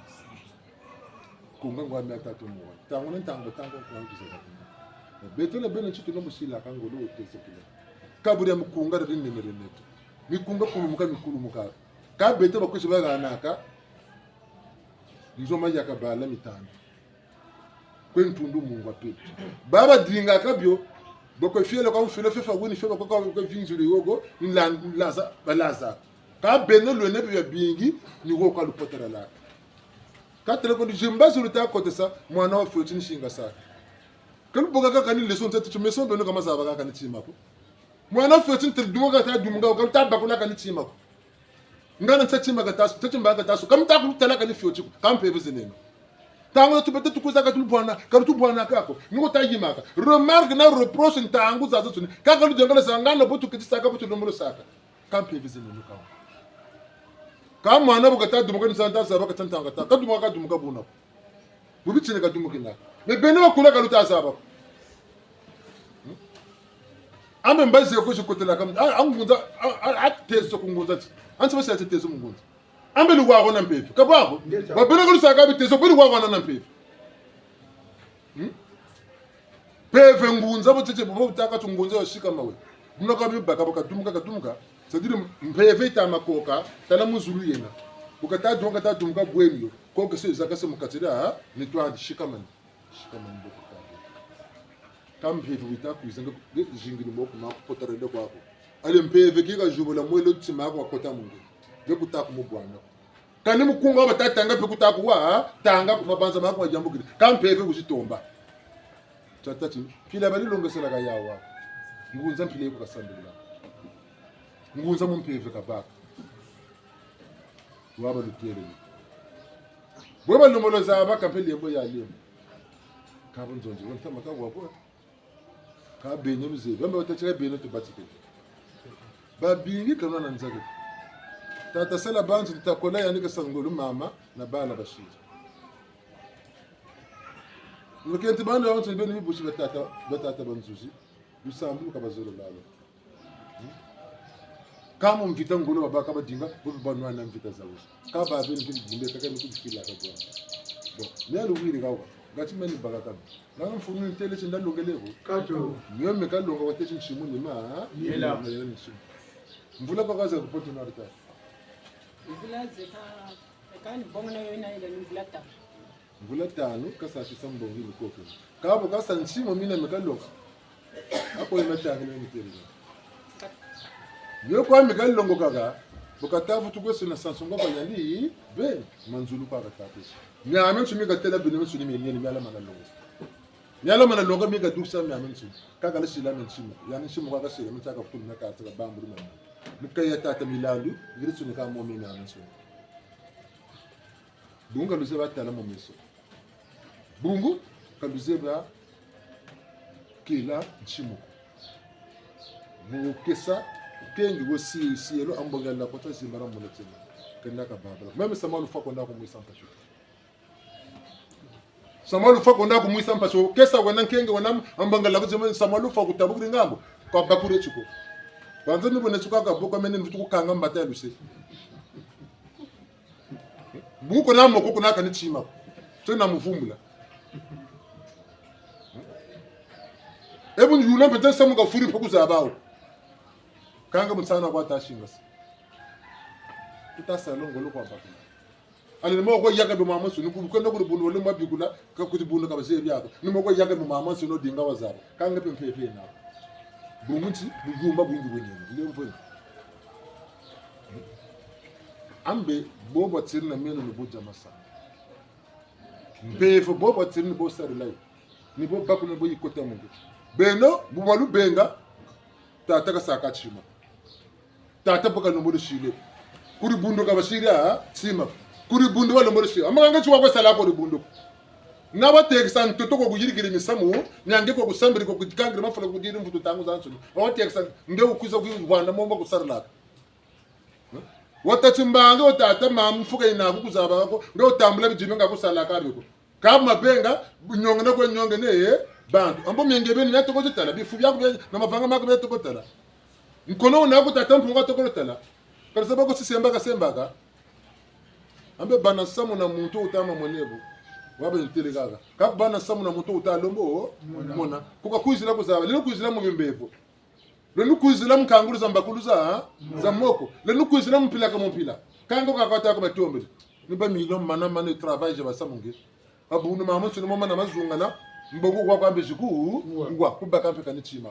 Kunga ngwa mia tatu mwa. Ntangu na ntangu, ntangu kwa ngiza za kunga. Beto na beno nsi tulombo sila ka ngolo uteza kila. Kaburi ya mukunga da dini nene neto. Mikunga kulumuka, mikulumuka. Ka beto bakwisi baganaka. Nzo ma ya kabala mitanu. Kwe ntundu mungwa pe. Baba dinga kabio. Boko fielo kwa mfilo fefa wini fefa kwa kwa kwa vinzuri yogo. Nla-, nlaza, balaza. Ka beno lwene bia bingi, ni wo kwa lupotela laka. Ka tele ko ni zimba zulu ta kotesa, mwana wa fioti ni singa sa. Ka luboka kaka ni leçon tatu, mais son beno kama zaba kaka ni tima ko. Mwana wa fioti ni tele dunga kata dunga, ka luta bakula kaka ni tima ko. Ngana nsa tima kata su, nsa tima kata su, ka muta kulutala kaka ni fioti ko, ka mpeve zeneno. Ntangu tu beto tukuza ka tulubwana, ka lutubwana kako, ni ko ta yimaka. Remarque na reproche ntangu zazansoni, kaka ludiangala za ngana bo tuketi saka, bo tulomolo saka. Ka mpeve zeneno ka. Ka mwana bu kata dumuka ni santa zaba kata ntanga ta. Ka dumuka, ka dumuka buna. Bu bitini ka dumukina. Mais beno bakula ka luta zaba. Hmm? Ame mbazi ko zikotela kam. A, a ngunza, a, a, a tezo ku ngunza ti. Ansi basi ati tezo mu ngunza. Ambe luwa ko na mpeve. Ka bwa ko? Ngeta. Ba beno ka lusaka bitezo, beno luwa ko na mpeve. Hmm? Mpeve ngunza, bo tete, bo butaka tu ngunza ya sikama we. Muna ka bibaka, baka dumuka, ka dumuka. C'est-à-dire, mpeve ita makoka, tala mu zulu yena. Bu kata dunga, kata dumuka bweni yo. Koke se zaka se mu kati dia, ha? Ni twandi sikamani. Sikamani bo kukadi. Ka mpeve wita kwiza, nge, nge zingiri moko ma kupotarele kwako. Ale mpeve kika zubula mwelo tima kwa kota mungu. Nge kuta ku mubwana. Kani mukunga wa bata tanga pe kuta kuwa, ha? Tanga ku mabanza mako yambukile. Ka mpeve kuzitomba. Tata ti, mpila bali longesela ka yawa. Ngunza mpila iko kasambila. Ngunza mu mpeve kabaka. Waba lutele. Bwe balomolo zaba ka mpe lembo ya lembo. Ka bo nzonzi, bo ntama ka wa bo. Ka beno luzebi. Bambe batati ka beno tubatikele. Babingi ka lwana na nzaki. Tata sala bantu takola yani ka sangolo mama na bana basiri. Nukenti bana bantu beno bibusi batata, batata banzuzi. Lusambu ka bazolo lalo. Hmm? Ka mu mvita ngolo babaka badinga, bo banwana mvita za wuzi. Ka ba beno kudimbe, kaka ni kudifila ka bwa. Bon, mia luwiri kawa. Ngati meni baka kama. Nga mfunu ntele tinda longele bo. Kato. Mio me kalonga wa tete nsimu ni ma, ha? Yela. Yela nsimu. Mvula kwa kaza kupotu na rita. Mvula zeka, eka ni bongo na yo ina ile ni mvula ta. Mvula tanu, kasa sisa mbongi ni koke. Kabo kasa nsimu mina me kalonga. Ako ina tangi na miteri. Yo kwa me kalongo kaka, bu kata vutu kwe sina Samson kwa yandi, be, manzulu kwa kata kwe. Miame nsu mi katela bino nsu ni miene, miala mana longo. Miala mana longo mi kadukisa miame nsu. Kaka le sila mi nsimu. Yani nsimu kwa kasila, mi taka kutulu na kasa ka bambulu mama. Muka ya tata milandu, ngiri suni ka mo mi miame nsu. Bungu ka luzeba tala mu meso. Bungu ka luzeba kila nsimu ko. Mu kesa, kenge wo si, sielo ambongela kota zimbara muna tina. Kenda ka babala. Meme sama lufa konda kumwisa mpasi. Sama lufa konda kumwisa mpasi. Kesa wena nkenge wena ambongela kuzima sama lufa kutabukiri ngambo. Kwa bakure tiko. Banza ni bone tiko ka boko mene mvutu kukanga mbata ya luse. Buko na moko kuna kani tima. Tena muvumbula. Ebu yula mpete samu ka furi poku za bawo. Kanga mutsana kwa ta singasa. Kuta sa longo lo kwa batu. Ale ni moko yaka be mama sunu, ku-, kenda kuri bundu wale mabikula, ka kuti bundu ka bazebi yako. Ni moko yaka be mama sunu dinga wazaba. Kanga pe mpe pe na. Bungu nti, buyumba bwingi bwingi. Lemvwe. Ambe, bobo tsiri na meno ni bo jama sa. Mpeve bobo tsiri ni bo sarila yo. Ni bo bakuna bo ikota mungu. Beno, bu balubenga, tata kasaka tima. Tata boka lombolo sile. Kuri bundu ka basiri, ha? Tima. Kuri bundu wa lombolo sile. Amanga nti wa kwa sala kuri bundu. Na watekisa ntoto kwa kuyirikiri misamu, nyange kwa kusambiri kwa kudikangiri mafula kudiri mvutu ntangu zansoni. Watekisa nge ukuza kuwana momba kusarila. Watati mbange, watata mamu, mfuka ina kukuzaba ko, nge utambula bidimi nga kusala kabiko. Kama benga, nyonga na kwe nyonga ne, eh, bantu. Ambo mienge beni na toko tala, bifu bia, na mavanga mako bia toko tala. Nkono una ku tata Mpungu toko tala. Kalisaba ko sisemba kasembaka. Ambe bana samu na muntu utama mwenebo. Waba ntele kaka. Ka kubana samu na muntu uta lomba, mona. Kuka kwizila kuzaba. Lelo kwizila mu bimbevo. Lelo kwizila mu nkangulu za mbakulu za, za moko. Lelo kwizila mu mpila ka mu mpila. Kango ka kwata ko batombele. Ni ba million mana mana travail je ba samu nge. Abunu mama nsuni mama na mazungana. Mbongo kwa kwambe ziku. Wa kubaka mpe kani tima.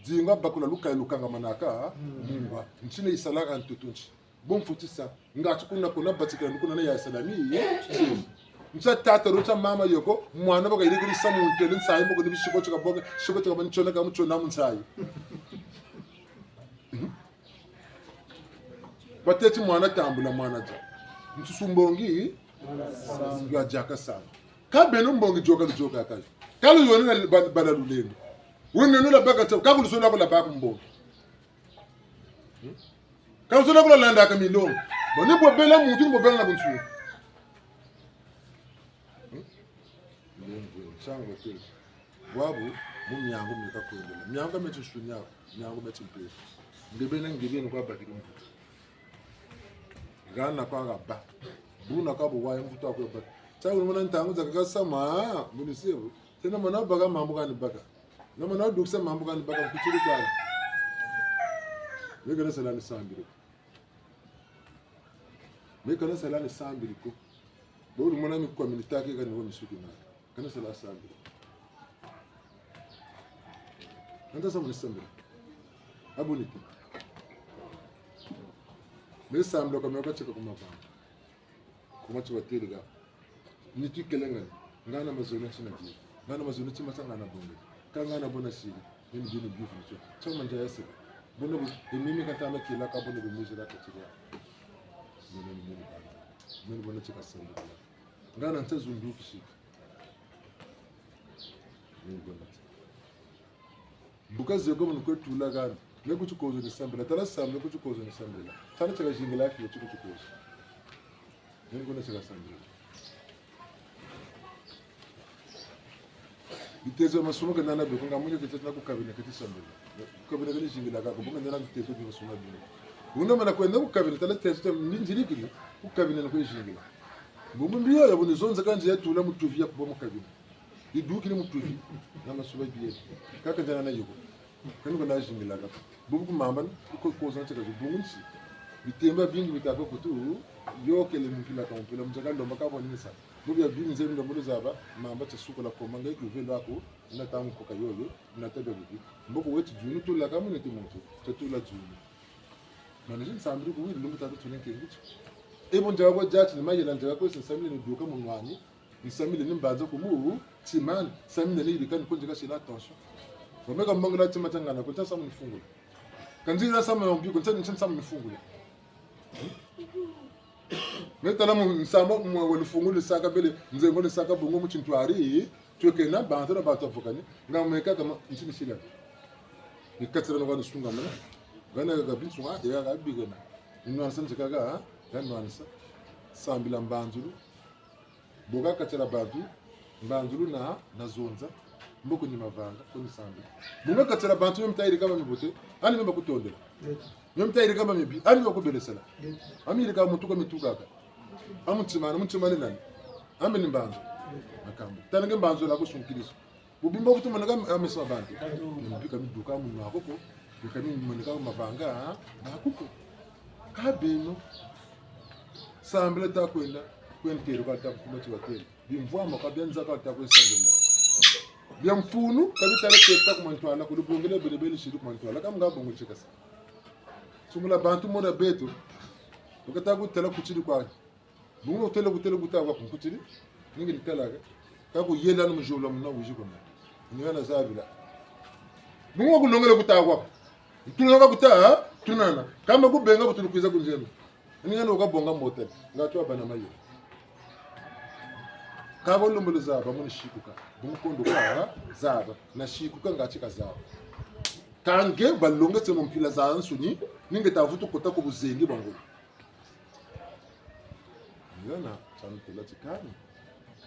Dinga bakula luka lukangamanaka. Mungwa. Ntsina isalaka ntutu ntsi. Bon futisa. Nga tukuna kuna batika kuna na ya salami. Nsa tata ro nsa mama yoko. Mwana baka ilikiri samu ntele nsayi mboko ni bisiko tika boke. Siko tika mani chona kamu chona mu nsayi. Bateti mwana tambula mwana ja. Nsusu mbongi. Lwa jaka sana. Ka beno mbongi joka lujoka kali. Kalu yone na ba-, bala lulendo. Wene nula baka tsa. Kaku lusola kula baka mbongi. Hmm? Kaku lusola kula landa ka milongo. Bone bobela muntu, ni bobela na bunsu. Hmm? Nsangu te. Bwabu, mu miangu mika kwendela. Miangu meti nsuni yaku, miangu meti mpesa. Ngebene, ngebene kwa bakiri mvutu. Gana kwa gaba. Buna kwa buwa mvutu akwe baka. Tsa ulu mona ntangu za kaka sama, munisibu. Tena mona baka mambu kani baka. Na mona dukisa mambu kani baka kutiri kwa. Meka na sala ni sambiri. Meka na sala ni sambiri ko. Bo ulu mona mi kwa minitaki kani wa misuki na. Kana sala sambila. Anta samu ni sambila. Abonite. Me sambila kwa me kwa tsika kuma vanga. Kuma tsi batele ga. Nitu ikelengani. Ngana mazono ntsina di. Ngana mazono ntsima sa ngana bonga. Ka ngana bona sili. Mimi dini bifu ntsio. Tsama nja ya sila. Bona bu, e mimi kata na kila ka bona bu mizira ka tiri ya. Mimi ni mimi bana. Mimi bona tsika sambila. Ngana ntsa zundu kisika. Ni gona. Mbuka zego mu kwe tula gana. Me kuti kozo ni sambila. Tala sambila kuti kozo ni sambila. Tala tsaka zingila fioti kuti kozo. Ni gona tsaka sambila. Bitezo masumu ke nana beko nga munye kete na kukabina kete sambila. Kukabina kete zingila kako. Bunga nana bitezo bi masumu bino. Una mana kwenda kukabina tala tezo te minzirikili. Kukabina na kwe zingila. Bungu mbi yoyo bu ni zonza kanzi ya tula mu tuvi ya kuba mu kabina. Idukini mu tuvi. Na masuba biye. Kaka nzana na yoko. Kani ko na zingilaka. Bubu ku mamba, ko, ko zana tsaka zi bungu nsi. Bitemba bingi bitaka kutu, yokele mu mpila ka mu mpila, mu nzaka lomba ka boni nsa. Bubu ya bingi nzebi ndo mulu zaba, mamba tsa sukula koma ngai ku velo ako, na tangu koka yoyo, na tabia bibi. Mboko weti djunu tula ka mu neti muntu, tsa tula djunu. Mana zi nsambili ku wili lumbu tata tuna nkengi tsu. E bo nzaka kwa jati ni mayela nzaka kwa si nsambili ni duka mu nwani. Nsambili ni mbanza ku mu, tsimani. Nsambili ni yirika ni konje ka sila attention. Wameka mbangila tima tia ngana, konja samu ni fungula. Kanzi na samu na mbi, konja ni samu ni fungula. Me tala mu nsamba, mu wa lufungula saka bele, nzengo ni saka bungu mu tintwari, tuke na bantu na bantu avukani, nga meka kama ntini sila. Ni katira no kwa ni sunga mana. Gana ga binsu, ah, ya ga bigana. Ni nwanisa nzika ga, ah, ga nwanisa. Sambila mbanzulu. Bo ka katila bantu, mbanzulu na, na zonza. Mboko ni mavanga, ko ni sambila. Bo ka katila bantu, me mita yirika ma mibote, ani me bakutondela. Me mita yirika ma mibi, ani me bakubelesela. Ami yirika muntu kwa mitukaka. Amu ntima, amu ntima ni nani? Ame ni mbanzu. Makambu. Tala nge mbanzu la kusunkilisu. Bubimba kutu moneka ame sa bantu. Mbi ka miduka mu nwa koko. Mbi ka mimoneka mavanga, ha? Na koko. Ka beno. Sambila ta kwenda. Kwenda kero ka ta kuma tiwa kero. Bimvwama ka bia nza ka ta kwe sambila. Bia mfunu, ka bitala keta ku mantwala, ku lubongela bele bele sidi ku mantwala. Ka mga bongo tsikasa. Sumula bantu mona beto. Ukata kutela kutidi kwa. Bungu kutela kutela kuta kwa kunkutidi. Ningi nitela ke. Ka kuyela no mujula muna wizi kwa. Ni wana zabila. Bungu kulongela kuta kwa. Tulonga kuta, tunana. Kamba kubenga kutulu kwiza kunzema. Ni ngano ka bonga mbote. Nga tu abana mayo. Ka bo lombolo zaba, muni sikuka. Bungu kondo ka zaba. Na sikuka nga tika zaba. Ka nge balonga tse mu mpila za nsuni, ni nge ta vutu kota ku buzengi bwa ngolo. Ngana, tsanu tula tsikani,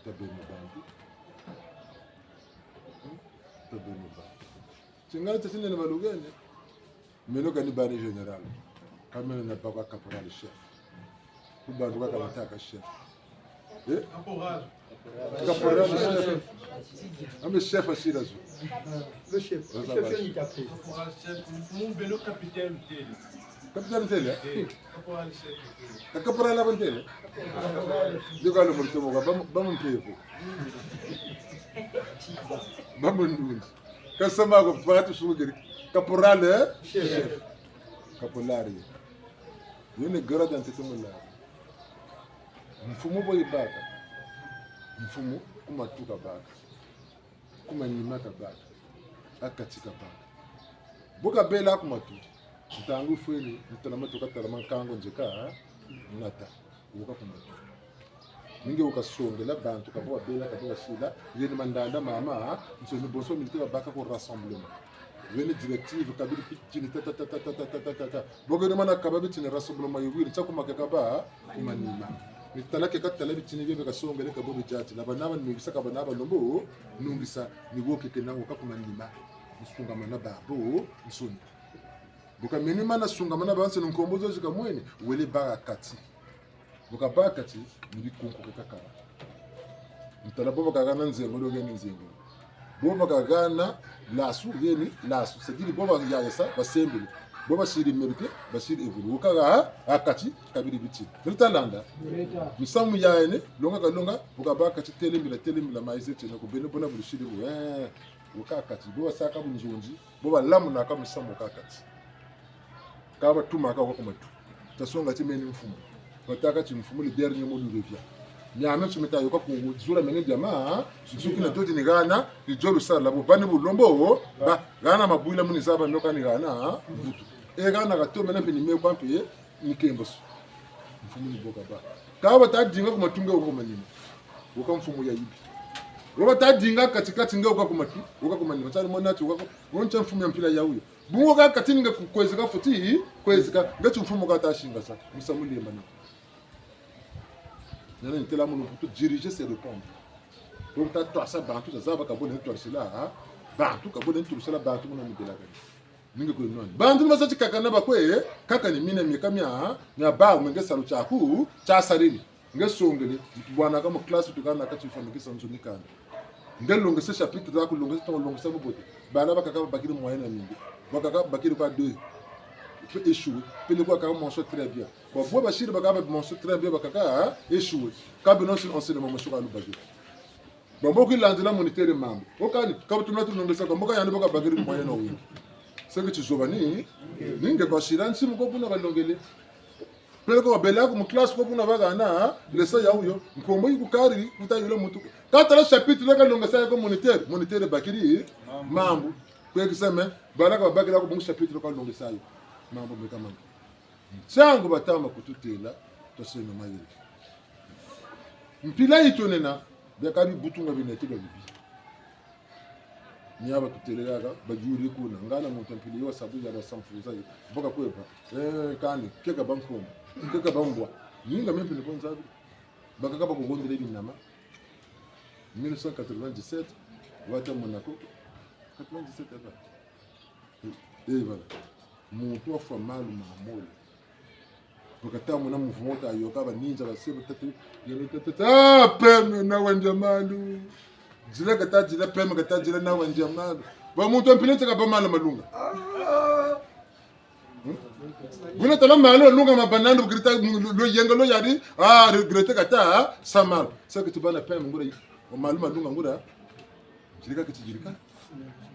tabe mu bantu. Hmm? Tabe mu bantu. Tsingana tsi tsinene balugene. Meno kani bani général. Ka meno na bakwa caporal chef. Ku bantu ka kamataka chef. Eh? Caporal. Caporal chef. Ah, mais chef asila zo. Le chef. Chef, chef, chef. Ni capitaine. Caporal chef, mfumu beno capitaine ntele. Capitaine ntele? Eh, caporal chef ntele. Ka caporal abo ntele? Ndio kalo mulitomo kwa bamu, bamu mpeve. Bamu ndundi. Kasama ko twatu sugeri. Caporal, eh? Chef. Caporal. Yo ni grade ntete mulari. Mfumu bo ibaka. Mfumu ku matu kabaka. Ku manima kabaka. A kati kabaka. Bo kabela ku matu. Ntangu fwene, ntala matu katala mankango nzeka, nata. Woka ku matu. Ni nge woka songela bantu kabo babela, kabo basila, yeni mandanda mama, nsoni bonso militaire babaka ku rassemblement. Yeni directive, kabiri pitini, ta, ta, ta. Bo kene mana kaba bitini rassemblement yiwiri, nsa kuma ke kaba, ku manima. Ni tala ke katala bitini bie kasongele kabo bijati. La bana banungisa ka bana balombo, nungisa, ni woke kena woka ku manima. Ni sungamana babo, nsoni. Bu kameni mana sungamana bansoni, nkombo zo zikamwene, wele baka kati. Bu kabaka kati, ni bikunku ke kakala. Ntala bo bakagana nzengolo, geni nzengolo. Bo bakagana lasu, geni lasu. C'est-à-dire bo bayayasa, basembele. Bo basiri mérité, basiri évoluer. Woka ga, a kati, kabiri biti. Nita landa. Misamu yayene, longa kalonga, bu kabaka kati, tele mbila, tele mbila, maize tena, ku beno bona bulusiri bu, eh, woka kati. Bo basaka bunzonzi, bo balamunaka misamu ka kati. Ka batumaka woka ku matu. Tasonga ti meni mfumu. Bataka ti mfumu, le dernier mot lui revient. Miame nsu mita yoka ku zula mene diama, nsuki na toti ni gana, ni jolu sala, bo bani bulombo, ba, gana mabwila muni zaba nyoka ni gana, mvutu. E gana gato mena mpe ni me kwa mpe, ni kemboso. Mfumu ni bo kabaka. Ka bata dinga ku matu nge woka ku manima. Woka mfumu ya yibi. Wo bata dinga kati kati nge woka ku matu, woka ku manima. Tali mona ti woka ku, woncha mfumu ya mpila ya uyo. Bungu ka kati ni nge ku-, kwezika futi, kwezika. Nge ti mfumu kata singasa. Musamu lemba na. Nana ntela munu pour diriger, c'est répondre. Donc, ta twasa bantu, za zaba kabo ni twasila, ha? Bantu kabo ni twasila bantu muna mibela kani. Ni nge kwe noni. Bantu ni basa ti kaka na bakwe, kaka ni mina mika mia, mia ba, menge salu tiaku, tia sarili. Nge songele, bwana ka mu classe, tukana kati famille ki sanzo ni kanda. Nge longese chapitre zaku, longese tongo, longese bubote. Bala bakaka babakiri moyenne ya mingi. Bakaka babakiri kwa deux. Pe échoué. Pele kwa kaka mention très bien. Bon, bo basiri bakaka mention très bien, bakaka, hein, échoué. Ka beno si enseignement, monsieur Kalubagi. Bon, bo kilandila moniteur mambu. Okani, ka butumina tulongesa kwa, mboka yandi boka bakiri moyenne ya wingi. C'est que tu zobani, ni nge kwa sila nsimu ko buna balongele. Pele ko babela ko mu classe ko buna bagana, lesa ya uyo, nkombo yi kukari, kuta yula mutu. Katala chapitre ka longesa yo ko moniteur, moniteur bakiri, mambu. Kwa examen, bala ka babakila ko bungu chapitre ka longesa yo. Mambu meka mambu. Nsangu batama kututela, twaseno mayele. Mpila yi twena, biaka bibutunga binete bia bibi. Ni aba tutelelaka, bajuri kuna. Ngana muntu mpila yo sabu ya basamfuza yo. Boka kweba. Eh, kani, keka bankombo. Keka bambwa. Ninga mempele konza. Bakaka bakugondele binama. Mille neuf cent quatre-vingt-dix-sept, wata Monaco. Quatre-vingt-dix-sept, aba. Eh, voilà. Muntu wafwa malu ma mole. Bakata mona mouvement ta yoka ba ninja ba sebo tatu. Yele tatu. Ah, peme na wanja malu. Dila kata dila, peme kata dila na wanja malu. Ba muntu mpila teka ba malu malunga. Hmm? Buna tala malu malunga ma banana grita lo yenga lo yari. Ah, regretter kata, ah, sa malu. Sa que tu bana peme ngura. Malu malunga ngura. Jirika kiti jirika.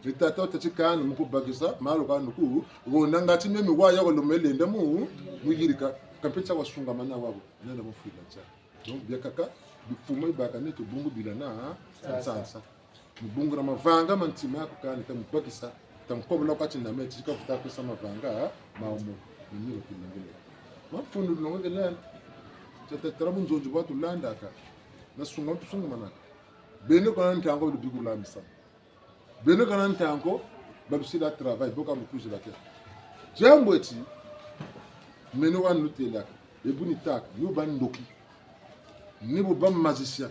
Ni tata wata ti kani mu kubakisa, malu kani ku, wonanga ti meme wa ya walo melenda mu, mu yirika. Kampe tia wasungamana wabo, nenda mu fila tia. Donc, biakaka, bifuma ibaka neto bungu bila na, nsansa. Mu bungu na mavanga ma ntima yaku kani, ta mu bakisa, ta mu kobola kwa ti na meti, ka futa kwesa mavanga, ma omo, ni nilo kilengele. Ma funu longo kele, tata tala bunzonzi bwa tulandaka, na sunga tusungamanaka. Beno kana ntangu lubikula misamu. Beno kana ntangu, balusila travail, boka mu kwizila ke. Diambu eti, meno wanu lutelaka, ebu ni taka, ni bu ba ndoki, ni bu ba magicien,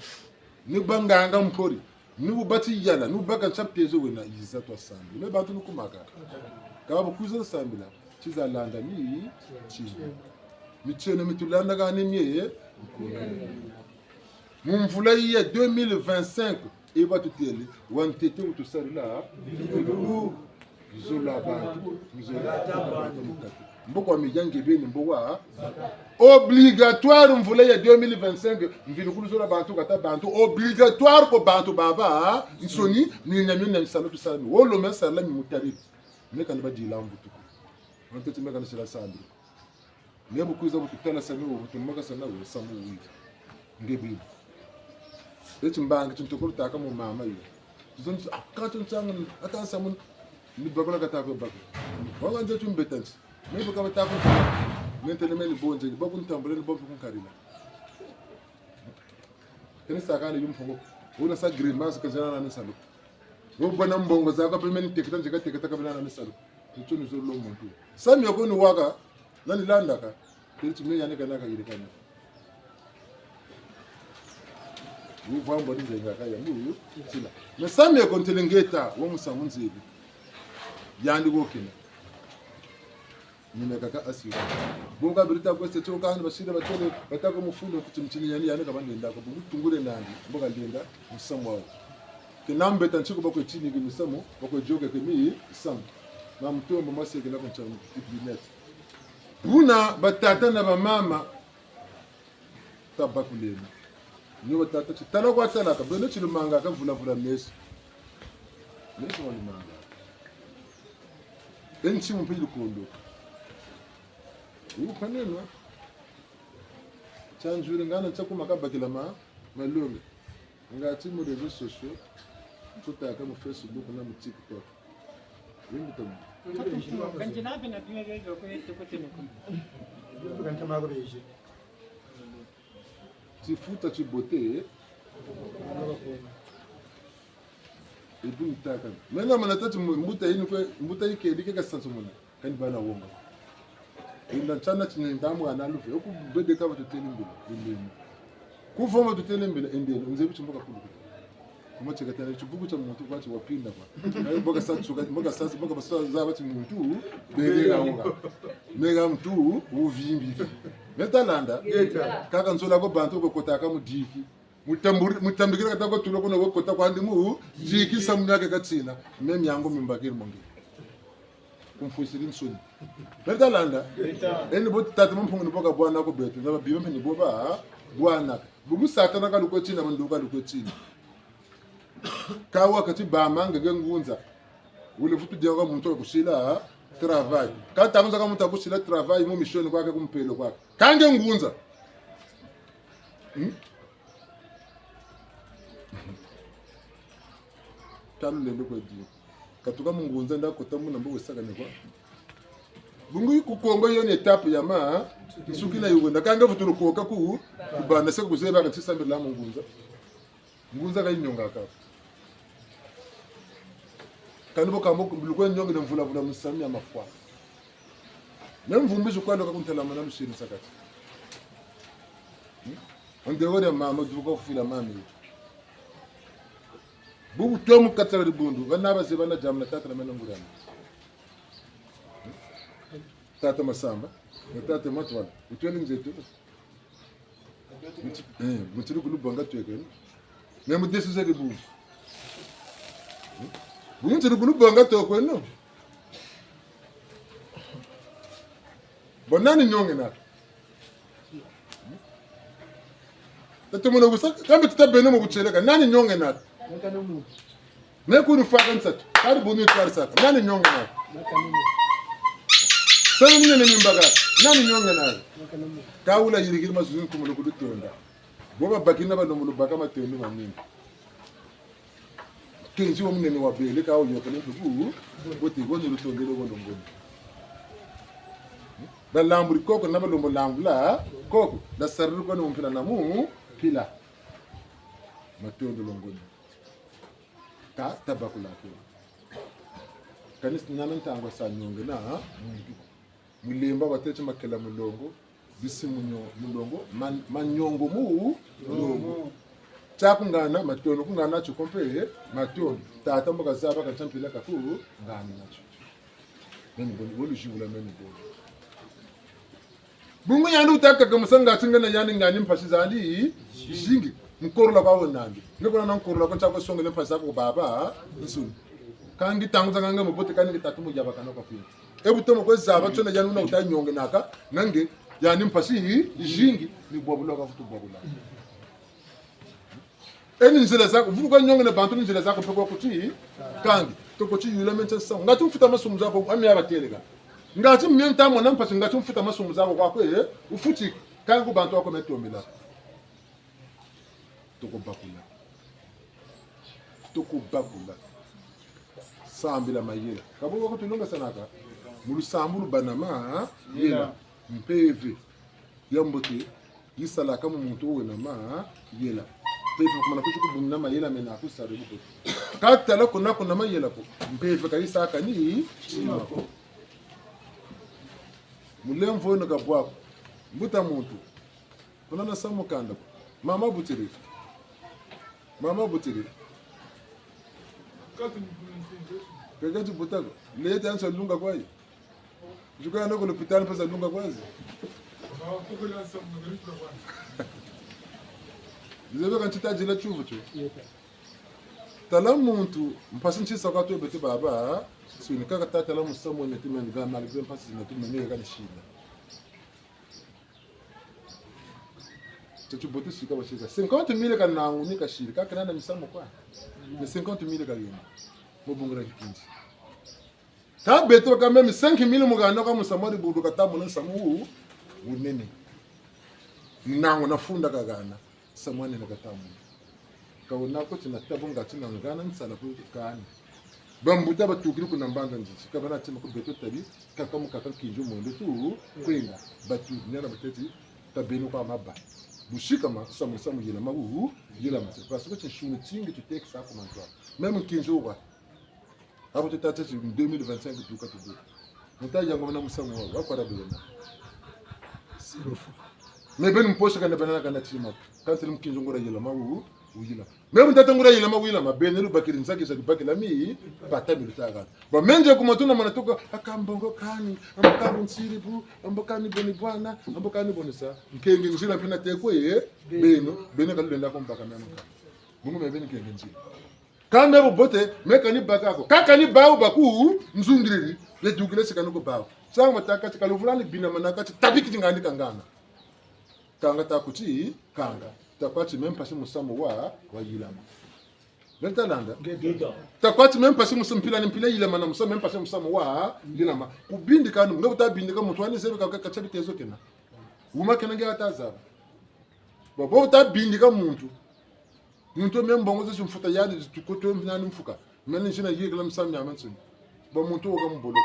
ni bu ba nganga mpori, ni bu ba tiyala, ni bu ba kansa piège wena yiza twasambila. Mais bantu nukumaka. Ka bu kwiza sambila, tiza landa ni, ti. Mitieno mi tulandaka ni mie, Mu mvula ya deux mille vingt-cinq, e batutele, wa ntete utusadila, mvilukulu. Zola bantu, zola bantu mukati. Mboko wa miyange beni mboko wa. Obligatoire mvula ya deux mille vingt-cinq, mvilukulu zola bantu kati bantu, obligatoire kwa bantu babansoni, mina mina misalu tusalami. Wolo me sala mi mutari. Me ka ni badila mvutu ko. Wa ntete me ka ni sila sambi. Nge bu kwiza bu tutala samu wo, bu tumoka samu wo, samu wo. Nge bibi. Eti mbangi tuntokolo taka mu mama yo. Tuzonzi, ah, kantu nsanga, ata samu, ni bakula kata ko bakula. Wanga nze tumbeta nsi. Me bu kaba tako. Me ntele me ni bonze, ni boku ntambule, ni boku nkarila. Kani saka ni yumfungo. Una sa grimace ka zana na salu. Wo bona mbongo zaka pe me ni teketa, nzeka teketa ka bina na salu. Ncho ni zolo muntu. Samu ya ko ni waka, na ni landaka. Tele ti me yani kana ka yirikana. Wu vambo ni nzenga ka ya mu, sila. Me samu ya ko ntele ngeta, wo musamu nzebi. Yandi wo kina. Mina kaka asio. Boka birita kwese choka ni basira batele, batako mufundo kuti mtini yani yani kabandenda ko. Bungu tungule nandi, mboka lenda, musamu wau. Kina mbeta nsiku bakwe tini ki misamu, bakwe joga ke misamu. Ma mutombo masekela ku nsamu, kipinete. Buna batata na bamama, tabakuleno. Nyo batata ti tala kwa talaka, beno ti lumanga ka vula vula meso. Meso wa lumanga. E nsi mu mpe lukondo. Upanenwa. Chanjuri ngana nsa kuma kabakila ma, malongi. Ngati mu réseaux sociaux, kutaka mu Facebook na mu TikTok. Yimbi tamu. Kanjina bina bina bia ko yete kote nuko. Tifuta tibote. Ebu ntaka. Mena mana tati mu-, mbuta yinu kwe, mbuta yikedi ke kasanso mona. Kani bana wonga. Inda nchana chine ndamu analuve. Oku bede kaba tutele mbila. Endeni. Kuvoma tutele mbila. Endeni. Nzebi chimboka kulu. Kuma chekatana chibuku cha muntu kwa chiwapinda kwa. Ayo mboka satsuka, mboka satsu, mboka basa zaba ti muntu. Bede ka wonga. Mega muntu, uvimbi. Meta landa. Kaka nzola ko bantu ko kotaka mu diki. Mutamburi-, mutambikila kata ko tula kuna wo kota kwandi mu, diki samu miaka katina, me miango mimbakiri monge. Kumfwisiri nsoni. Meta landa? Eni bo tata Mpungu ni bo kabwana ko beto, na babiba mpe ni bo ba, bwana. Bubu Satana kalukwe tina, bandu kalukwe tina. Kawa kati bamanga ge ngunza. Wule vutu dia kwa muntu kusila travail. Kata ngunza ka muntu kusila travail, mu mission kwake, ku mpelo kwake. Kange ngunza. Hmm? Talu lelo kwa di. Katuka mu ngunza nda kota muna mbo wesaka ne kwa. Bungu ku Kongo yo ni étape ya ma, nsuki na yo wenda. Kange vutulu koka ku, kubana se kuzeba ka tisambila mu ngunza. Ngunza ka inyonga ka. Kani bo kambo lukwe nyongi na mvula mvula musamu ya mafwa. Na mvumbi zu kwalo ka kuntala mana lusiri sakati. Hmm? Onde wori mama duka kufila mami. Bubu tomu katala dibundu, bana baze bana jamu na tata na mena ngurana. Hmm? Tata Masamba, na tata Matwala, utwele nzeto. Muti-, eh, mutiri kulubanga tweke. Me mudesi zeri bu. Mutiri kulubanga tweke no. Bo nani nyonge na? Tatu mwana kusa, kambe tutabeno mu kucheleka. Nani nyonge na? Me kunu faka nsatu. Kari bunu twari saka. Nani nyonge na? Sani nini ni mbaka? Nani nyonge na? Kaula yirikiri mazuni kumulu kudutonda. Bo babakina balombo lubaka matondo mamingi. Kenzi wa munene wa bele ka oyo kele tuku. Bote goni lutondele goni ngoni. Balamburi koko na balombo lambula. Koko. Lasariri goni mpila na mu. Mpila. Matondo longoni. Ka tabakula ko. Kanisi nana ntangu sa nyonge na, ha? Muntu. Mulemba batete makela mulongo, bisi munyo-, mulongo, man-, manyongo mu, mulongo. Tia kungana, matondo, kungana chiko mpe, matondo. Tata mbo kazaba ka ntampila kaku, ngani nacho. Meni boni, wolu jingula meni boni. Bungu yandi utakaka musanga tinga na yandi ngani mpasi zandi, zingi. Nkorola kwa wena nandi. Niko na nkorola kwa ntia kusongele mpasi zaku baba, nsuni. Kangi ntangu zakaka mabote kani nge tatu mu yabakana kwa fini. E bu tomo kwe zaba ntiona yandi una uta nyongenaka, na nge, yandi mpasi zingi, ni bwabula kwa kutu bwabula. E ni nzila zaku, vuka nyongene bantu ni nzila zaku mpe kwa kuti, kangi, toko ti yula me ntia sa. Ngati mfuta masumu zaku, ami yabateleka. Ngati mie nta mona mpasi, ngati mfuta masumu zaku kwa kwe, eh, ufuti, kangi ku bantu ako me tomila. Toko bakula. Toko bakula. Sambila mayela. Ka bo bakutulongasanaka. Mu lusambulu bana mayela. Mpeve ya mbote yisalaka mu muntu wena mayela. Mpeve kuma na kuti kubumina mayela mena kusari bukuti. Ka tala kuna kuna mayela ko. Mpeve ka yisaka ni tima ko. Mulemvo wena ka bwa ko. Mbuta muntu. Kuna na samu kanda ko. Mama butiri. Mama butiri. Kaka ti buta ko. Leta yansa lunga kwa yi. Juka na ku l'hôpital mpasi lunga kwa zi. Nzebe ka nti ta dila tiuvu tio. Tala muntu, mpasi nti sa kwa tu beto baba, suni kaka ta tala musamu wena ti meni ga malgré mpasi zina ti meni ga ni shina. Tio tibote sika basika. Cinquante mille ka nangu ni kasiri, ka kena na misamu kwa. Mais cinquante mille ka yena. Mu bungu dia kikinzi. Ka beto ka même cinq mille mu gana kwa musamu wa dibundu ka ta mona nsamu wu, wunene. Nangu na funda ka gana, nsamu wa nene ka ta mona. Ka wena ko ti na tabu ngati na ngana nsala ku kani. Bambuta batukiri kuna Mbanza Nziti, ka bana tima ku beto tali, kaka mu kaka nkinzi mwendo tu, kwenda, batu, nyana bateti, ta beno kwa maba. Bu sikama, samu, samu yilama wu, yilama. C'est parce que ti nsuni tingi tutekisa ku mantu. Même nkinzi wa. Ako tutata ti deux mille vingt-cinq duka tuduka. Muta yango na musamu wa, wa kwa rabu wena. Mais beno mposha kana bana kana tima. Kansi nkinzi nguria yilama wu, wuyila. Mais bu ntata nguria yilama wuyilama, beno lubakiri nzaki za lubakila mi, pata mi lutaka. Ba menje kuma tuna mana tuka, aka mbongo kani, ambo kani nsiri bu, ambo kani boni bwana, ambo kani boni sa. Nkenge nzila mpe na tekwe ye, beno, beno ka lulenda kumbaka meno ka. Bungu me beno nkenge nzila. Ka me bubote, me kani baka ko. Ka kani bawu baku, nzungiriri, ye dukile si kani ko bawu. Sanga mataka ti ka luvula ni bina manaka ti tabiki ti ngandi kangana. Kanga ta kuti, kanga. Ta kwa ti me mpasi musamu wa, wa yilama. Beno ta landa? Ngeta. Ta kwa ti me mpasi musamu mpila ni mpila yilama na musamu, me mpasi musamu wa, yilama. Kubindika anu, nge bu ta bindika muntu wani zebi ka, ka, ka tia bitezo kena. Wuma kena nge ata zaba. Bo, bo bu ta bindika muntu. Muntu me mbongo zo si mfuta yandi, tukoto nani mfuka. Meni nzina yekela misamu miame nsoni. Bo muntu wo ka mboloko.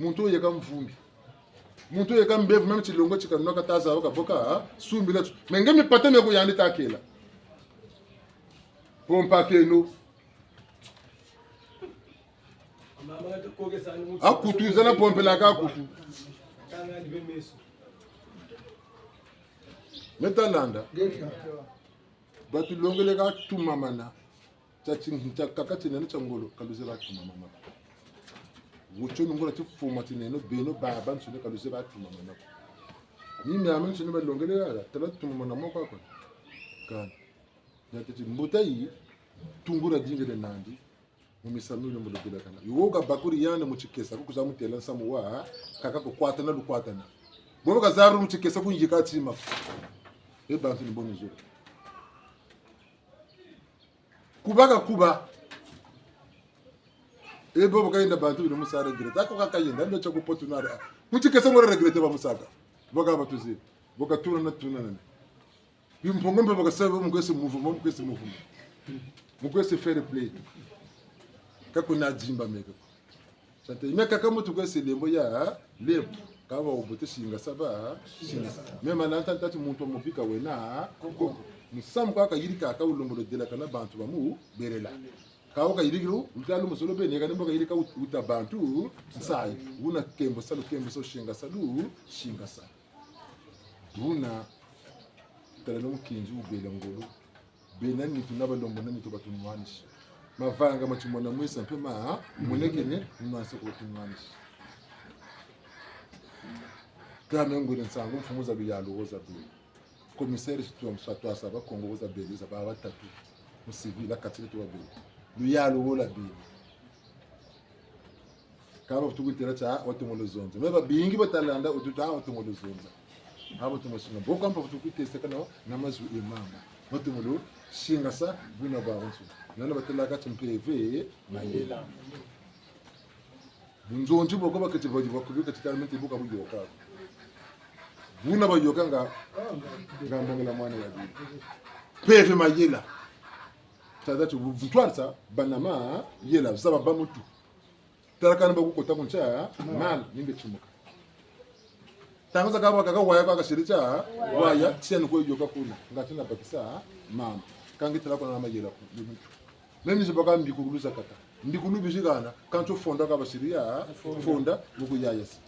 Muntu wo yeka mvumbi. Muntu wo yeka mbevo, même tilongo ti kanwa ka ta zaba ka bo ka, ha? Sumbila tu. Mais nge mipata mia ku yandi ta kela. Pompa keno. Akutu, zana pompelaka akutu. Me ta landa. Batulongele ka tumamana. Tia ti-, tia kaka tinene tia ngolo, ka luzebi tumamana. Wutio nungula tifuma tinene, beno babansoni ka luzebi tumamana. Ni miamiansoni balongele yala, tala tumamana mo kwa kwa. Kani. Yantete mbuta yi, tungula dingele nandi. Mu misamu mio mu ludelakana. Yo ka bakuri yandi mu tikesa, ku kwiza mu tela nsamu wa, kaka kukwatana lukwatana. Bobo ka zaru mu tikesa ku yika tima. E bantu ni bo nzolo. Kuba ka kuba. E bobo ka yenda bantu bina mu sa regretter. Ako ka ka yenda, ndo tia ku potu nare. Mu tikesa ngora regretter ba musaka. Bo ka batuzi. Bo ka tuna na tuna na. Bimpongo mpe bakasaba mu kwese mouvement, mu kwese mouvement. Mu kwese fair play. Ka kuna dimba meka. Sante, me kaka muntu kwese lembo ya, lembo. Ka ba obote singasa ba, singasa. Me malanta ntati muntu wa mubika wena, koko. Musamu kwa kayirika ka ulembolo delakana bantu ba mu, belela. Ka wo kayirikiro, utalu mu zolo bene, kani mbo kayirika ut-, uta bantu, nsayi. Una kembo salu, kembo salu, singasa lu, singasa. Buna, tala no mukinzi ubela ngolo. Bena nitu na balombo na nitu batunwanisi. Mavanga ma timona mwisa mpe ma, monekene, nwansi ko tunwanisi. Kame ngwele nsangu mfumu za luyalu wo za bela. Commissaire si twa-, sa twasa Bakongo bo zabele, za ba batatu. Mu civil, a katile tu babele. Luyalu wo lwabele. Ka bavutu kutela ti, ah, watomo luzonza. Mais babingi batalanda, o tuta, ah, watomo luzonza. Ah, watomo singa. Bo kampa vutu kutesa kana, na mazu e mama. Watomo lusingasa, buna bwawonso. Nana batela kati mpeve, mayela. Bunzonzi boko baketi badi bakubika ti kala mente buka buyoka. Buna bayoka nga, nga mbongela mwana ya bina. Mpeve mayela. Tata tu bu-, butwalisa, banama, yela, zaba ba mutu. Tala kana bakukota ku nsi a mama, ninge timuka. Ntangu zakaka kaka waya kwa kasiri tia, waya, tiya ni kwe yoka kuna. Nga tina bakisa, mama. Kangi tala kuna na mayela ku, ni mutu. Meme zi baka mbikulu zakata. Mbikulu bizigana, kansi fonda ka basiri ya, fonda, luku yaya si.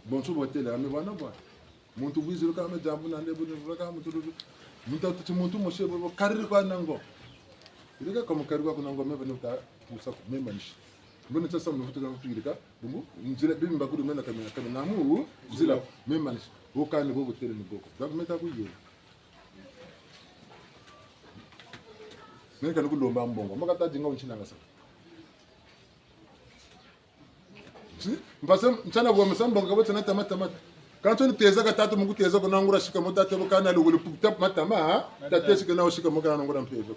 Bonso botele, ame bwana bwana. Muntu bwizulu kame diambu na nde buni vula ka muntu lulu. Muntu atuti muntu mose bo kariri kwa nango. Ilika kama kariri kwa nango meba ni uta pusa ku mema nishi. Mbona sasa mvutu kama kuilika. Bungu, nzila bimba kuri mena kame, kame namu, nzila, mema nishi. Okani bobo tele ni boko. Daku meta kuye. Mena kani kulomba mbongo. Maka tadi nga unchina ngasa. Si, mpasi ntiana bwa misa mbongo kabo tiana tama tama. Kansi ni teza ka tatu mu kuteza ko na ngura sika mo tata bo kana lugulu puta matama, ha? Tata sika na sika mo kana ngura mpeve.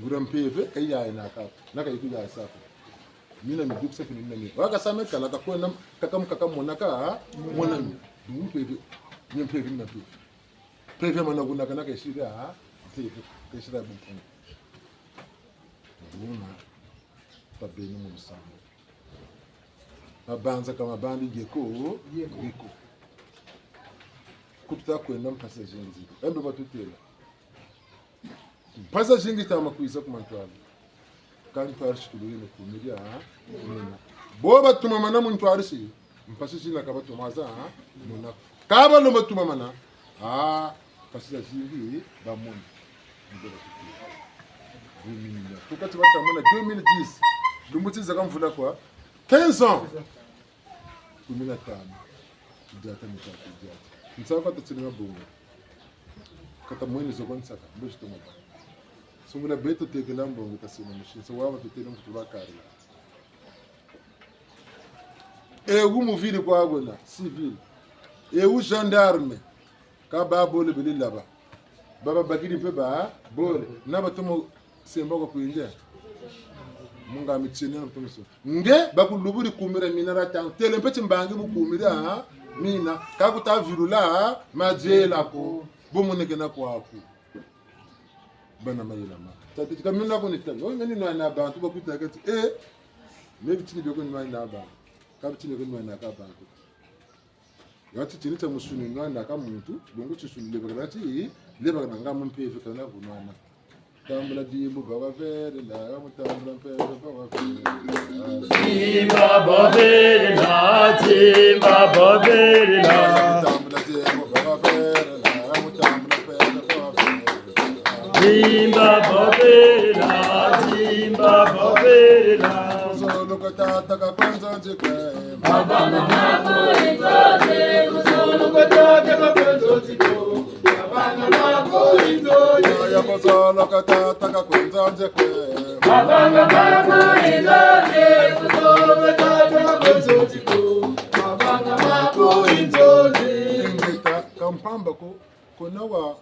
Ngura mpeve, ka yaya na ka. Na ka yiku yaya sako. Mina mi dukisa kini mina mi. Waka same kala ka kwenda, kaka mu kaka mona ka, ha? Mona mi. Mpeve. Ni mpeve, ni mpeve. Mpeve mana kuna kana ka isira, ha? Mpeve. Ka isira bumpungu. Buna. Tabeni mu nsambu. Mabanza ka mabandi yeko, yeko. Kututa kwenda mpasi zingi ziko. Embe batutela. Mpasi zingi tama kwiza ku mantwala. Ka ntwarisi tulwele kumira, ha? Muna. Bo batumamana mu ntwarisi. Mpasi zina ka batomaza, ha? Muna. Ka balomba tumamana. Ah, mpasi zazingi, bamona. Deux mille neuf. Tukati batamona deux mille dix. Lumbu ti zaka mvula kwa. Quinze ans. Kumi na tanu. Diata mitatu, diata. Nsaka kata tsini mabongo. Kata mweni zoko nsaka. Mbo zitoma ba. Sungula beto tekela mbongo kasina mushinsa. Waba tutela mfutu bakarila. E wu muvili kwa wena, civil. E wu gendarme. Ka ba bole bele laba. Baba bakidi mpe ba bole. Na batomo semba kwa kwinja. Munga mitiene na batomo so. Nge bakulubudi kumira mina ra tang. Tele mpe timbangi mu kumira, ha? Mina. Ka kuta vilula, ha? Majela ko. Bo moneke na kwaku. Bana mayela ma. Tata tika mina ko ni tanga. Oyo meni nwana bantu bakuta kati. Eh. Mebi tini beko nwana bantu. Ka bitini beko nwana ka bantu. Yati tini tia musuni nwana ka muntu, bongo tisuni lebakana ti, lebakana nga mu mpeve kana bunwana. Tambula dimbu baba vere la, mutambula mpeve baba vere la. Dimba bavere la, dimba bavere la. Tambula dimbu baba vere la, mutambula mpeve baba vere la. Dimba bavere la, dimba bavere la. Zolo katata ka kwanza nzikwe. Mabanga mako inzoze, kuzolo katata ka kwanza nzikwe. Mabanga mako inzoze. Ya kuzolo katata ka kwanza nzikwe. Mabanga mako inzoze, kuzolo katata ka kwanza nzikwe. Mabanga mako inzoze. Ingeta, ka mpamba ko, kona wa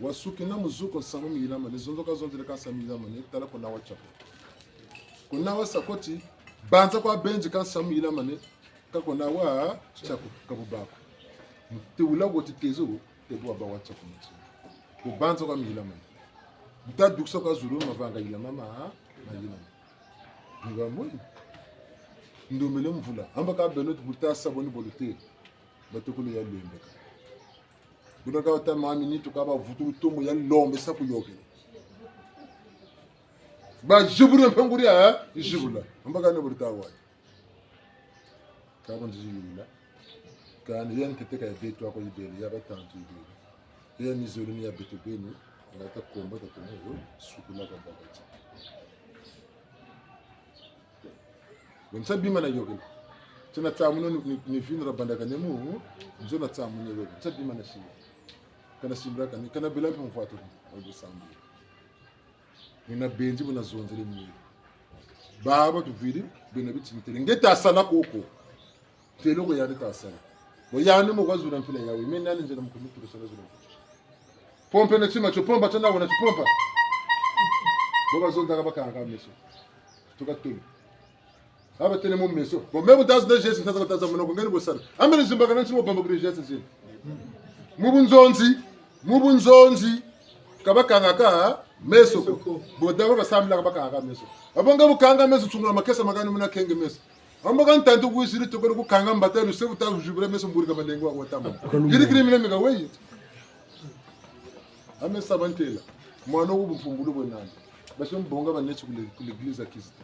wasukina mu zuko nsamu miyilamane, zonzo ka zonzele ka nsamu miyilamane, tala kona wa tiako. Kona wa sakoti, banza kwa benzi ka nsamu miyilamane, ka kona wa tiako, ka bubako. Te ula ko ti tezo, te bwa ba wa tiako mutsi. Kubanza kwa miyilamane. Buta dukisa kwa zulu mavanga yilama ma, mayilama. Ni ba mwe. Ndomele mvula. Amba ka beno tu buta saboni bolute. Batukulu ya lembeka. Buna ka wata mami nitu ka bavutu lutomo ya lombe sa kuyokela. Bazibula mpe nguri, eh? Zibula. Mbaka ne buri tawa. Ka banzi zibula. Kani ya ntete ka ya beto ako ibele, ya batantu ibele. Ya mizulu ni ya beto beni, ngata komba tatomo yo, sukula kwa bakati. Bonso bima na yokela. Tuna tsamuna ni, ni, ni vinu ra bandaka nemu, nzo na tsamuna wewe. Tsa bima na shima. Kana simbra kani, kana bela mpe mvwatu, oyo sambi. Muna benzi, muna zonzele mwe. Baba tuviri, bena biti mitele. Nge ta sala koko. Telo ko yandi ta sala. Bo yandi mo kwa zula mpila yawe. Me nani nzela mukumi tuko sala zula. Pompe na tima, tio pompa, tio na wana, tio pompa. Bo bazonza ka bakanga meso. Tuka tulu. Aba tene mo meso. Bon, même dans le geste, ntaza kutaza mona ko ngeni bosana. Amene zimbakana nsi mo bamba kuri geste zini. Mu bunzonzi, mu bunzonzi. Ka bakangaka meso ko. Bon, d'abord basambila ka bakangaka meso. Abo nga bukanga meso, tungula makesa makani muna kenge meso. Ambo ka ntantu kuisiri tokolo kukanga mbata, luse buta kuzibula meso mburi ka malengo wa watama. Yiri kiri mina mika weyi. Ame sabantela. Mwana wo bumpumbulu bwe nani. Basi mbonga banetsi ku le-, ku l'église ya Kizito.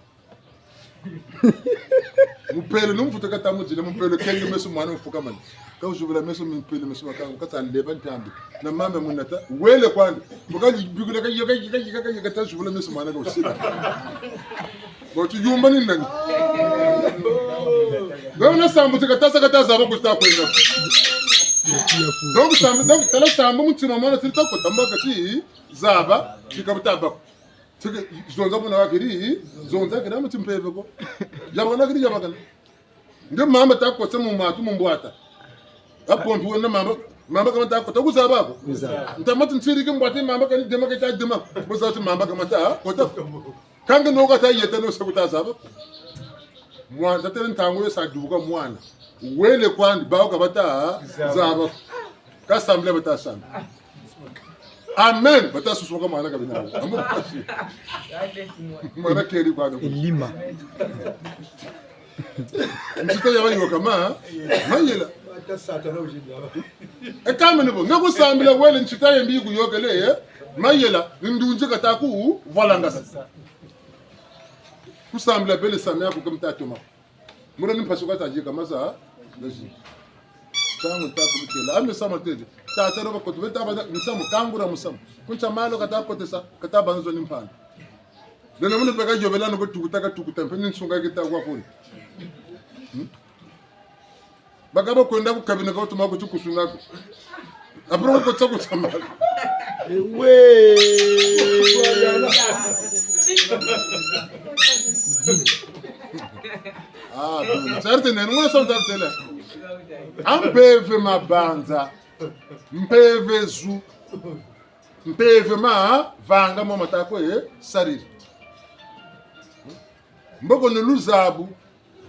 Mupele, no mfuta kata mudila, mupele kenge meso mwana mfukamani. Ka uzibula meso mupele meso makanga, kata leba ntambi. Na mama munata, wele kwandi. Buka bikula ka yoka, yoka, yoka, yoka, kata zibula meso mwana ka usila. Bo tu yumba ni nani? Bo na sambu te kata sa kata zaba kuta kwenda. Donc sambu, donc tala sambu mutima mwana tita kota mbaka ti zaba, tika buta bako. Tike, zonza muna wakiri, zonza kina muti mpeve ko. Yabakana kiri yabakana. Nge mamba ta kota mu matu mu mbwata. Apompi wena mamba, mamba kama ta kota kuzaba ko. Kuzaba. Nta matu nsiri ke mbwata mamba kani dema ke ta dema. Bo zaba ti mamba kama ta kota. Kanga no kata yeta no sa kuta zaba. Mwana, tatele ntangu yo sa duka mwana. Wele kwandi, bawu ka bata zaba. Ka sambila bata sambila. Amen. Bata susuka mwana kabina. Ambo kasi. Mwana keri kwa no. Elima. Nzita ya bayoka ma, mayela. E kama ni bo, nga kusambila wele nzita ya mbi kuyokele, eh? Mayela, ndunzi kata ku, valangasa. Kusambila bele samia ku kamta toma. Mura ni mpasi kata jika maza, ngazi. Tango ta kubitela. Ame sama tete. Tata roba koto, beta bada, misamu, kangura musamu. Kuncha malo kata kotesa, kata banzo ni mpanda. Dena muna peka yobela no ko tukuta ka tukuta, mpe ni nsunga kita kwa kuni. Hmm? Bakaba kwenda ku kabina ka utuma kuti kusuna ko. Après ko tsa kutsamba. Ewe. Ah, bon. Certaines, nous sommes certaines. Ampeve mabanza. Mpeve zu. Mpeve ma vanga mo mata ko e sariri. Mboko ni luzabu,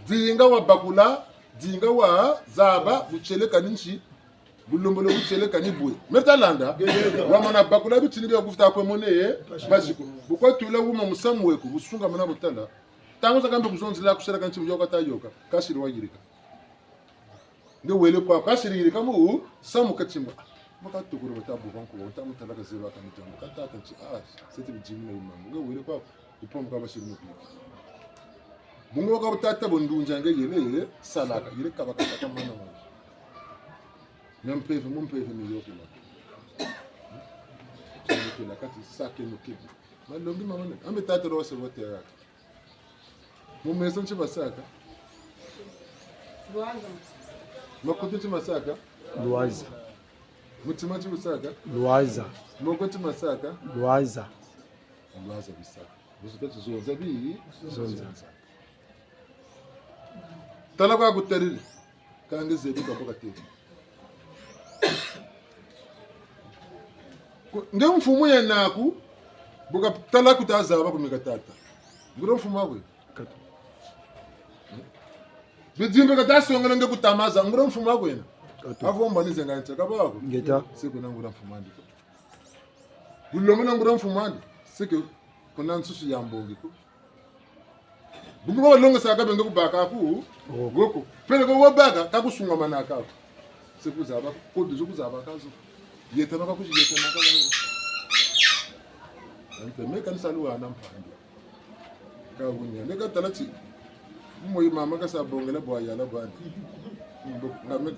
dinga wabakula, dinga wazaba, buchele kani nsi, bulombolo buchele kani bwe. Meta landa, wamana bakula bitini bia kufuta kwe mone, eh, basiko. Bukwa tula wuma musamu weku, busunga mana butala. Tango za kambe kuzonzila kusala kansi yoka ta yoka, kasiri wayirika. Nge wele kwa, kasiri yirika mu, samu katimba. Maka tukuru bata bubanku, bata mutala ka zeba ka mitambo. Kata kansi, ah, sete bijimi na imam. Nge wele kwa, ipo mka basiri mu piki. Bungu waka butata bondunja nge yele, salaka, yele kaba kata ka mana mana. Mia mpeve, mu mpeve mi yokela. Yokela kati sake no kebi. Malongi mama ne, ambe tata rose wote ya. Mu meso nti basaka? Lwaza. Makutu nti masaka? Lwaza. Mutima nti usaka? Lwaza. Moko nti masaka? Lwaza. Lwaza bisaka. Biso pe tuzonza bi? Zonza. Tala kwa kutalili. Kange zebi ka boka te. Ku-, nge mfumu ya naku, boka tala kuta zaba ku mika tata. Ngura mfumu akwe. Katu. Bidimbe kata songela nge kutamaza, ngura mfumu akwe na. Katu. Avo mbani zenga nte, ka bako. Ngeta. Se kuna ngura mfumu andi ko. Bulomona ngura mfumu andi, se ke kuna nsusu ya mbongi ko. Bungu balonga saka benge kubaka ku, goko. Pele ko wabaka, ka kusunga manaka. Se kuzaba, ko dizo kuzaba kazo. Yeta maka kuzi yeta maka. Ante me kanisa luwa na mpandi. Ka wunya, ne ka tala ti. Mo yi mama ka sa bongela bwa yala bwa ni. Mbo, na me,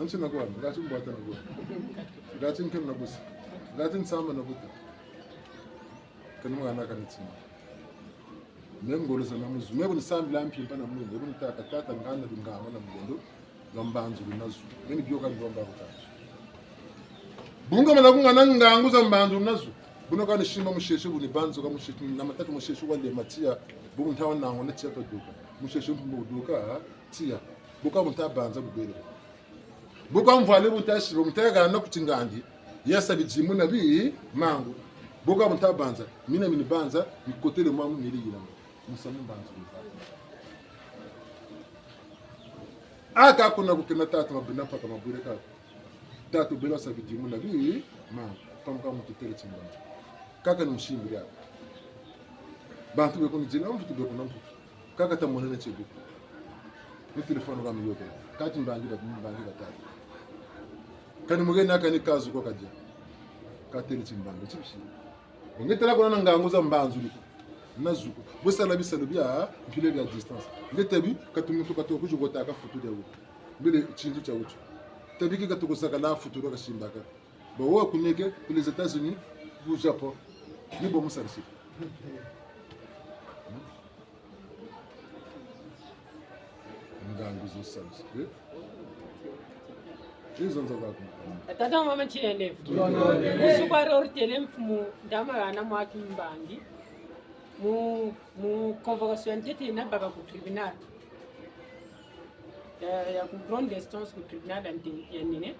ansi na kwa, ngati mbwata na kwa. Ngati nkenu na kusi. Ngati nsamba na kuta. Kani mwana kani tima. Me ngolo za na muzu. Me kunisambila mpimpa na munu. Me kunitaka tata ngana lungama na mulondo. Za mbanzulu nazo. Me ni bioka ndomba kutata. Bunga mana kungana ngangu za mbanzulu nazo. Buna kani simba musheshe buni banzo ka musheshe. Na matatu musheshe wa le matia. Bungu ntawa nango na tia pa duka. Musheshe mpumu duka. Tia. Buka bunta banza bubele. Buka mvwale bunta sibo, bunta gana ku tingandi. Yasa bidimu na bi mangu. Buka bunta banza. Mina mini banza. Mikotele mwa mili yilama. Musamu mbanzulu. Aka kuna kukena tata mabina paka mabwile kaka. Tata bela sa bidimu na bi mangu. Pamuka muntu tele timbanga. Kaka ni musimbiri ako. Bantu be kunizila mvutu be kuna mvutu. Kaka ta monene tie buku. Ni telefone ka miyokele. Kati mbangi ba, mbangi ba tata. Kani mugeni aka ni kazu ko kadia. Katele timbanga. Tibisi. Nge tala kuna na ngangu za mbanzulu ko. Nazo ko. Bwe sala bisalu bia mpila bia distance. Nge tabi, kati muntu katuka kujugota ka futu dia wutu. Mbele tinzu tia wutu. Tabi ki katuka zakala futu kwa kasimbaka. Ba wa kuneke, ku les États-Unis, ku Japon. Ni bo musalisi. Ngangu zo salisi. Eh? Izo nza kwa kuma. Tata mama tiene. Musu kwa rori tele mfumu, ndama gana mwa kimbangi. Mu, mu convocation ntete na baka ku tribunal. Ya, ya ku grande instance ku tribunal ya nte-, ya nene.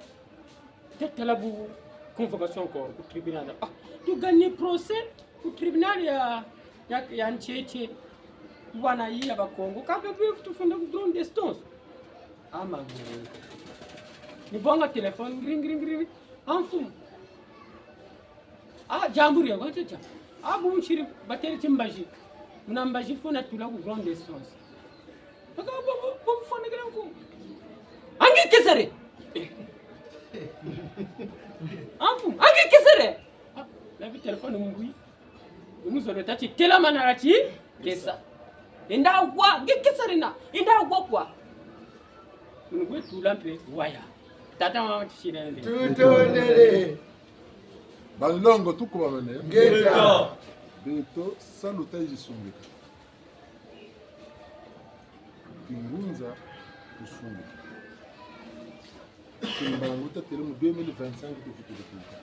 Te tala bu convocation encore ku tribunal. Ah, tu gagner procès ku tribunal ya, ya, ya ntiete. Wana yi ya Bakongo. Ka be be tufunda ku grande instance. Ama. Ni bonga téléphone, ring, ring, ring. Amfumu. Ah, diambu dia, kwa tete. Ah, bu nsiri, batele ti mbazi. Muna mbazi funa tula ku grande instance. Aka bo, bo, bo, fona kila mfumu. Angi kesere. Amfumu, angi kesere. Ah, na bi téléphone mungui. Umuzolo tati, telamana lati, kesa. Enda wa, nge kesere na, enda wa kwa. Mungui tula mpe, waya. Tata mama tisina nde. Tutondele. Banlongo tukubamene. Ngeta. Beto salu ta izisungika. Kingunza kusungika. Kimbangu tatele mu deux mille vingt-cinq tuvutulu duka.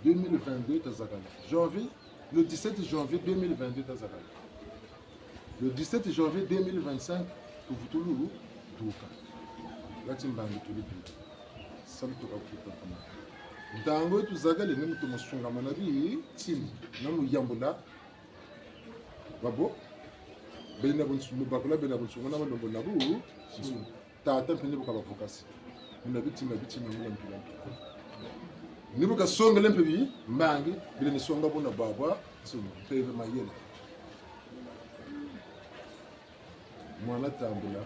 Deux mille vingt-deux tazakala. Janvier, le dix-sept janvier deux mille vingt-deux tazakala. Le dix-sept janvier deux mille vingt-cinq tuvutulu duka. Lati mbangi tuli duka. Salu tuka kuta kuma. Ntangu tuzakale ni muntu musungamana bi tini. Na muyambula. Babo, bena bunsu-, mu bakula bena bunsungu na malombo na bu-, bunsu-, tata mpe ni bu kabavukasi. Muna bitima, bitima, muna mpila, mpila. Ni bu kasongele mpe bi, mbangi, bile ni songa buna bwabwa, nsu, mpeve mayela. Mwana tambula.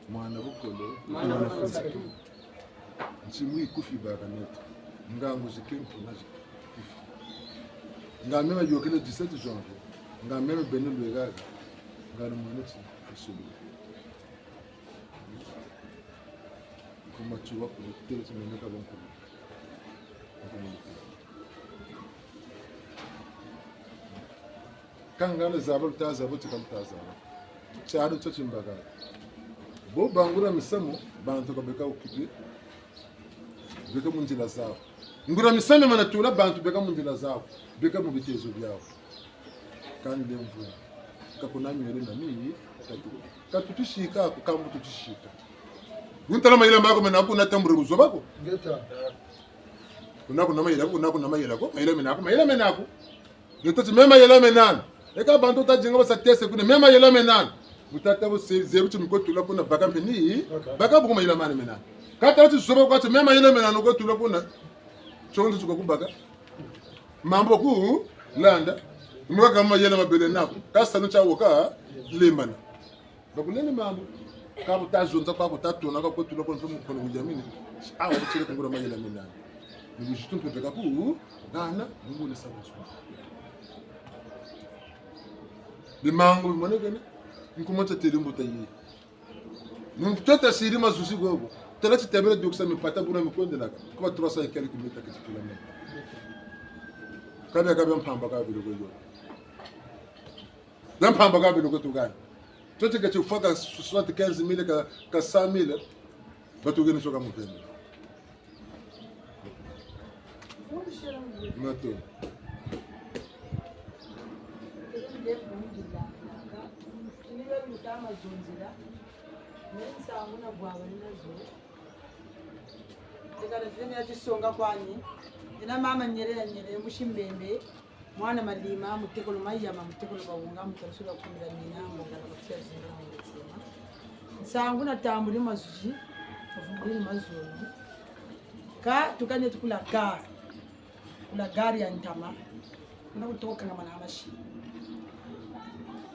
Mwana bukolo. Mwana mfumu. Nsimu ikufi baka neto. Ngangu zikempi na zikufi. Nga meme yokele dix-sept janvier. Nga meme bene lwegaga. Nga ni mwana ti kusulu. Kuma tuwa kutele tumeneka bonko. Kangana zaba lutazaba, tika lutazaba. Tiari tio timbaka. Bo bangula misamu, bantu ka beka occupé. Beka mu nzila zau. Ngula misamu mana tula bantu beka mu nzila zau. Beka mu bitezo biau. Kani lemvu. Ka kuna miele na mi, katu. Katu tusika, kukambu tutusika. Untala mayela mako mena kuna tambure buzoba ko. Ngeta. Kuna kuna mayela, kuna kuna mayela ko. Mayela mena ko, mayela mena ko. Yeto ti mema yela menana. Eka bantu ta dinga ba sa tese kuna mema yela menana. Mutata bu se, zebu ti mukotula kuna baka mpe ni. Baka bu kuma yela mane menana. Kata ti zoba kwa ti mema yela menana kotula kuna. Chonzo tuko kubaka. Mambu ku landa. Muka kama yela mabele nako. Kasa no cha woka lemana. Bakulele mambu. Ka bu ta zonza kwa, bu ta tona kwa, kotula kwa mpe mu kono kuyamini. Awa, bu tele kungula mayela menana. Ni buzitu mpe beka ku, gana, ni ngule sa butu. Bimangu bimonekene, nkuma ta tele mbuta ye. Muntu ta siri mazuzi gogo. Tala ti tebele dukisa mipata buna mikondelaka. Kuba trois cents et quelques mètres kilomètres. Kabia, kabia mpamba kabilo gogo. Za mpamba ka beno ko tugani. Toti ka tifwa ka soixante-quinze mille ka, ka cent mille. Batugeni soka mupende. Mato. Eka na zene ya tisonga kwani. Ina mama Nyere ya Nyere, musi Mbembe. Mwana Malima, mutekolo Mayama, mutekolo Bawunga, mutekolo Sula Kumira Mina, mbongala kwa tia zinga na mwana tima. Nsangu na tambuli mazuzi, kavumbuli mazulu. Ka, tuka neti ku la gare. Ku la gare ya Ntama. Kuna kutoka nga mana mashi.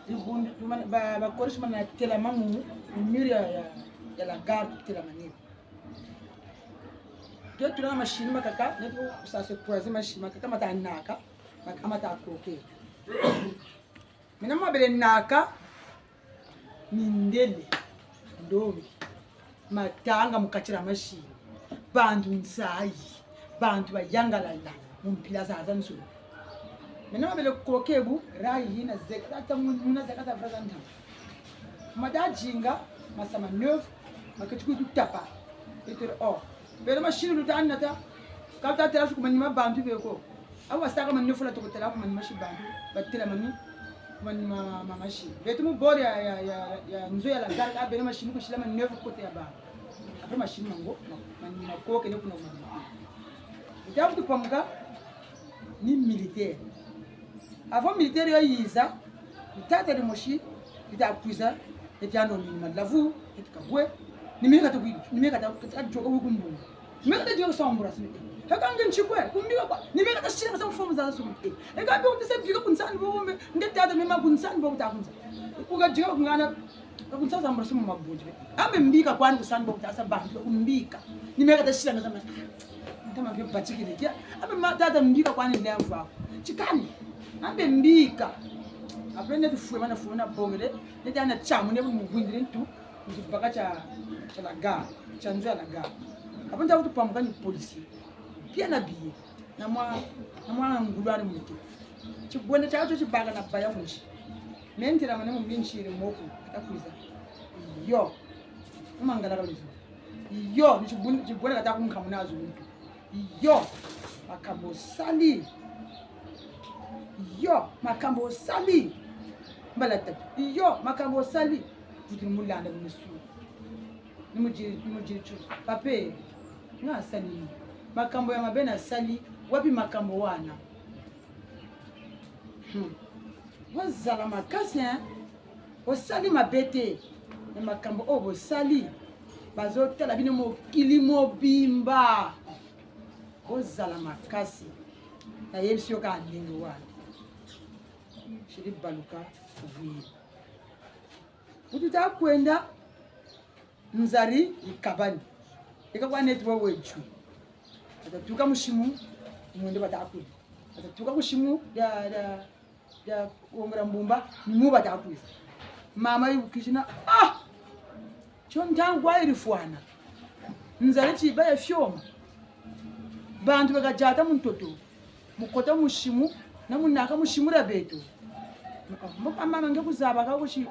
Ibundi, mana, ba, ba Corse mana telama mu, mu mur ya, ya, ya la gare, telama ni. Nde tuna machine makaka, neti ku sasa croiser machine makaka, mata naka, makaka mata croquer. Mina mwa bele naka, mindele, ndombe, matanga mu kati dia machine, bantu nsayi, bantu bayangalala, mu mpila zazansoni. Mina mwa bele croquer bu, rayi yina zeka, ta mu, muna zeka ta vraza ntama. Mata jinga, masa manœuvre, maketi kutu tapa. Beto, oh. Bele machine luta nata. Ka ta tela ku manima bantu be ko. Awa saka manœuvre la toko tela ku manima si bantu. Batela mani. Ku manima ma, ma machine. Beto mu bord ya, ya, ya, ya nzo ya la gare, ka bele machine kusila manœuvre côté ya ba. Après machine mango, ma, manima ko kene kuna manima. Ntangu tupamuka, ni militaire. Avant militaire yo yiza, tata dimosi, ita kwiza, eti ano ni malavu, eti kabwe, ni meka ta kwi, ni meka ta, ta, ta joka wikumbu. Ni meka ta joka sambura simi. Heka nge nchikwe, kumbika kwa, ni meka ta sila sa mfumu za sumi. Heka bi utisa bika kunsani bo mbe, nge tata mema kunsani bo ta kunsa. Kuka jika kungana, Ka kunsa za mbosi mu mabundu. Ambe mbika kwani kusani bo kutasa bantu, kumbika. Ni meka ta sila nga za ma-, ntama ke batikile kia. Ambe ma tata mbika kwani lemvwa. Tikani. Ambe mbika. Après neti fwe mana fwe na bongele. Neti ana tiamu ne mu bwindile ntu. Mu kibaka kia, kia la gare. Kia nzo ya la gare. Après nta kutu pamuka ni policier. Bien habillé. Na mwa, na mwa ngulu ani mu mutu. Tibwende tiaku tio tibaka na baya kunsi. Me ntela mane mu mbinchiri moku, ata kwiza. Yo. Mu mangala ka luzu. Yo, ni tibwende, tibwende kata kunkamuna azu muntu. Yo. Makambo osali. Yo, makambo osali. Mbala tatu. Yo, makambo osali. Vutu mu landa mu misu. Ni mu di, ni mu di tu. Papa, nga sali. Makambo ya mabe nasali. Wapi makambo wana? Hmm. Ozala makasi, hein? Osali mabe te. Mais makambo oyo bosali, bazotala bino mokili mobimba. Ozala makasi. Nayebisi yo kaka ndenge wana. Shiri baluka, oui. Kutu ta kwenda, nzari ikabani. Eka kwa neti wa wechu. Bata tuka mu simu, mwende bata kuli. Bata tuka ku simu dia, dia, dia Ngongora Mbumba, ni mu bata kuli. Mama yibukisi na, ah! Tio ntangu wa yirifwana. Nzari tiba ya fioma. Bantu baka diata mu ntoto. Mu kota mu simu, na mu naka mu simu dia beto. Mbo ka mama nge kuzaba ka kusi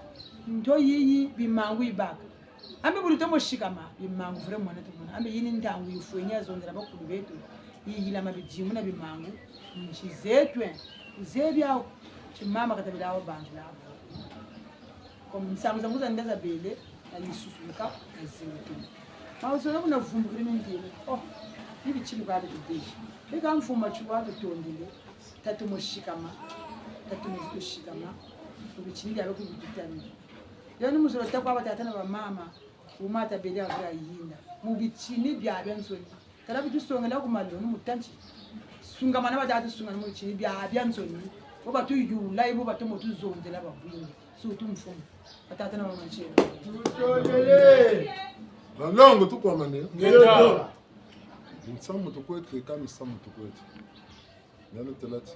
nto yiyi bimangu yibaka. Ambe bulu tomo sikama, bimangu vrai mwana tumona. Ambe yini ntangu yifweni ya zonzela bakulu beto. Yiyilama bidimu na bimangu. Nsi zetu, eh. Zebi awu. Ti mama katabila awu bantu labo. Comme nsangu zangu za nda zabele, na yisusuluka, na zingukini. Ma uzola kuna vumbukiri mindele. Oh, ibi chini kwa bitu. Bika mfuma chuwa tutondele. Tatu mo sikama. Tatu mo sikama. Kubichini ya ku bitutani. Yo ni mu zolo ta kwa batata na bamama, uma tabele avra yinda. Mu bitini biabiansoni. Tala bitusongela ku malo ni mu tanti. Sungamana batata sungana mu bitini biabiansoni. Bo batuyula, bo batomo tuzonzela babwingi. Surtout mfumu. Batata na bamama nchela. Tutondele. Balongo tukwamane. Ngeta. Nsamu tukwete, kami nsamu tukwete. Nani tela ti.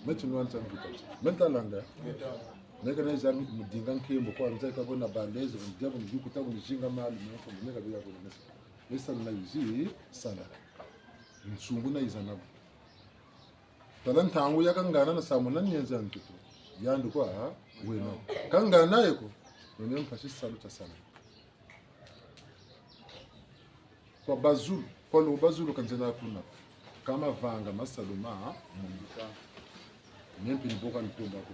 Meti nwa nta mvita ti. Meta langa. Meka na iza mudinga nkembo kwa nza ka bona baleze, ndia bo njuku ta bo nzinga mali, meko, meka bila bo nesa. Mesa na izi, sala. Nsungu na iza na bo. Tala ntangu ya kangana na samu na nyenza ntutu. Yandu kwa, Wena. Ka ngana ye ko. Wena mpasi salu ta sala. Kwa ba zulu, kwa lo ba zulu ka nzena kuna. Ka mavanga ma salu ma monika. Mie mpe ni bo ka ntomba ko.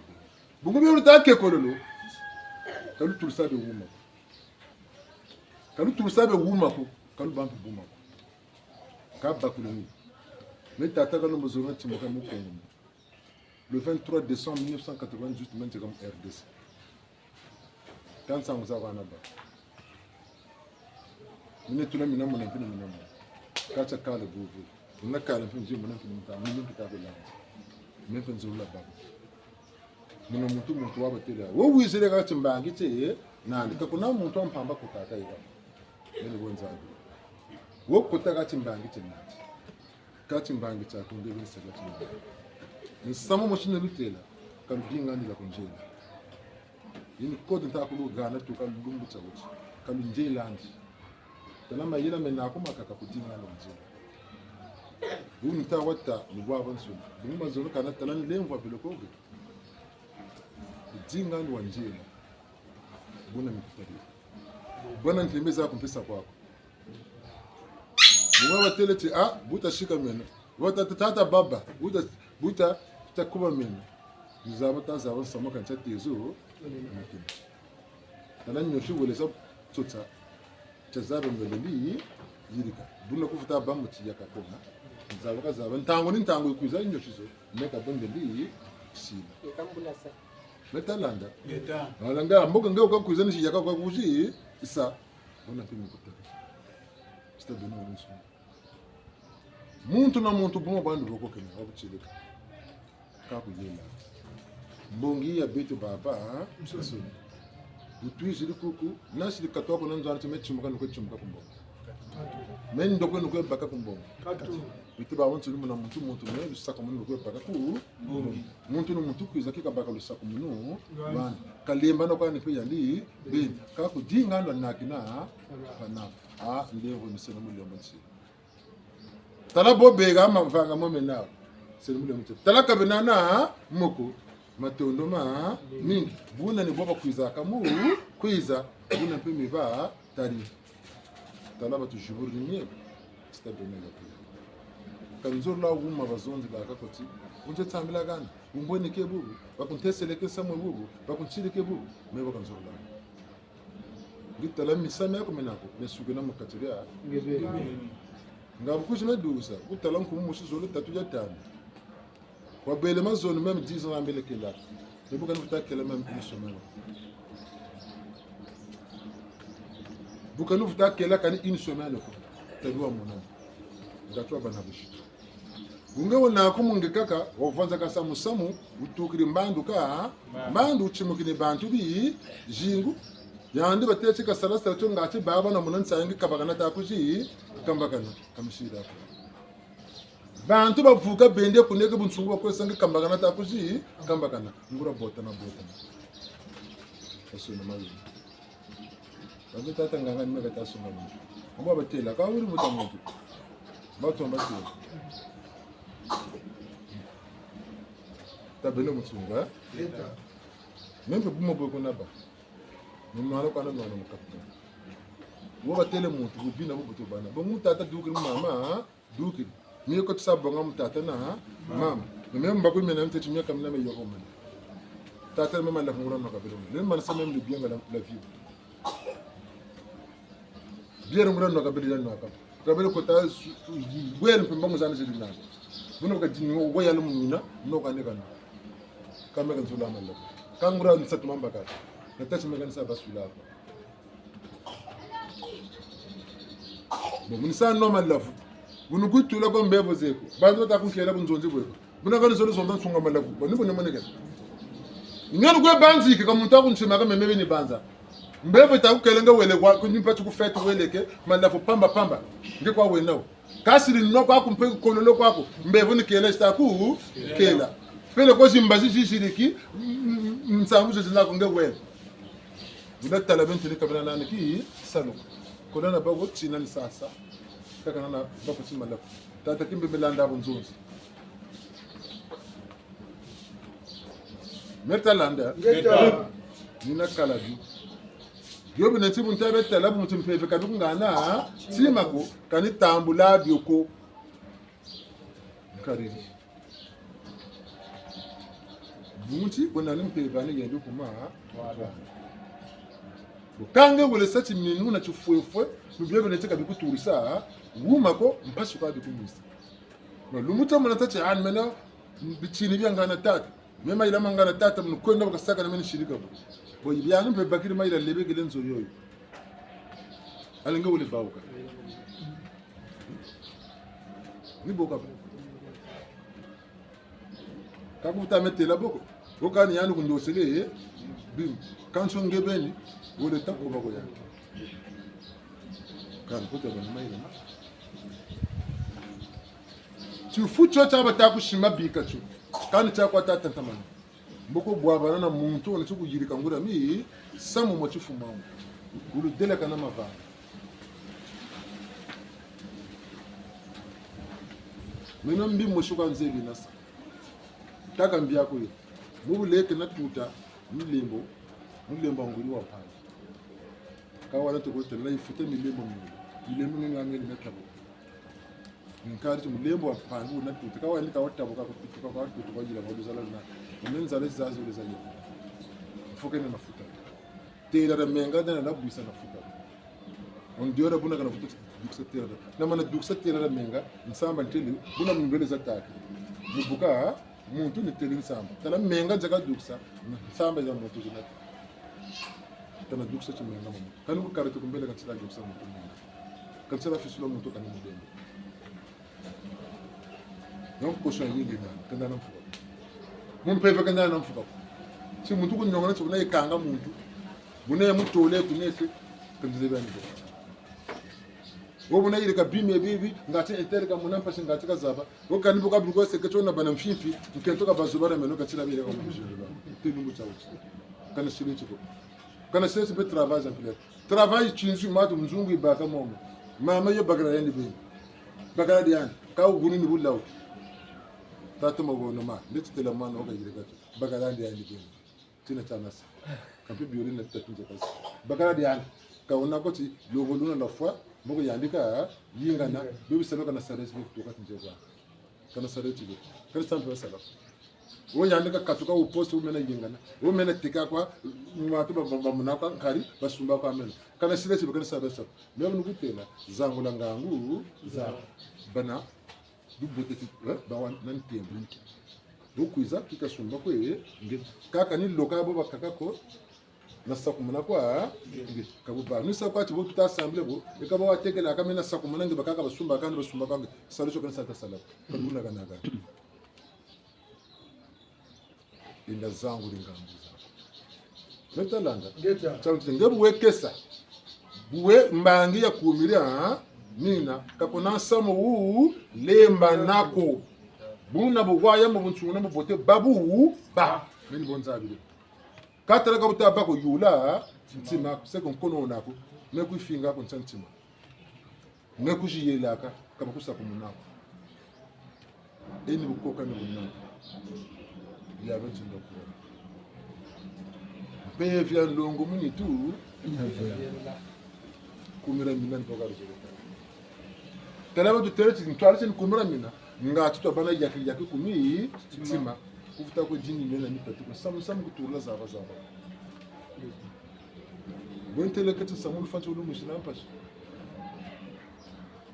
Bungu bia luta ke kololo. Ka lutulusa be wuma ko. Ka lutulusa be wuma ko. Ka lubampi buma ko. Ka bakulu ni. Me tata ka lumbu zonga timuka mu Kongo. Le vingt-trois décembre mille neuf cent quatre-vingt-huit, me nzeka mu R D C. Ka nsangu za bana ba. Mine tula mina mona mpe mina mona. Ka tia kala bubu. Muna kala mpe nzio mona mpe muta, mine mpe kabela. Mine mpe nzula baba. Muna muntu, muntu wa batela. Wo wizire kaka timbangi tie, nandi ka kuna muntu wa mpamba kutaka iba. Mene bo Nzambi. Wo kutaka timbangi tie nandi. Ka timbangi tia kunge bin sega timbangi. Ni samu mo sine lutela, ka ludingandila ku nzila. Ini code nta kulugana tu ka lumbu tia wuti. Ka lunzila andi. Tala mayela mena ko makaka kudingana nzila. Uni ta wata, ni bwa bansoni. Bungu mazono kana tala nlemvo wa biloko ke. Kudingana wa nzila. Buna mikutari. Bwana ntembe za kumpesa kwako. Bungu batele ti, ah, buta sika meno. Buta tata baba. Buta, buta, ta kuba meno. Nzaba ta zaba nsama ka ntia tezo. Tala nyoshi wele za tsotsa. Tia zaba mbele mbi yirika. Buna kufuta ba muti ya kakona. Nzaba ka zaba. Ntangu ni ntangu ikwiza nyoshi zo. Meka bunde mbi sila. Ikambula sa. Meta landa. Ngeta. Alanga mboka nge uka kwiza ni ya ka kwa kuzi. Isa. Bona mpe mikutaka. Sita beno wonso. Muntu na muntu buma bandu boko kena, wa kutilika. Ka kuyela. Mbongi ya beto baba, ha? Nsoni. Utwizidi kuku, nasidi katwa kuna nzwani ti me timuka nukwe timuka ku mbongo. Me ndokwe nukwe baka ku mbongo. Beto baba nsoni muna muntu muntu me lusakumunu nukwe baka ku mbongo. Muntu na muntu kwiza kika baka lusakumunu. Bana. Kalemba na kwani mpe yandi, beni. Ka kudingandwa nakina, pana. Ah, ndevo ni sena mulembo nsi. Tala bo bega mavanga mo mena. Sele mule mute. Tala ka bena na moko. Matondo ma mingi. Buna ni bo bakwizaka mu kwiza. Buna mpe mi batari. Tala batu jiburi ni mie. Sita bena ya kwiza. Ka nzolula wuma bazonzi baka koti. Unze tambila gani. Umbwene ke bubu. Bakuntesele ke samwe bubu. Bakuntiri ke bubu. Me ba ka nzolula. Ngi tala misamu miaku mena ko, me sukina mu kati dia. Ngebe. Nga bu kwizi me duza, ku tala nkumu mosi zole tatu ya tanu. Wabele mazono même dix ans ambele kela. Mais bu kani futa kela même une semaine. Bu kani futa kela kani une semaine ko. Tabi wa mona. Nga twa bana bushito. Bunge wona ko munge kaka, wavwanza ka samu samu, utukidi mbandu ka, mbandu uchimukini bantu bi, zingu, yandi bateti ka sala sala tio ngati baba na muna nsangi kambakana ta kuzi, kambakana, kamisida. Bantu bavuka bende kuneke bunsungu bakwesa nge kambakana ta kuzi, kambakana, ngura botana botana. Kaso na mayi. Babe tata nganga ni me kata songa muntu. Mbo batela, ka wiri muta muntu. Bato batela. Ta beno mutsunga, eh? Leta. Même bu mo boy ko na ba. Ni mwana kwa na mwana mu kapita. Wo batele muntu, bu bina bu buto bana. Bo mu tata dukiri mama, ha? Dukiri. Mie ko tusa bonga mu tata na, ha? Mama. Mie mba ko mena nteti mie kamina me yoko mena. Tata me mala fungura no kabelo. Mie mala sa même le bien la, la vie. Bière ngura no kabele ya no ka. Kabele kota su-, su-, bwele mpe mbangu zani zili nazo. Buna ka dini wo ya lumina, no ka ne ka no. Ka me ka nzula mala. Ka ngura nsatu mamba ka. Na tasi me ka nsa basula ko. Bon, mu nsa no malavu. Bunu kutula kwa mbevo zeko. Bantu bata kunkela bunzonzi bweko. Buna kani zolo zonza nsunga malavu. Bani bune moneke. Ngani kwe banzi ke ka muntu aku ntima ka meme ni banza. Mbevo ita kukele nga wele kwa, kunyi mpati ku fête wele ke, malavu pamba pamba. Nge kwa wenao. Kasi li no kwaku mpe kololo kwaku. Mbevo ni kela sita ku, kela. Pele ko zimbazi ziziriki, m-, m-, nsamu zo zina ko nge wele. Buna tala bentele kabila nani ki, salo. Kola na babo tina ni sasa. Kaka na babo tima malavu. Tata Kimbe me landa bunzonzi. Me ta landa. Ngeta. Ni na kala bio. Bio bina nti muntu a be tala bu muti mpeve ka bi kungana ntima ko, kani tambula bio ko. Nkariri. Muntu wena ni mpeve ani yandi kuma. Voilà. Ka nge wele sa ti minu na tifwefwe, mu bio bina nti ka bi kuturisa, wuma ko, mpasi kwa bi kumwisa. Ma lumbu ta mona ta ti, ah, mena, bitini bia ngana tata. Me mayela ma ngana tata, munu kwenda bakasaka na meni sirika bo. Bo, biani mpe bakiri mayela lebekele nzo yoyo. Allez nge wele bauka. Ni bo kaba. Ka kuta me tela bo ko. Bo kani yandi kundosele, eh? Bim. Kansi nge beni, wele ta ko ba ko yandi. Kani kuta bana mayela ma. Tifu tio tia bata kusimba bika tio. Kani tia kwa tata ntamana. Mboko bwabana na muntu, ona ti kuyirika nguria mi, samu mo tifu mamu. Gulu deleka na mavanga. Meno mbi mosi kwa nzebi na sa. Taka mbi aku ye. Mu buleke na tuta, mulembo, mulembo nguri wa mpana. Ka wana toko tela ifute milembo mingi. Milembo mingi ngangeli na tabo. Nkari ti mulembo wa mpangi una tuta. Ka wani ka wa tabo ka kutuka kwa tuta kwa yila kwa luzala na. Mene nzala zazi ule zayi. Mfuke na mafuta. Tela dia menga dana na bwisa na futa. On diora buna kana futa dukisa tela dia. Na mana dukisa tela dia menga, nsamba ntele, buna mbele za taki. Mu buka, muntu ni tele nsamba. Tala menga nzaka dukisa, nsamba za muntu zina. Kana dukisa ti menga mamu. Kani ku kala ti kumbele ka tila dukisa muntu menga. Ka tila fisula muntu kani mudembe. Donc, koso ya yingi na, kenda na mfuka. Mu mpeve kenda na mfuka. Si muntu kunyongana, si kuna ikanga muntu. Buna ya mutole, kuneke, kandize bani bo. Wo buna yirika bime bibi, ngati intérêt ka muna mpasi ngati kazaba. Wo kani bu ka bu ko seke tio na bana mfimfi, nkento ka bazuba na meno ka tila bile ka mujele ba. Te lumbu tia uti. Kana sile tiko. Kana sile mpe travail za mpila. Travail tinzu matu mzungu ibaka momo. Mama yo bakala yandi beni. Bakala diandi. Ka uguni ni bulau. Tata magono ma. Ndeti tela mwana oka yirika tu. Bakala diandi beni. Tina tia nasa. Kampe biole na tita tinze kasi. Bakala diandi. Ka ona ko ti, logo luna la foi, moko yandi ka, yingana, bibi salo kana saresi bibi tuka tinze kwa. Kana saresi bibi. Kana sampe wa sala. Wo yandi ka katuka wo poste wo mena yingana. Wo mena tika kwa, matu ba, ba, ba muna kwa nkari, basumba kwa mena. Kana saresi bibi, kana saresi bibi. Mimi nukutela, zangula ngangu, za, bana, du bote ti, eh, ba wa na ntembo. Bo kwiza, kika sumba kwe, nge. Kaka ni loka bo bakaka ko, na sakumuna kwa, nge. Ka bo ba. Ni sa kwa ti bo tuta assemblée bo, e ka ba watekela ka mena sakumuna nge bakaka basumba kandi basumba kwa nge. Salu tio kana sa ta sala. Ka buna kana ka. Inda zangu lingambu za. Me ta landa. Ngeta. Tia uti nge bu we kesa. Bu we mbangi ya kumira, ha? Mina, ka kuna nsamu wu, lemba nako. Buna bu waya mu bunsungu na mu bote, babu, ba. Meni bonza bile. Ka tala ka buta ba ko yula, ntima, se ko nkono nako. Me kuifinga ko nsa ntima. Me kuziyelaka, ka ba kusakumuna ko. Eni bu koka ni buna. Ya be tinda ko. Mpeve ya nlongo mu nitu. Kumira mina ni boka luzolo. Tala ba tutele ti ntwala ti kumira mina. Nga tutu bana yaki yaki kumi, ntima. Kufuta ko dini mena mitatu ko. Samu, samu kutula zaba zaba. Bo ntele keti samu lufanti ulu musina mpasi.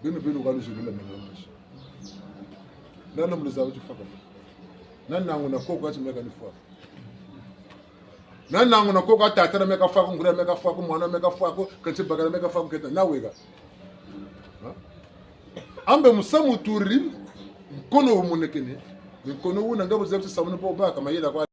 Beno, beno, ka luzolula mena mpasi. Nana mu luzaba ti fwa ko. Nana ngu na koko ati me ka ni fwa ko. Nana ngu na koko ati tata na me ka fwa ko, nguri me ka fwa ko, mwana me ka fwa ko, kansi bakala me ka fwa ko, keta na wega. Ha? Ambe musamu turiri, nkono wumonekene, nkono wuna nga bu zebi ti samu na bo baka mayela kwa